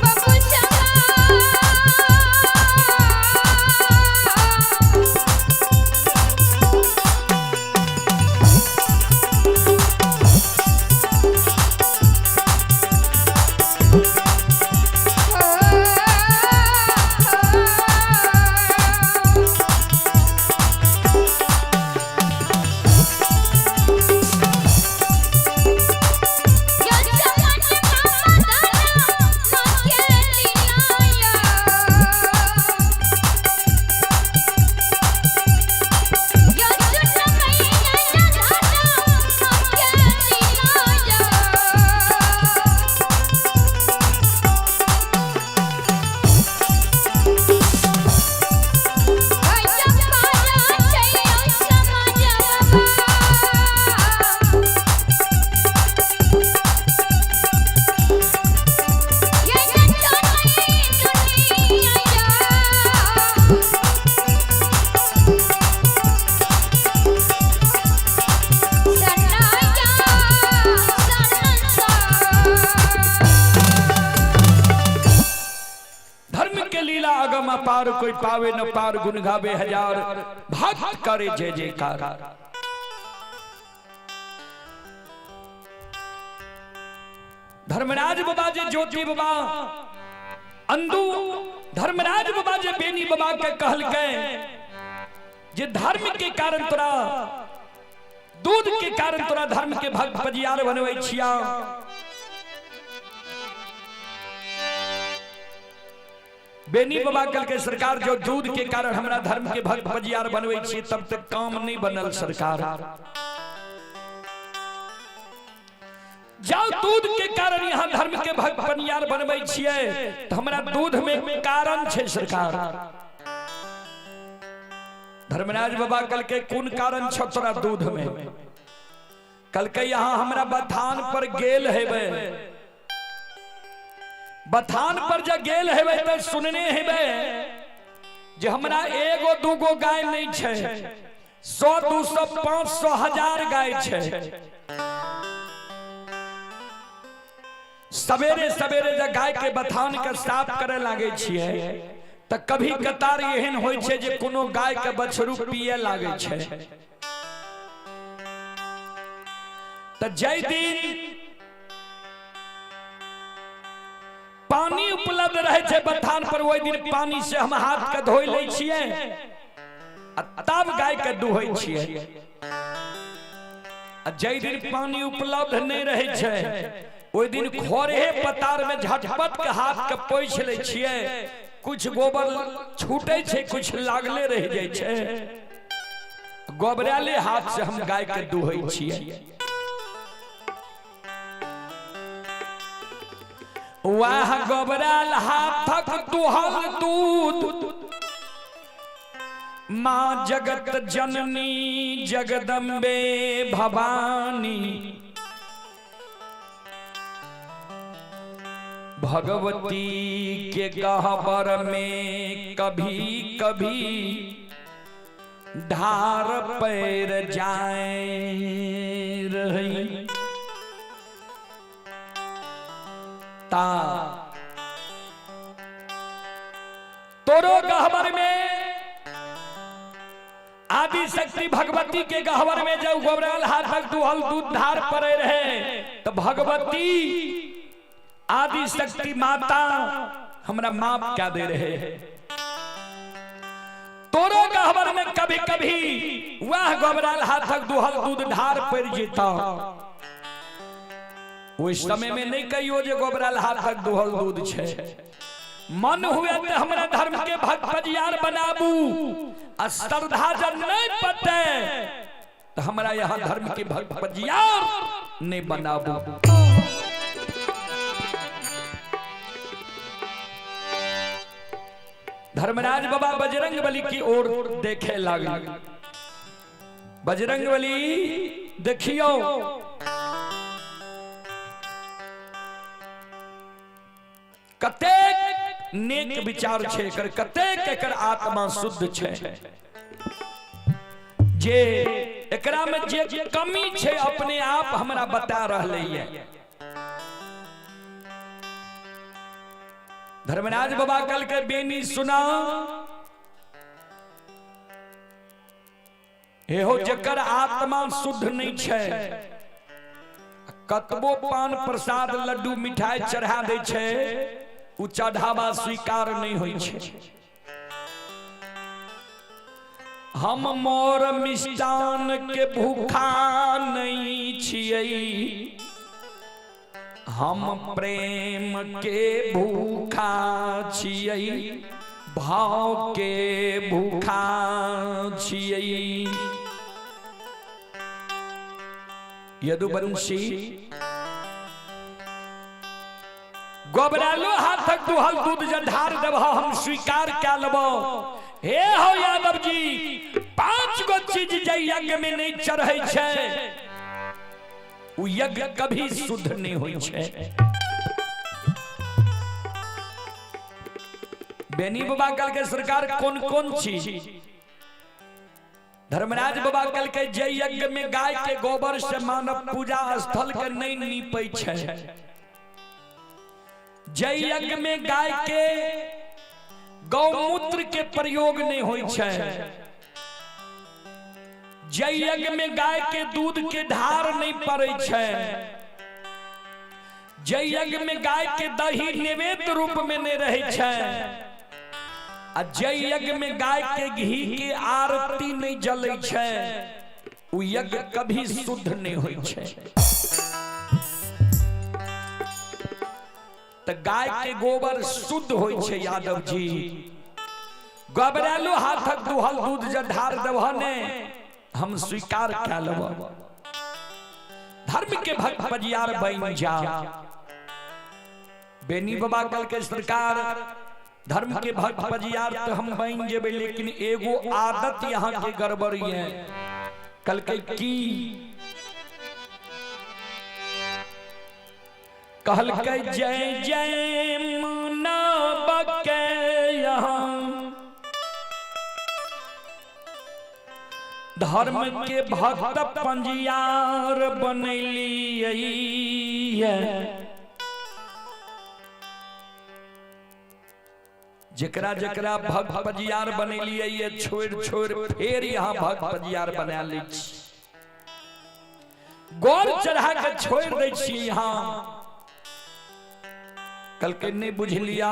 बाबू श्यामा धर्म के लीला अगम अपार, कोई पावे न पार, गुण गावे हजार, भक्त करे जय जयकार। धर्मराज बाबा जे ज्योति बाबा अंदू धर्मराज बाबा जे बेनी बाबा के कहलकै जे धर्म के कारण तोरा दूध के कारण तोरा धर्म के भक्त पजियार बनबै छिया। बेनी बाबा कल के सरकार जो दूध के कारण हमरा धर्म के भक्त पजियार बनबै छियै तब तक काम नहीं बनल सरकार। जाओ दूध के कारण यहाँ धर्म के भक्त पनियार बनबै छियै तो हमरा दूध में कारण छै सरकार। धर्मराज बाबा कल के कोन कारण छ तोरा दूध में? कल के यहाँ हमरा बथान पर गेल हेबै, बथान पर जब गेल हेबै तो सुनने हेबै जे हमरा एगो दूगो गाय नहीं छै, 100 200 500 1000 गाय छै। सवेरे सवेरे जब गाय के बथान के साफ करे लागे छियै त कभी कतार एहन होइ छै जे कोनो गाय के बछरू पिए लागे छै। त जै दिन पानी उपलब्ध रहे छै बथान पर ओहि दिन पानी से हम हाथ के धोइ लै छियै आ तब गाय के दुहै छियै। आ जै दिन पानी उपलब्ध नहीं रहे छै ओहि दिन खोरहे पतार में झटपट के हाथ के पोछि लै छियै, कुछ गोबर छूटे छै कुछ लागले रह जाइ छै, गोबराले हाथ से हम गाय के दुहै छियै। वाह गोबराल हाथक दुहल दूध माँ जगत जननी जगदम्बे भवानी भगवती के गहबर में कभी कभी धार पैर जाए रही। ता तोरो गहबर में आदि शक्ति भगवती के गहबर में जब गोबराल हाथक दुहल दूध धार पड़े रहे तो भगवती आदि शक्ति माता हमरा माप क्या दे रहे हैं। तोरो गहबर में कभी कभी वह गोबराल हाथक दुहल दूध धार पड़ जेता। उस समय में नहीं कहियो जे गोबराल हाथक दुहल दूध छे। मन हुए तो हमरा धर्म के भक्त पजियार बनाबू आ श्रद्धा जब नहीं पते तो हमरा यहाँ धर्म के भक्त पजियार नहीं बनाबू। धर्मराज बाबा बजरंग बली की ओर देखे लागल। बजरंग बली देखियो कतेक नेक विचार छे एकर, कतेक एकर आत्मा शुद्ध छे। जे एकरा में जे कमी छे अपने आप हमरा बता रहले है। धर्मराज बाबा कल के बेनी सुना एहो जकर आत्मा शुद्ध नहीं छे कतबो पान प्रसाद लड्डू मिठाई चढ़ा दे छे उ चढ़ावा स्वीकार नहीं होई छे। हम मोर मिष्टान के भूखा नहीं छियै, हम प्रेम के भूखा छियै, भाव के भूखा छियै। यदुवंशी गोबरालो हाथक दुहल दूध जधार देब हम स्वीकार कै लेबो। हे हो यादव जी, 5 गो चीज जे यज्ञ में नहीं चढ़ै छै उ यज्ञ कभी शुद्ध नहीं होई छै। बेनी बाबा कल के सरकार कौन कौन चीज? धर्मराज बाबा कल के जय यज्ञ में गाय के गोबर से मानव पूजा स्थल के नहीं नीपै छै, जय यज्ञ में गाय के गौमूत्र के प्रयोग नहीं होई छै, जय यज्ञ में गाय के दूध के धार नहीं पड़े छै, जय यज्ञ में गाय के दही नैवेद्य रूप में नहीं रहे छै, आ जय यज्ञ में गाय के घी के आरती नहीं जले छै, उ यज्ञ कभी शुद्ध नहीं होई छै। तो गाय के गोबर शुद्ध होई छै यादव जी। गोबरालो हाथक दुहल दूध जधार देबह ने हम स्वीकार कै लेब। धर्म के भक्त पजियार बन जा। बेनी बाबा कल के सरकार धर्म के भक्त पजियार तो हम बन जेबे, लेकिन एगो आदत यहाँ के गड़बड़ी है। कल के की कहल के जय जय मानव के यहाँ धर्म के भक्त पंजियार बनैलियै। जकरा जकरा भक्त पंजियार बनैलियै छोड़ छोड़ फेर यहाँ भक्त पंजियार बना लै छी, गौर चढ़ा के छोड़ दै छी। यहाँ कल के नहीं बुझलिया,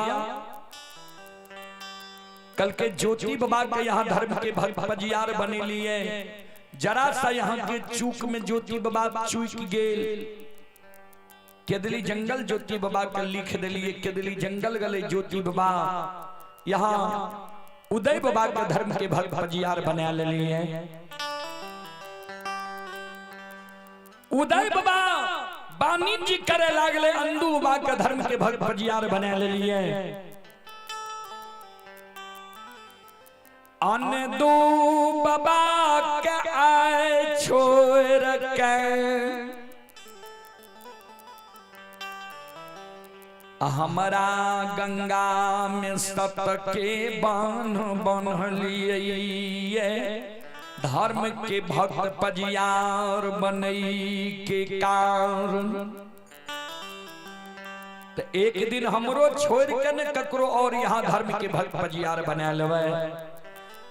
कल के ज्योति बाबा के यहाँ धर्म के भक्त पजियार बने लिए, जरा सा यहाँ के चूक में ज्योति बाबा चूक गेल, केदली जंगल ज्योति बाबा के लिख दिलिए, केदली जंगल गले ज्योति बाबा, यहाँ उदय बाबा के धर्म के भक्त पजियार बना लिए। उदय बाबा वाणिज्य करे लागले अंदू बाबा के धर्म के भक्त फजियार बना लेलिए। अंदू बाबा के आए छोड़ के हमरा गंगा में सत के बांध बन्हलिए, धर्म के भक्त पजियार बनई के कारण। तो एक दिन हमरो छोड़ के न ककरो और यहाँ धर्म के भक्त पजियार बना लेबै।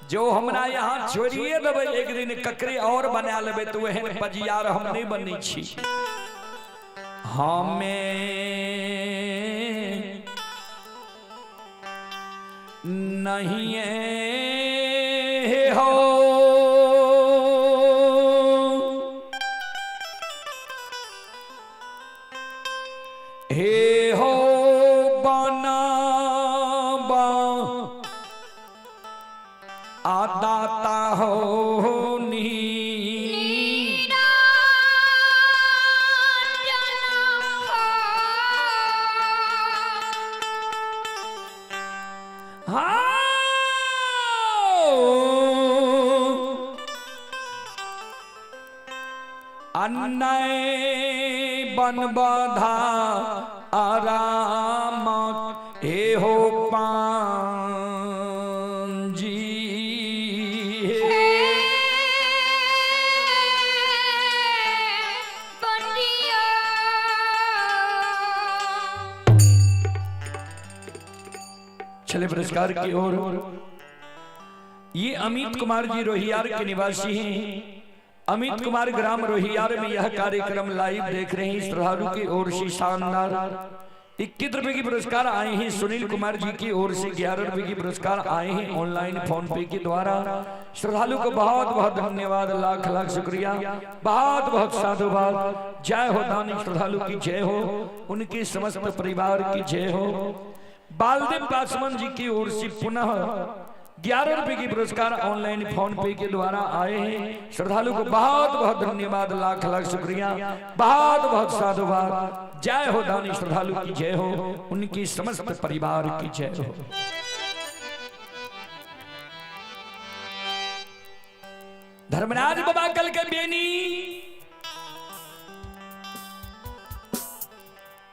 जो हमरा यहाँ छोड़िए देबै एक दिन ककरे और बना लेबै तो एहन पजियार हम नहीं बनै छी। हमें नहीं हो हे हो बनाबा आदाता हो नी अन्नय बन बधा आराम हे हो पांजी चले पुरस्कार की ओर। ये अमित कुमार जी रोहियार के निवासी हैं। अमित कुमार ग्राम रोहियार में यह कार्यक्रम लाइव देख रहे हैं। श्रद्धालु की ओर से शानदार 21 रुपए की पुरस्कार आए हैं। सुनील कुमार जी की ओर से 11 रुपए की पुरस्कार आए हैं ऑनलाइन फोन पे के द्वारा। श्रद्धालु को बहुत बहुत धन्यवाद, लाख लाख शुक्रिया, बहुत बहुत साधुवाद। जय हो दानी श्रद्धालु की जय हो, उनके समस्त परिवार की जय हो। बालदेव पासवान जी की ओर से पुनः 11 रुपए की पुरस्कार ऑनलाइन फोन पे के द्वारा आए हैं। श्रद्धालु को बहुत बहुत धन्यवाद, लाख लाख शुक्रिया, बहुत बहुत साधुवाद। जय हो दानी श्रद्धालु की जय हो, उनकी समस्त परिवार की जय हो। धर्मराज बाबा कल के बेनी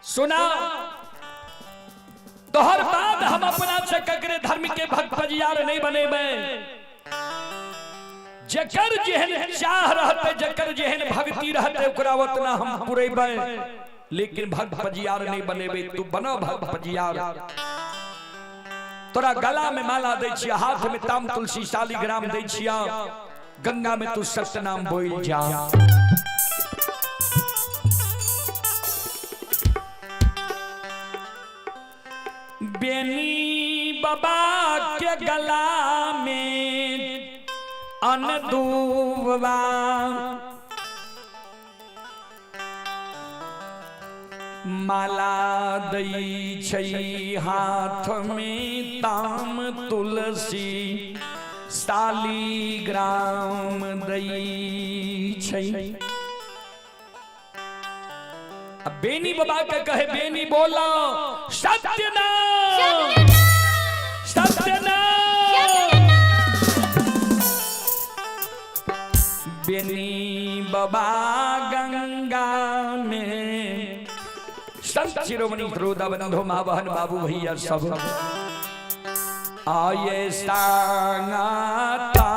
सुना तोहर बाद हम अपना से ककरे धर्म के भक्त पजियार नहीं बनेबे। जकर जेहन चाह रहते, जकर जेहन भक्ति रहते ओकरा उतना हम पुरेबे, लेकिन भक्त पजियार नहीं बनेबे। तू बनो भक्त पजियार। तोरा गला में माला दै छिया, हाथ में ताम तुलसी शालिग्राम दै छिया, गंगा में तू सत्य नाम बोल जा। बेनी बाबा के गला में अनदुबा माला दई छै, हाथ में ताम तुलसी शालिग्राम दई छै। अब बेनी बाबा के कहे बेनी बोला सत्य नाम, सत्य नाम। बेनी बाबा गंगा में संत शिरोमणि श्रोता बंधु माँ बहन बाबू भैया सब आये सांगाता।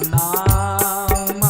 नाम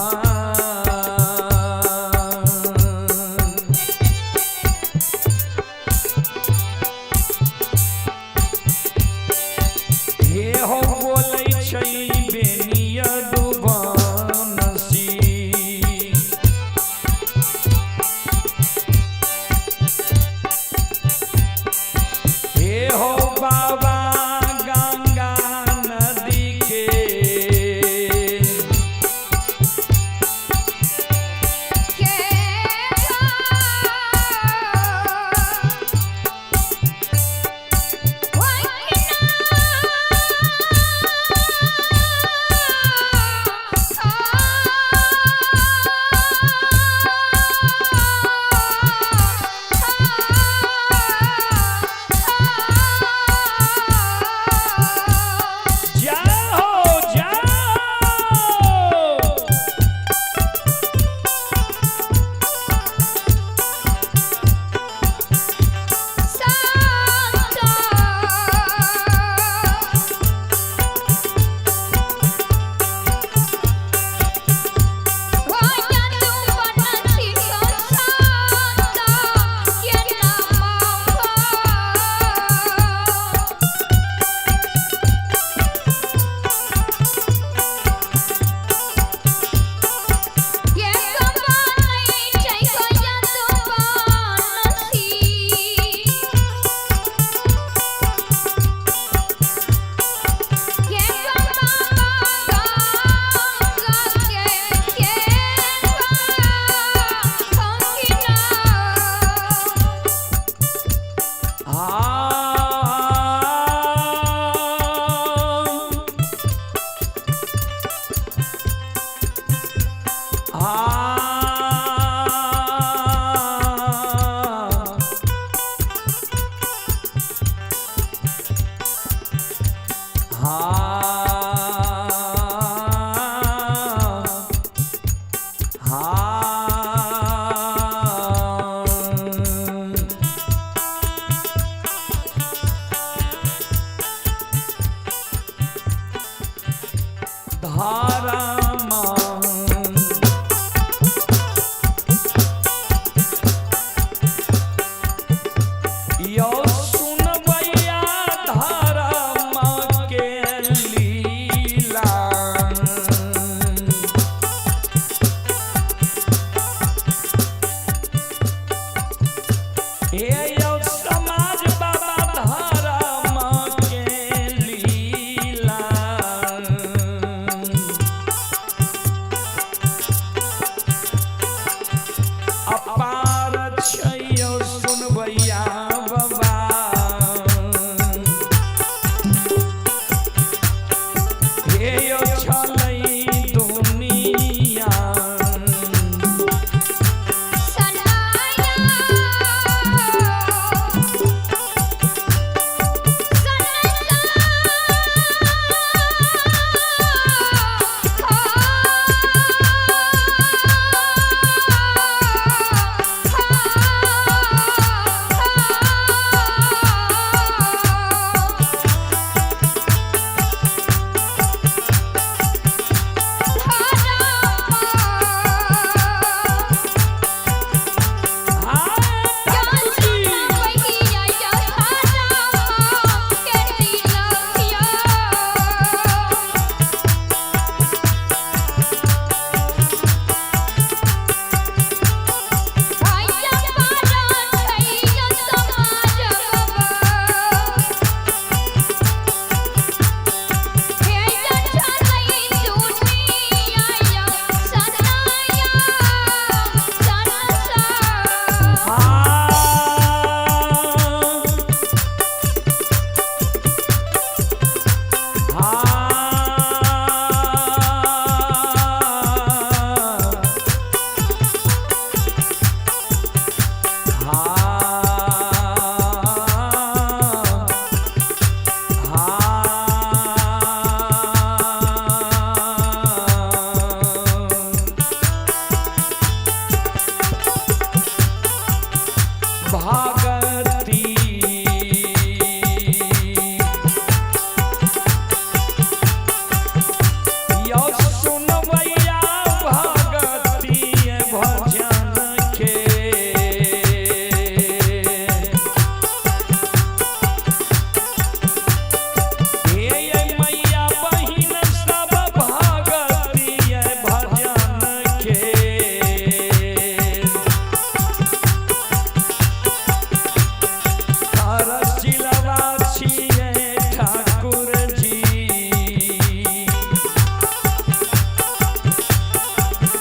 हाँ हाँ धारा मां यो सुनबैया धारा माँ के लीला। हे यो समाज बाबा धारा माँ के लीला। अपार छैयो सुनबैया बाबा। हे यो छलै दुनिया। सनाया हाँ, ठाकुर जी। सनाया। हाँ हाँ भागती यो सुनबैया भगती भजन के। हे मैया बहिन सब भगती भजन के। हरसिलवा छियै ठाकुर जी।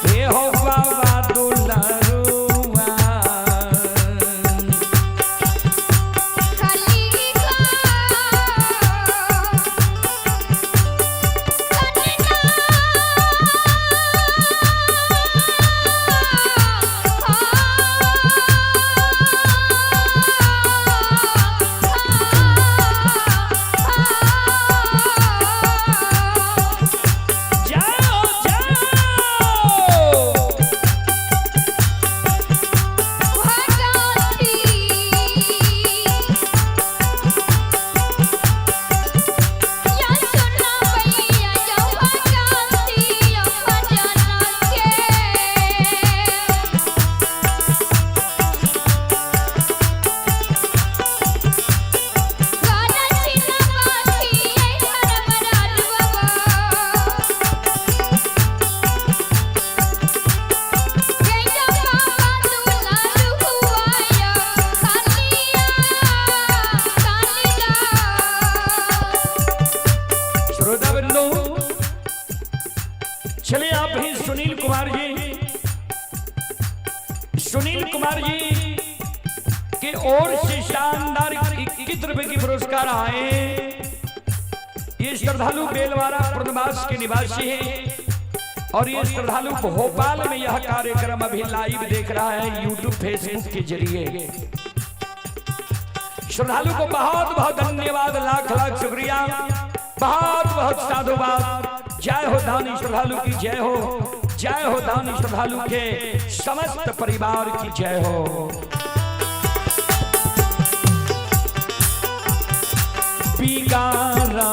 हे हो बाबा दुलारुआ। जाओ जाओ। श्रोता बंधु, चलिए आप ही सुनील कुमार जी, सुनील कुमार जी के ओर से शानदार 21 रुपए की पुरस्कार आए। ये श्रद्धालु बेलवारा पूर्णवास के निवासी हैं और ये श्रद्धालु भोपाल में यह कार्यक्रम अभी लाइव देख रहा है यूट्यूब फेसबुक के जरिए। श्रद्धालु को बहुत बहुत धन्यवाद, लाख लाख शुक्रिया, बहुत श्रद्धालु की जय हो। जय हो दानी श्रद्धालु के समस्त परिवार की जय हो। बिगारा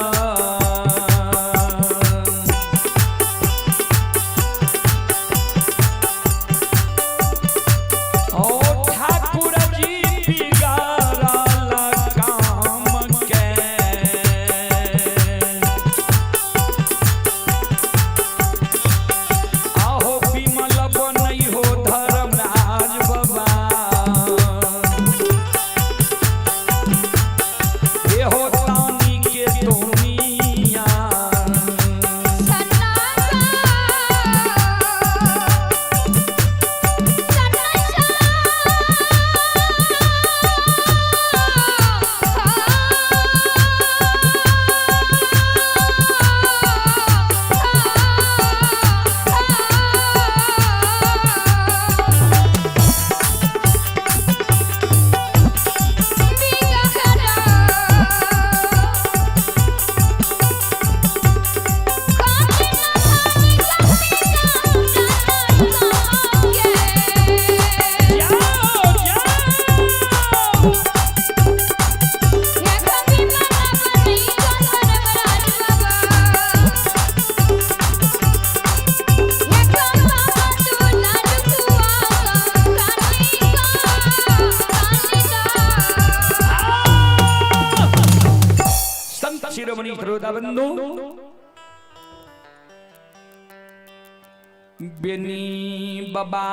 ओ ठाकुर जी बिगारा ला काम के। आहो विमल बनई हो धर्मराज बाबा। एहो तानी के दुनिया। जाओ जाओ। संत शिरोमणि श्रोता बंधु बेनी बाबा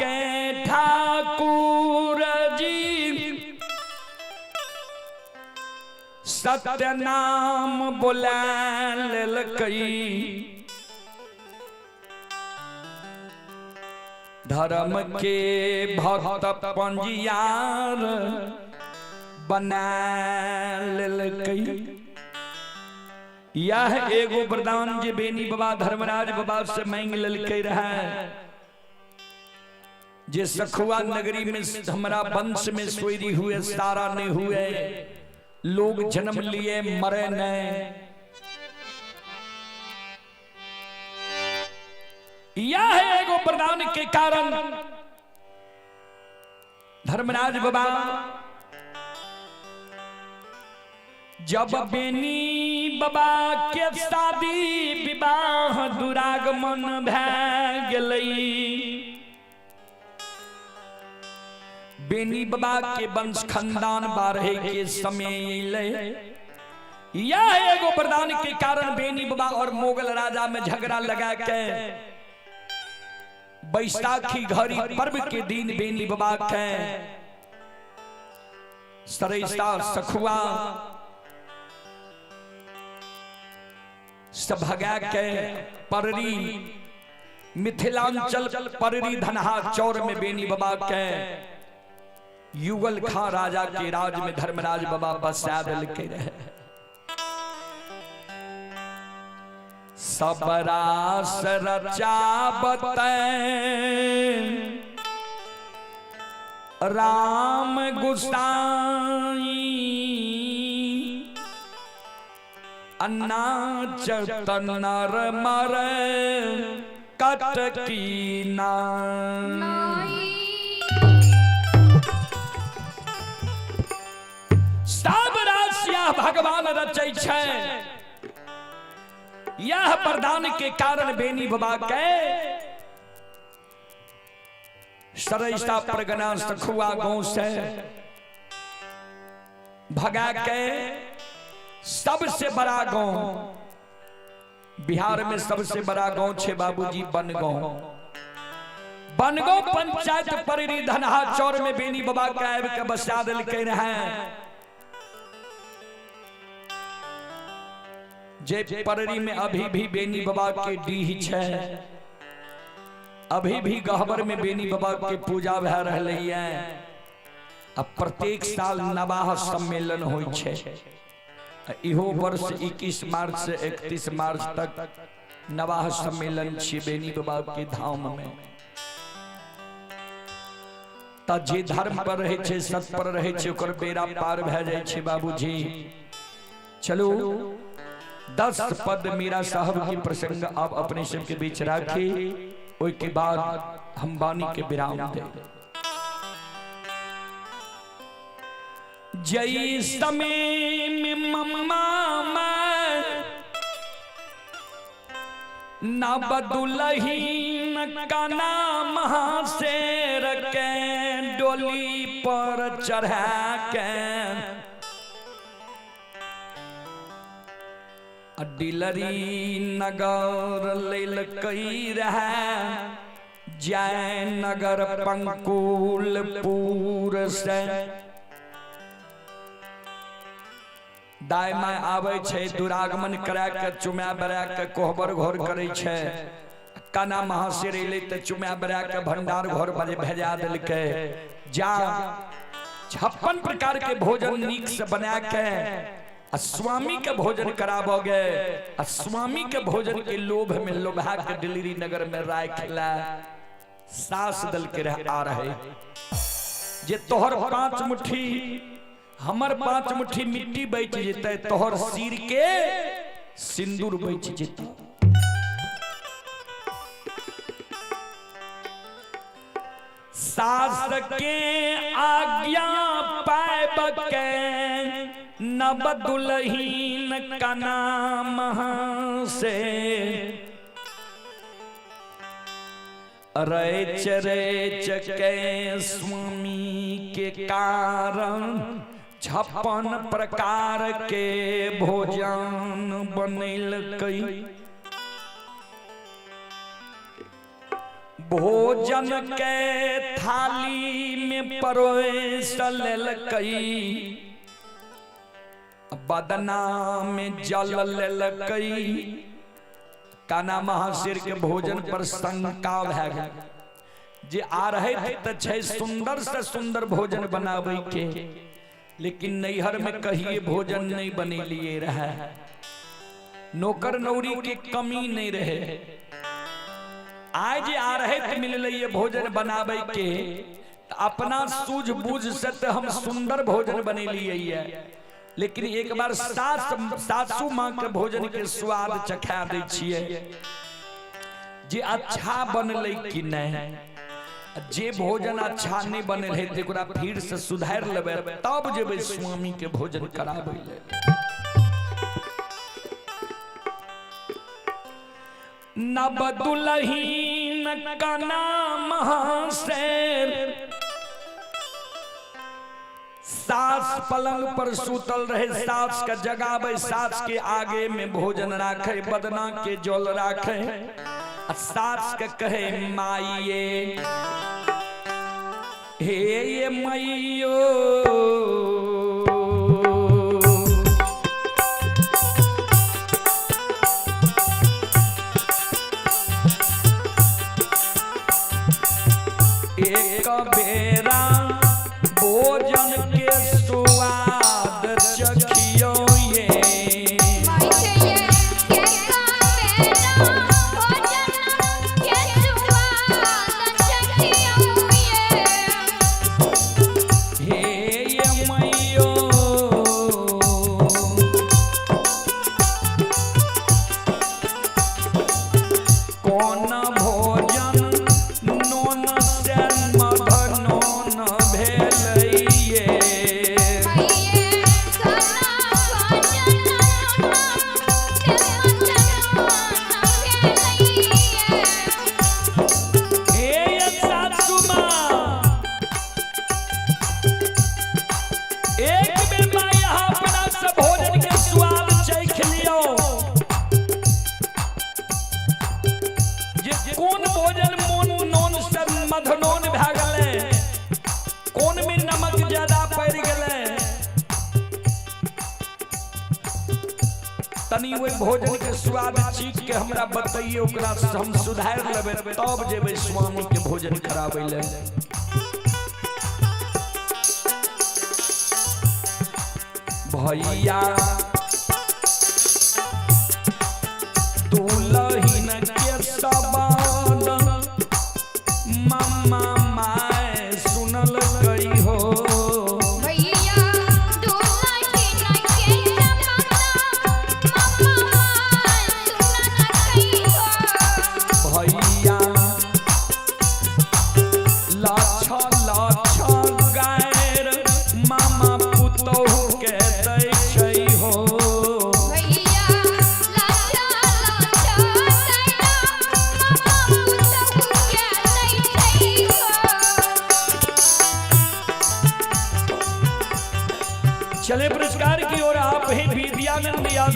के ठाकुर जी सत्य नाम बोला लेलकै। धर्म के भक्त पंजियार बना लेलकै। यह एगो वरदान जे बेनी बाबा धर्मराज बाबा से मांग लेलकै रहे जे सखुआ नगरी में हमरा वंश में सोयरी हुए सारा नहीं हुए, लोग जन्म लिए मरे नहीं। यह एगो वरदान के कारण धर्मराज बाबा जब बेनी बाबा के शादी विवाह दुरागमन भए गेलै, बेनी बाबा के वंश खानदान बाढ़े के समय अयलै। यह एगो वरदान के कारण बेनी बाबा और मुगल राजा में झगड़ा लगा के बैसाखी घड़ी पर्व के दिन बेनी बाबा के सरैसा सखुआ सब भगा के पररी मिथिलांचल पररी धनहा चौर में बेनी बाबा के युगल खां राजा के राज में धर्मराज बाबा बसा देलकै रहे। सब रास रचावत राम गुसाई अन्ना चतन नर मर कटकी ना। सब राशिया भगवान रचै छै। यह वरदान के कारण बेनी बाबा के सरैसा परगना सखुआ गांव से भगा के सबसे बड़ा गांव बिहार में सबसे बड़ा गांव छे बाबूजी बनगांव। बनगांव पंचायत पररी धनहा चौर में बेनी बाबा के आबि के बसा देलकै रहे। जे पररी में अभी भी बेनी बाबा के डीह छै, अभी भी गहबर में बेनी बाबा के पूजा भए रहलै है। अब प्रत्येक साल नवाह सम्मेलन होइ छै। इहो वर्ष 21 मार्च से 31 मार्च तक नवाह सम्मेलन छी बेनी बाबा के धाम में। त जे धर्म पर रहे छै, सत पर रहे छै, ओकर बेड़ा पार भए जाइ छै बाबूजी। चलू 10 पद मीरा साहब के प्रसंग आप अपने सब के बीच राखी, ओई के बाद हम वाणी के विराम दे। जय समय में मम्मा मैं ना बदुलहीन का नाम शेर के डोली पर चढ़ा के डिलरी नगर लेल कई रहा जय नगर पंकुलपुर से। दाय my आबै छै दुरागमन करा के चुमा बरा के कोहबर घर करै छै। काना महाशेर एलै तऽ चुमा बरा के भंडार घर पर भेजा देलकै। जा 56 प्रकार के भोजन नीक से बना के आ स्वामी के भोजन कराबोगे। आ स्वामी के भोजन के लोभ में लोभा के डिलीरी नगर में राय खिला सास दल के रह आ रहे जे तोहर 5 मुट्ठी हमर 5 मुट्ठी मिट्टी बच जेतै, तोहर सिर के सिंदूर बच जेतै। सास के आज्ञा पाब के नब दुलहीन का नाम से रैच रैच के स्वामी के कारण 56 प्रकार के भोजन बनेलकै। भोजन के थाली में परोस लेलकै, बदना में जल लेलकै। काना महाशेर के भोजन पर शंका भए गेल जे आ रहे थे छै सुंदर से सुंदर भोजन बनाबै के, लेकिन नैहर में कहिए भोजन नहीं बनेलिए रहे, नौकर नौरी के कमी नहीं रहे। आज आ रहे थे मिलले ये भोजन बनाबै के, अपना सूझ बूझ से तो हम सुंदर भोजन बनेलिए, लेकिन एक बार सासू माँ के भोजन के स्वाद चखा दै छियै जे अच्छा बनलै कि नहीं। जे भोजन अच्छा नहीं बनल है ओकरा फिर से सुधार लेबै तब जेबै स्वामी के भोजन कराबै ले। नब दुलहीन का नाम शेर सास पलंग पर सुतल रहे, सास के जगावे, सास के आगे में भोजन राखे, बदना के जल राखे। सास के कहे माइये हे ये मैयो एक बेरा भोजन के स्वाद चखियो ये। हे ये मैयो कौन भोजन नोन से मधनोन भेलैये। हे ये सासू माँ एक बेर माँ यहाँ अपना से भोजन के स्वाद चख लियो जे कोन भोजन मोन नोन से मधनोन भए गेलै, कोन में नमक ज्यादा पड़ि गेलै। तनी ओहि भोजन के स्वाद चीख के हमरा बतैये, ओकरा हम सुधार लेबै तब जेबै स्वामी के भोजन कराबै ले। भैया दुलहिन के सबद मम्मा my सुनल गई हो। भैया दुलहिन के सबद मम्मा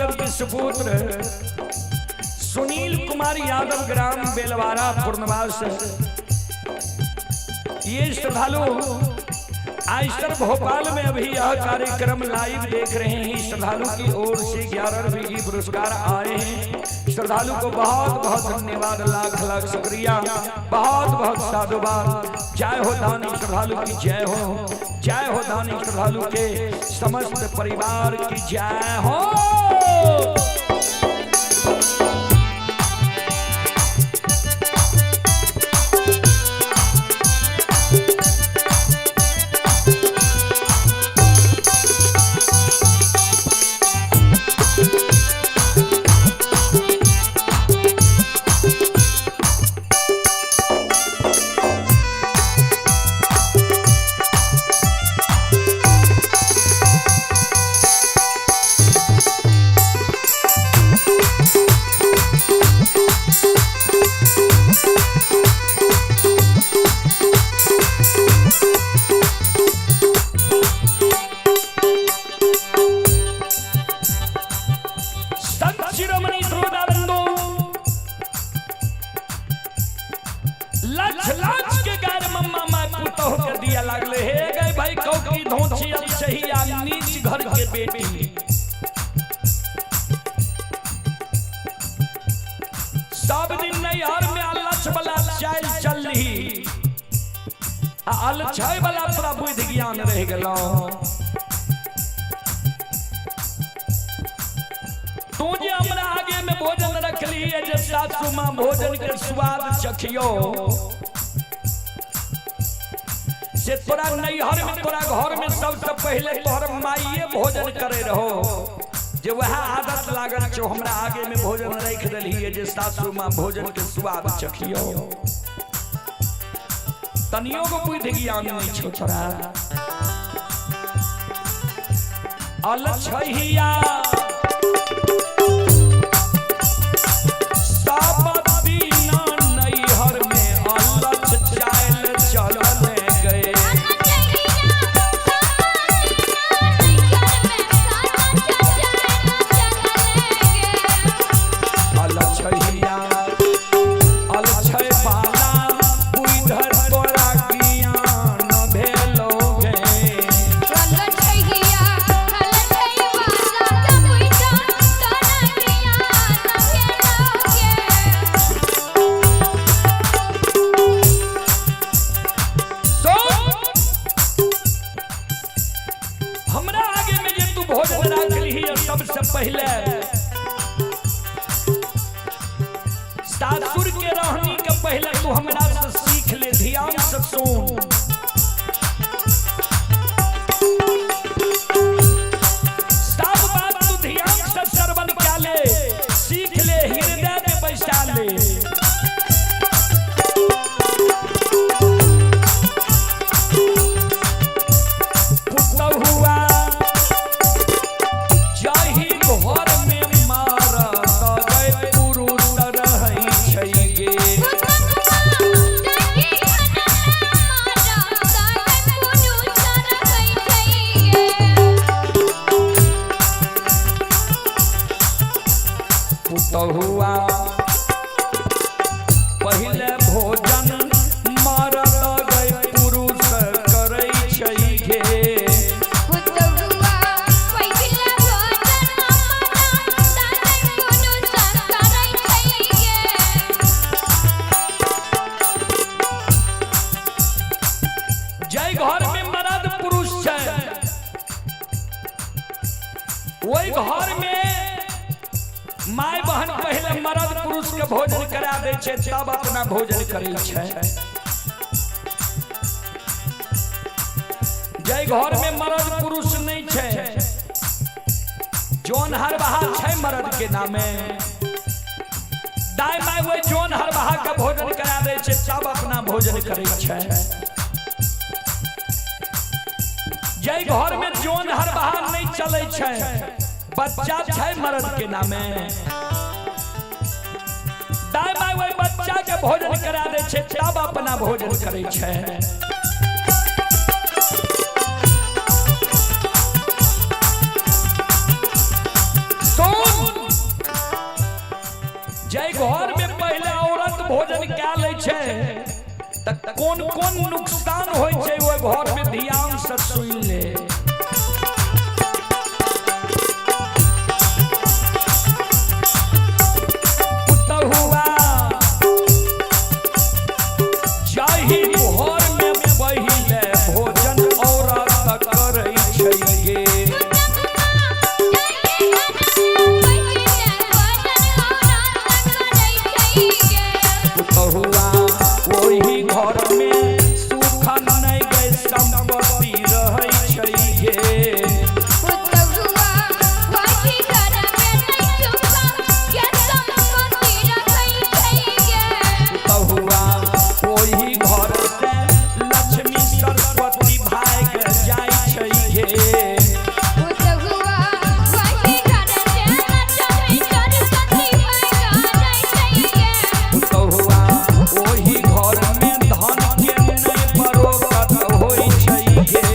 यादव के सुपुत्र सुनील कुमार यादव, ग्राम बेलवारा पूर्णवास। ये श्रद्धालु आइसर भोपाल में अभी यह कार्यक्रम लाइव देख रहे हैं। श्रद्धालु की ओर से 11 रुपए की पुरस्कार आए हैं। श्रद्धालु को बहुत बहुत धन्यवाद, लाख लाख शुक्रिया, बहुत बहुत साधुवाद। जय हो दानी श्रद्धालु की जय हो, जय हो दानी श्रद्धालु के समस्त परिवार की जय हो। नीच घर के बेटी सब दिन नैहर में अलछ वाला चाल चल रही, अलछय वाला तोरा बुद्धि ज्ञान रह गेलो। तू जे हमरा आगे में भोजन रखली है, जे सासू माँ भोजन के स्वाद चखियो, से तोरा नैहर में तोरा घर में सबसे पहले तोहर माइये भोजन करे रहो, जे वह आदत लागल छो हमरा आगे में भोजन रख देलिए जे सासू माँ भोजन के स्वाद चखियो। तनियो को बुद्धि ज्ञान नहीं छो तोरा। अलछहिया सब दिन नैहर में अलछ चाल चलने गए। हमरा आगे में जे तू भोजन राखली सबसे पहले सासुर के रहनी के पहले तू हमरा से सीख ले, ध्यान से सुन। सब बात तू ध्यान से श्रवण कर ले, सीख ले, हृदय में बैठा ले। हुआ पहले भोजन मरद गए पुरुष करै छै गे। जय घर में मरद पुरुष छै वही घर में my बहन पहले मर्द पुरुष के भोजन करा दे छै तब अपना भोजन करै छै। जय घर में मर्द पुरुष नहीं छै, जोन हरबहा छै मर्द के नामे, दाय my वही जोन हरबहा के भोजन करा दे छै तब अपना भोजन करै छै। जय घर में जोन हरबहा नहीं चलै छै, बच्चा छै मर्द के नामे, दाय my वही बच्चा के भोजन करा दे छै तब अपना भोजन करै छै। सुन छै त कोन कोन नुकसान होइ छै ओहि घर में ध्यान से सुन ले। पुतहुआ जाहि घर में पहिले भोजन औरत करै छै गे। पुतहुआ ओहि घर में सुख नहि गै संपत्ति रहै छै गे। पुतहुआ ओहि घर से लक्ष्मी सरस्वती भागि जाइ छै गे। पुतहुआ ओहि घर में धन के नहि बरकत होइ छै गे।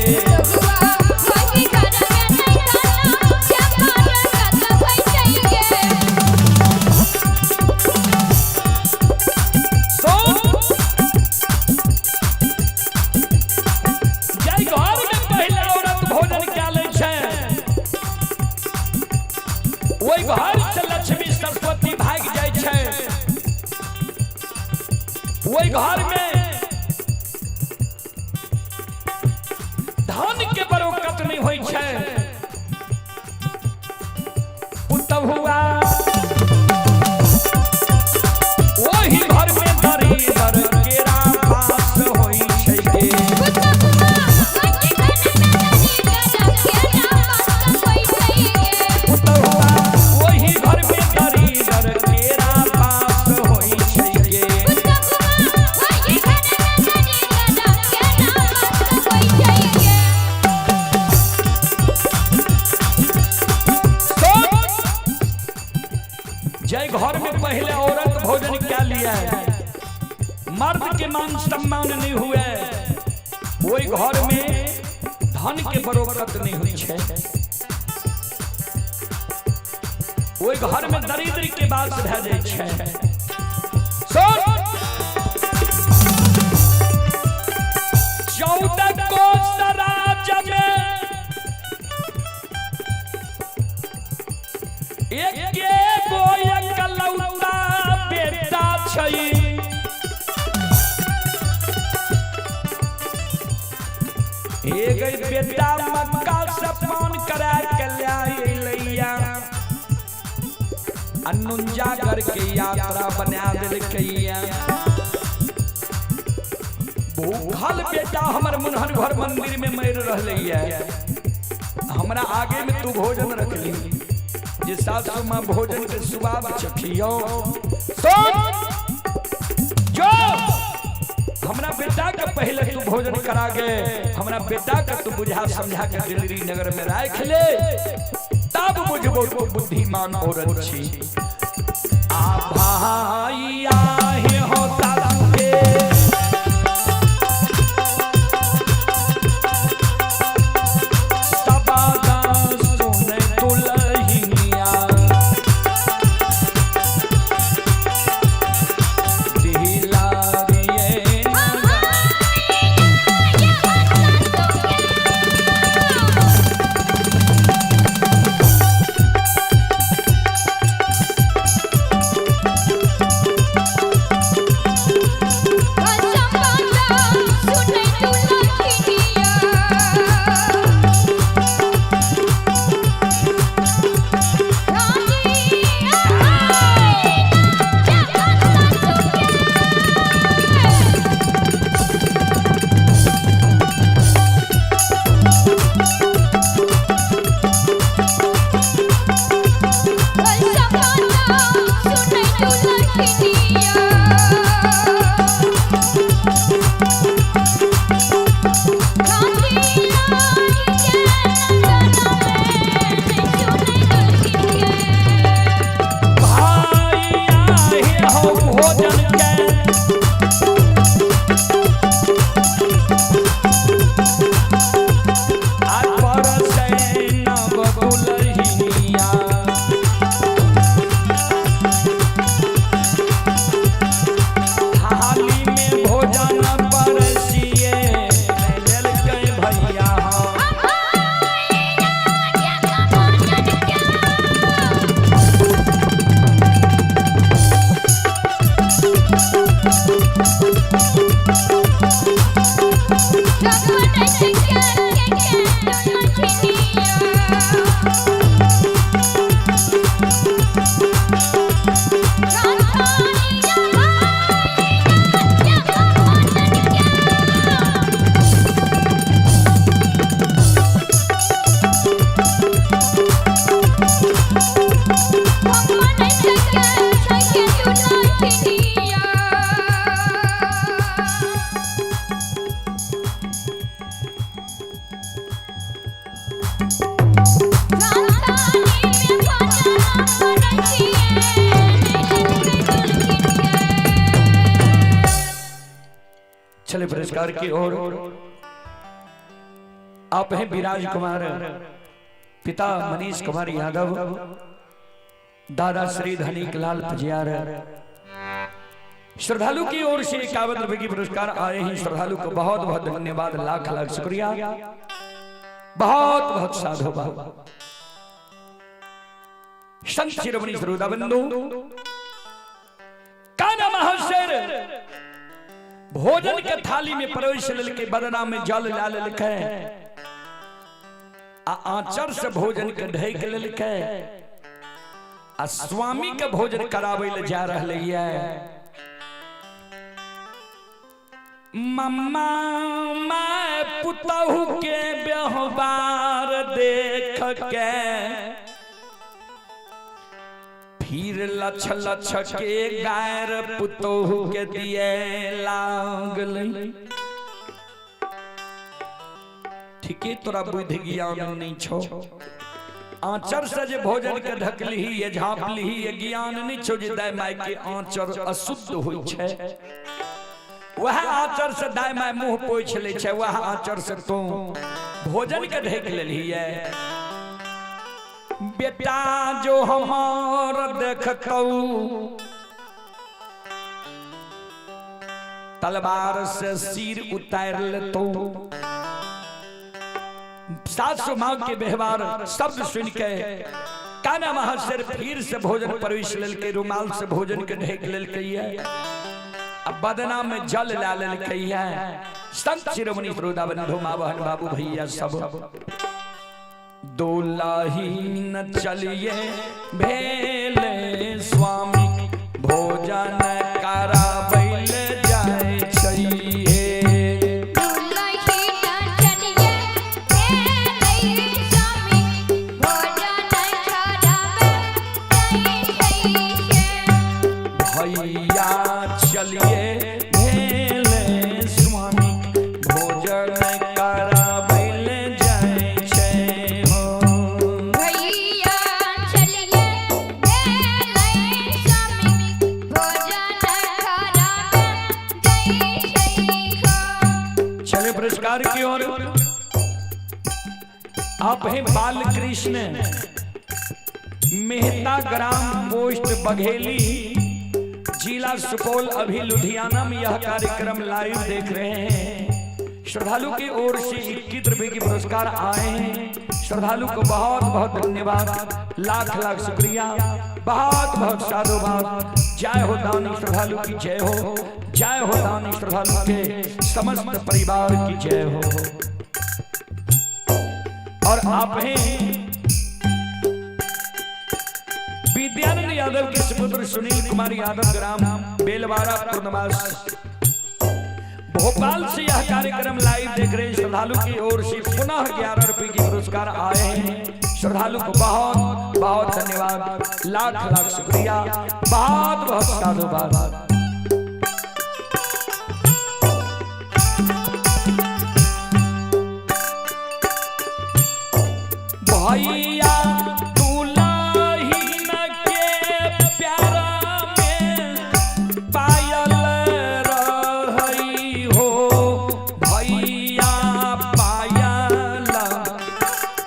सुन, जाहि घर में पहिले औरत भोजन कए लै छै ओहि घर से लक्ष्मी सरस्वती भागि जाइ छै। ओहि घर में धन के बरकत नहि होइ छै। पुतहुआ ओहि घर में दरिद्र केरा पास होइ छै गे। पुतहुआ ओहि घर में दरिद्र केरा पास होइ छै गे। सुन, जाहि घर में पहले औरत भोजन क्या लिया है मर्द के मान सम्मान नहीं हुए ओहि घर में धन के बरकत नहीं हुई छै। ओहि घर में दरिद्र के वास भए जाइ छै। सुन, 14 कोस राज्य में एके गो एकलौता बेटा छै। एक बेटा मक्का से पान करा के लैया अनुंजा करके यात्रा बना देलकैया। भूखल बेटा हमर मुनहर घर मंदिर में मरि रहलैया, हमरा आगे में तू भोजन रखली जे सासू माँ भोजन के स्वाद चखियो। सुन, जो हमरा बेटा के पहले तू भोजन करा गे, हमरा बेटा के तू बुझा समझा के दिल्ली नगर में राख ले, तब बुझबो तू बुद्धिमान औरत छी। आ भाई आहे हो सासू के सबादा सुन दुलहिया दिला दिए। चले पुरस्कार की ओर। आप हैं विराज कुमार, पिता मनीष कुमार यादव, दादा श्री धनिक लाल पजियार। श्रद्धालु की ओर से 51 रुपए की पुरस्कार आए हैं। श्रद्धालु को बहुत बहुत धन्यवाद, लाख लाख शुक्रिया, बहुत बहुत साधुवाद। संत शिरोमणि श्रोता बंधु, काना महाशय भोजन के थाली में परोस के बदना में जल डाल ललकै, आ आंचर से भोजन के ढक ललकै, आ स्वामी के भोजन करावे ले जा रहले ये। मम्मा मैं पुतहु के व्यवहार देख के फिर लछ लछ के गायर पुतहु के दिए लागल। ठीके तोरा बुद्धि ज्ञान नहीं छो, आंचर से जे भोजन के ढकली ये झाँपली ये ज्ञान नहीं छो जे दाय my के आंचर अशुद्ध होइ छै। वह आंचर से दाय my मुंह पोछि लै छै, वह आंचर से तू भोजन के ढक लेलही। बेटा जो हमार देखतौ तलवार से सिर उतार लेतौ। सासु माँ के व्यवहार शब्द सुन के काना महाशय फिर से भोजन परवश लेलकै, रुमाल से भोजन के ढक लेलकै, अब बदना में जल ला लेलकै। संत शिरोमणि श्रोता बंधु, माँ बहन बाबू भैया सब, दुलहीन चलिए भेले स्वामी भोजन कराबै ले जाय छइहे। भैया चलिए भेले स्वामी भोजन कराबै ले जाय छै हो। भैया चलिए भेले स्वामी भोजन कराबै जाय छै हो। चले पुरस्कार की ओर। आप हैं बाल कृष्ण मेहता, ग्राम पोस्ट बघेली, जिला सुपौल, अभी लुधियाना में यह कार्यक्रम लाइव देख रहे हैं। श्रद्धालु की ओर से 21 रुपए के पुरस्कार आए हैं। श्रद्धालु को बहुत बहुत धन्यवाद, लाख लाख शुक्रिया, बहुत बहुत साधुवाद। जय हो दानी श्रद्धालु की जय हो, जय हो दानी श्रद्धालु के समस्त परिवार की जय हो। और आप हैं विद्यानंद यादव के सुपुत्र सुनील कुमार यादव, ग्राम बेलवारा, पूर्णवास, भोपाल से यह कार्यक्रम लाइव देख रहे श्रद्धालु की ओर से पुनः 11 रुपए के पुरस्कार आए हैं। श्रद्धालु को बहुत बहुत धन्यवाद, लाख लाख शुक्रिया, बहुत बहुत साधुवाद। भैया दुलहीन के प्यारा में पायल रही हो, भैया पायल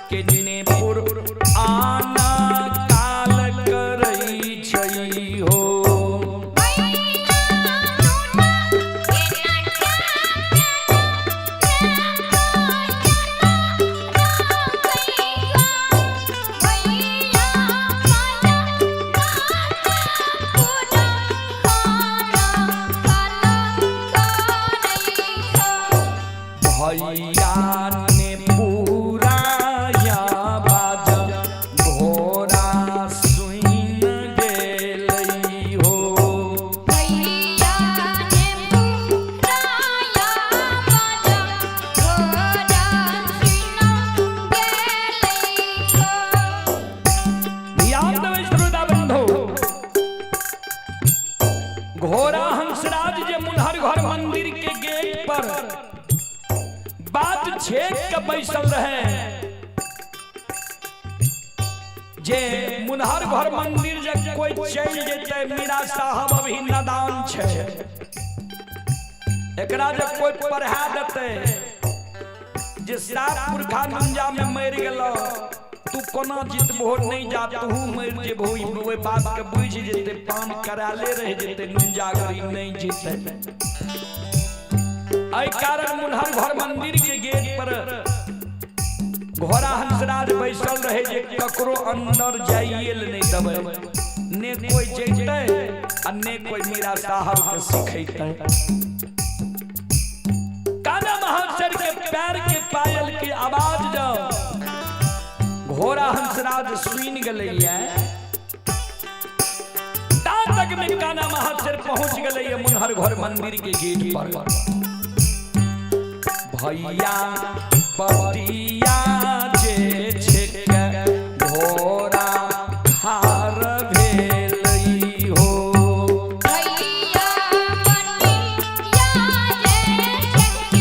के नेपुर आना काल करई छै हो। भैया ने पूरा या बाज घोड़ा सुन गेलई हो। ध्यान देबै श्रोता बंधु, घोड़ा हंसराज जे मुनहर घर मंदिर के गेट पर बात छेक के बैसल रहे, जे मुनहर घर मंदिर जे कोई चलि जेतै, मीरा साहब अभी नदान छै, एकरा जे कोई पढ़ा देतै जे सात पुरखा नुंजा में मरि गेलो, तू कोना जितबहो, नहीं जा, तू मरि जेबहो, ओहि बात के बुझि जेतै, पान कराले रहि जेतै, नुंजागरी नहीं जीतै। एहि कारण मुनहर घर मंदिर के गेट पर घोड़ा हंसराज बैसल रहे जे ककरो अंदर जाइए ले नहीं देबै, ने कोई जैतै आ ने कोई मीरा साहब के सिखैतै। काना महाशर के पैर के पायल के आवाज जब घोड़ा हंसराज सुन गेलैया, ता तक में काना महाशर पहुंच गेलैया मुनहर घर मंदिर के गेट पर। भैया बटिया जे छिक घोड़ा हार भेलई हो, भैया बटिया जे छिक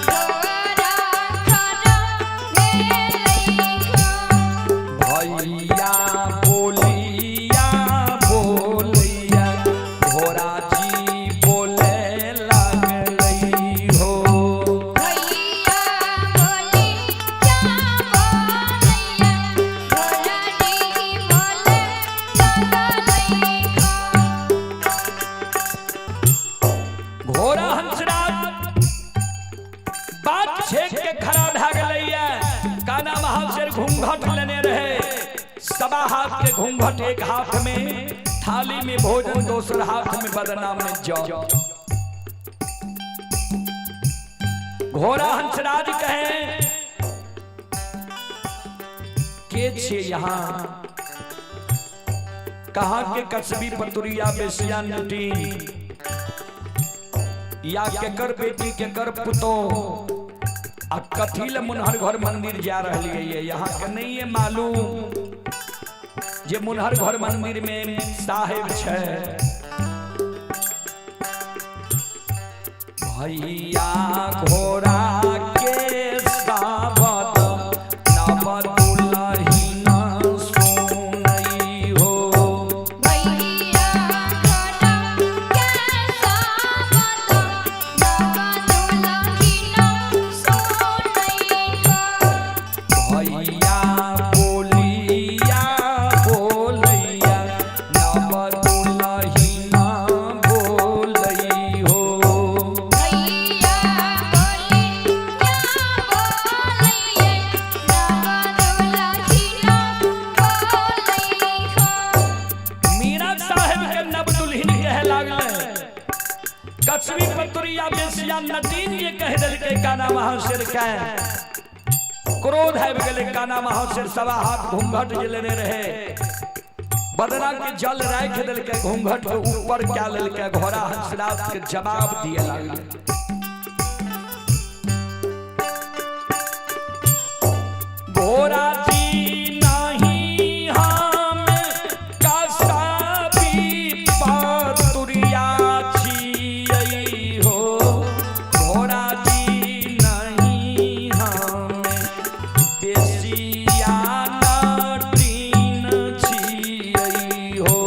घोड़ा खार भेलई हो। भैया बोलिया बोलिया घोड़ा जी बोले लगलई हो। भैया बोलिया बोलिया घोड़ा जी बोले लगलई हो। घोड़ा हंसराज बात छेक के खड़ा भए गेलैया। काना महाशर घूंघट लेने रहे, सवा हाथ के घूंघट एक हाथ में, थाली में भोजन दोसर हाथ में, बदना में जौ। घोड़ा हंसराज कहे के छे यहाँ, कहाँ के कसबी पतुरिया बेसिया नटी, या केकर बेटी केकर पुतो, आ कथी ले मुनहर घर मंदिर जा रही है, यहाँ के नहीं है मालूम जे मुनहर घर मंदिर में साहेब छै। भैया घोड़ा के साबत नव दुलहिन सुनई हो। भैया घोड़ा के साबत नव दुलहिन सुनई हो। भैया बोलिया बोलैया नव दुलहिन बोलई हो। भैया बोलिया बोलिया नव दुलहिन बोलई हो। मीरा साहेब के नव दुल्हन कहे लागले, कछुई पतुरिया बेसिया नदीन ये कह देलकै काना महाशेर के। क्रोध आबि गेलै, काना महाशेर सवा हाथ घूंघट जे लेने रहे, बदना के जल राखि देलकै, घूंघट के ऊपर क्या लेलकै, घोड़ा हंसराज के जवाब दिए लागलै। घोड़ा जी नहीं हम कसाबी पतुरिया छियै हो, घोड़ा जी नहीं हम बेसिया नटीन छियै हो।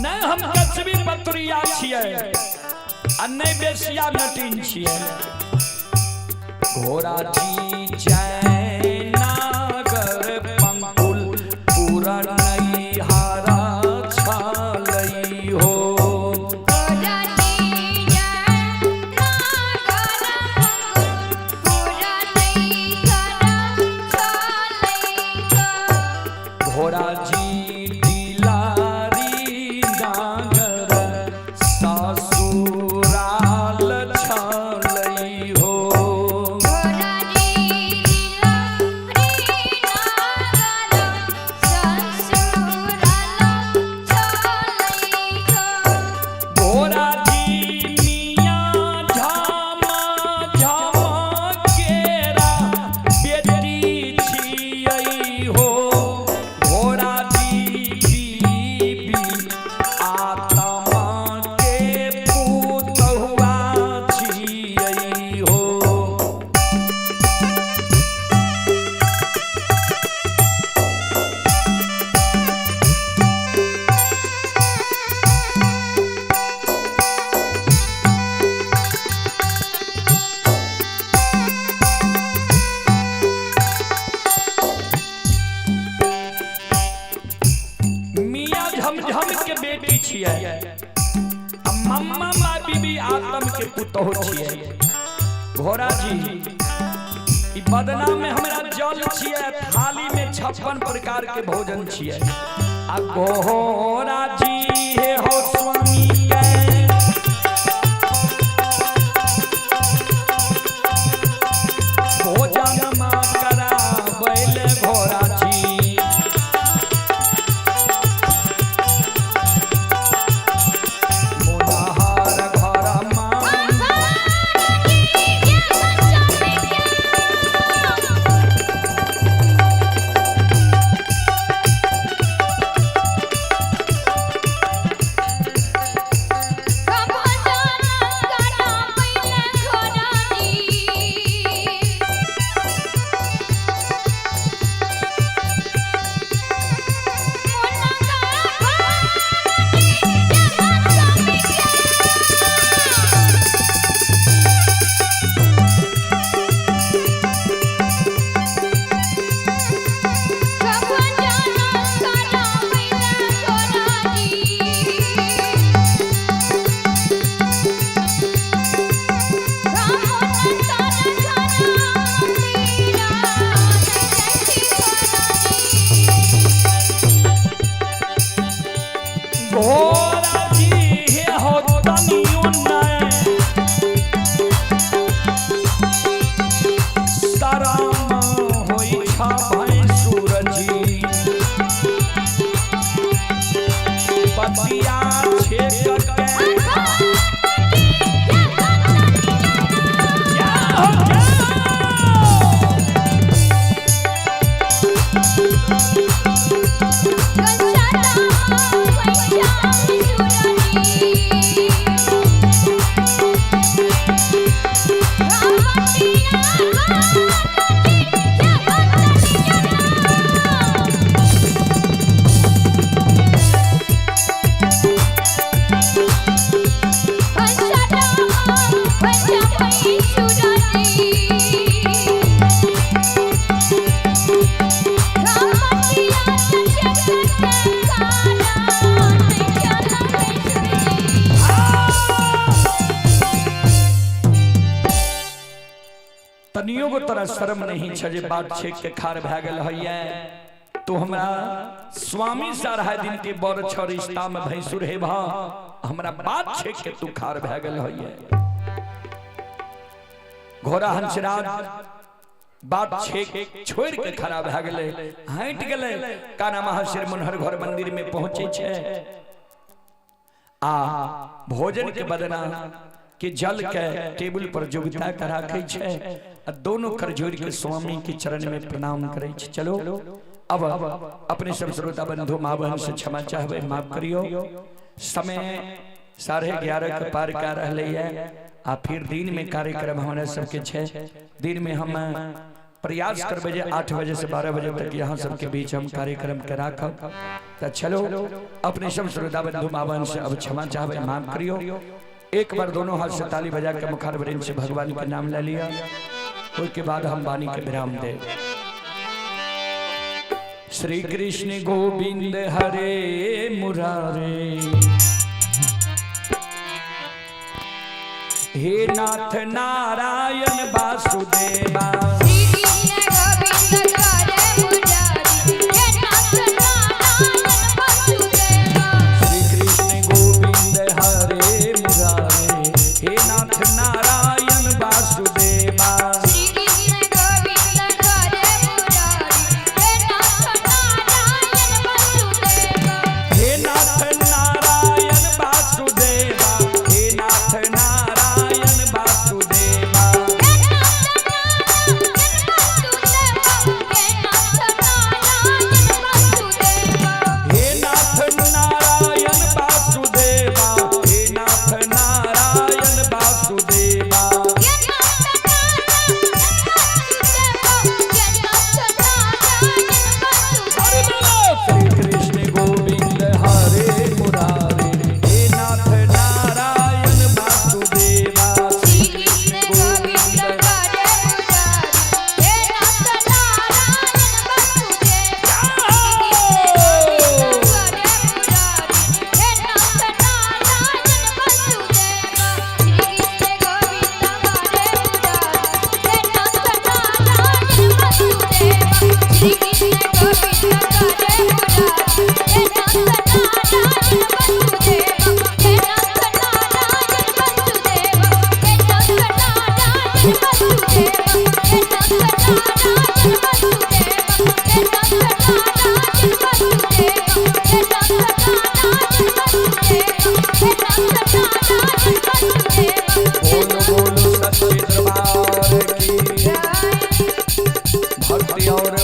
नहीं हम कछबी पतुरिया छियै आ नहीं बेसिया नटीन छियै। घोड़ा जी जय नागर पंकुल पूरा नैहारा छलई हो। घोड़ा जी जय नागर पंकुल पूरा नैहरा छलई हो। घोड़ा जी दिलारी नागर ससुराल छलई हो। घोड़ा जी दिलारी नागर ससुराल छलई हो। घोड़ा जी मियाँ झमा झमा बेटी छियै आ मम्मा माँ बीबी आत्म के पुतोह छियै। घोड़ा जी ई बदना में हमरा जल छियै, थाली में 56 प्रकार के भोजन छियै। आ घोड़ा जी हे हो स्वामी के भोजन माँ कराबैल घोड़ा जी। मोनाहार घर माँ घोड़ा जी हे हो तनियो नै शरम होइ छ भैंसुर जी। बतिया छेक के जाओ जाओ। तनियो गो तोरा शर्म नहीं छ जे बात छेक के खार भए गेल हैया। तो हमरा स्वामी से 2.5 दिन के बड़ छ रिश्ता में भैंसुर हे भा, हमरा बात छेक के तू खार भए गेल हैया। घोड़ा हंसराज बात छेक छोड़ के खड़ा भए गेलै, हटि गेलै। काना महाशिर मनहर घर मंदिर में पहुंचे छे आ भोजन के बदना के जल के टेबुल पर जोगिता के राखै छे आ दोनों कर जोड़ के स्वामी के चरण में प्रणाम करै छे। चलो अब अपने सब श्रोता बंधु माँ बहन से क्षमा चाहबै, माफ करियो। समय 11:30 के पार कर रहलै है आ फिर दिन में कार्यक्रम हमरा सबके छे। दिन में हम प्रयास करबै जे 8 बजे से 12 बजे तक यहाँ सबके बीच हम कार्यक्रम के राखब। तो चलो अपने सब श्रोता बंधु माँ बहन से अब क्षमा चाहबै, माफ करियो। एक बार दोनों हाथ से ताली बजा के मुखार वृंद से भगवान के नाम ले लिया, उसके बाद हम वाणी के विराम दे। श्री कृष्ण गोविंद हरे मुरारे, हे नाथ नारायण वासुदेवा। श्री कृष्ण गोविंद हरे मुरारी, हे नाथ नारायण वासुदेवा। श्री कृष्ण गोविंद हरे मुरारे, हे नाथ नारायण वासुदेवा। श्री कृष्ण गोविंद हरे मुरारी, हे नाथ नारायण वासुदेवा। हे नाथ नारायण वासुदेवा, हे नाथ नारायण वासुदेवा। हे नाथ नारायण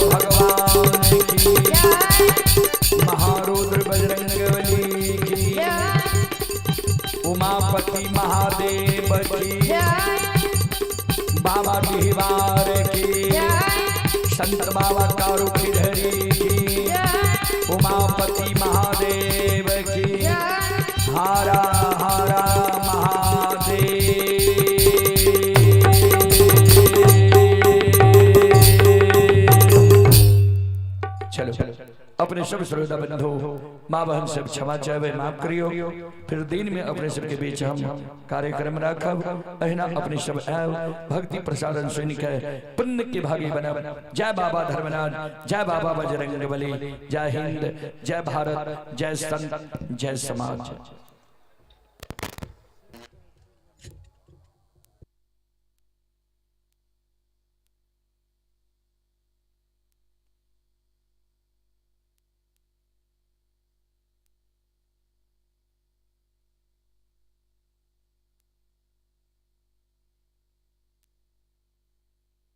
भगवान की, महारुद्र बजरंगबली की, उमापति महादेव की, बाबा डिहवार की, संत बाबा कारू खिरहरी की, उमापति महादेव की, हारा हारा महादेव। चलो अपने सब श्रोता बंधु माँ बहन सब क्षमा चाहे माफ करियो। फिर दिन में अपने सबके बीच हम कार्यक्रम रखब। अहिना अपने सब आयब भक्ति प्रसादन सुन के पुण्य के भागी बनब। जय बाबा धर्मनाथ, जय बाबा बजरंग बली, जय हिंद, जय भारत, जय संत, जय समाज।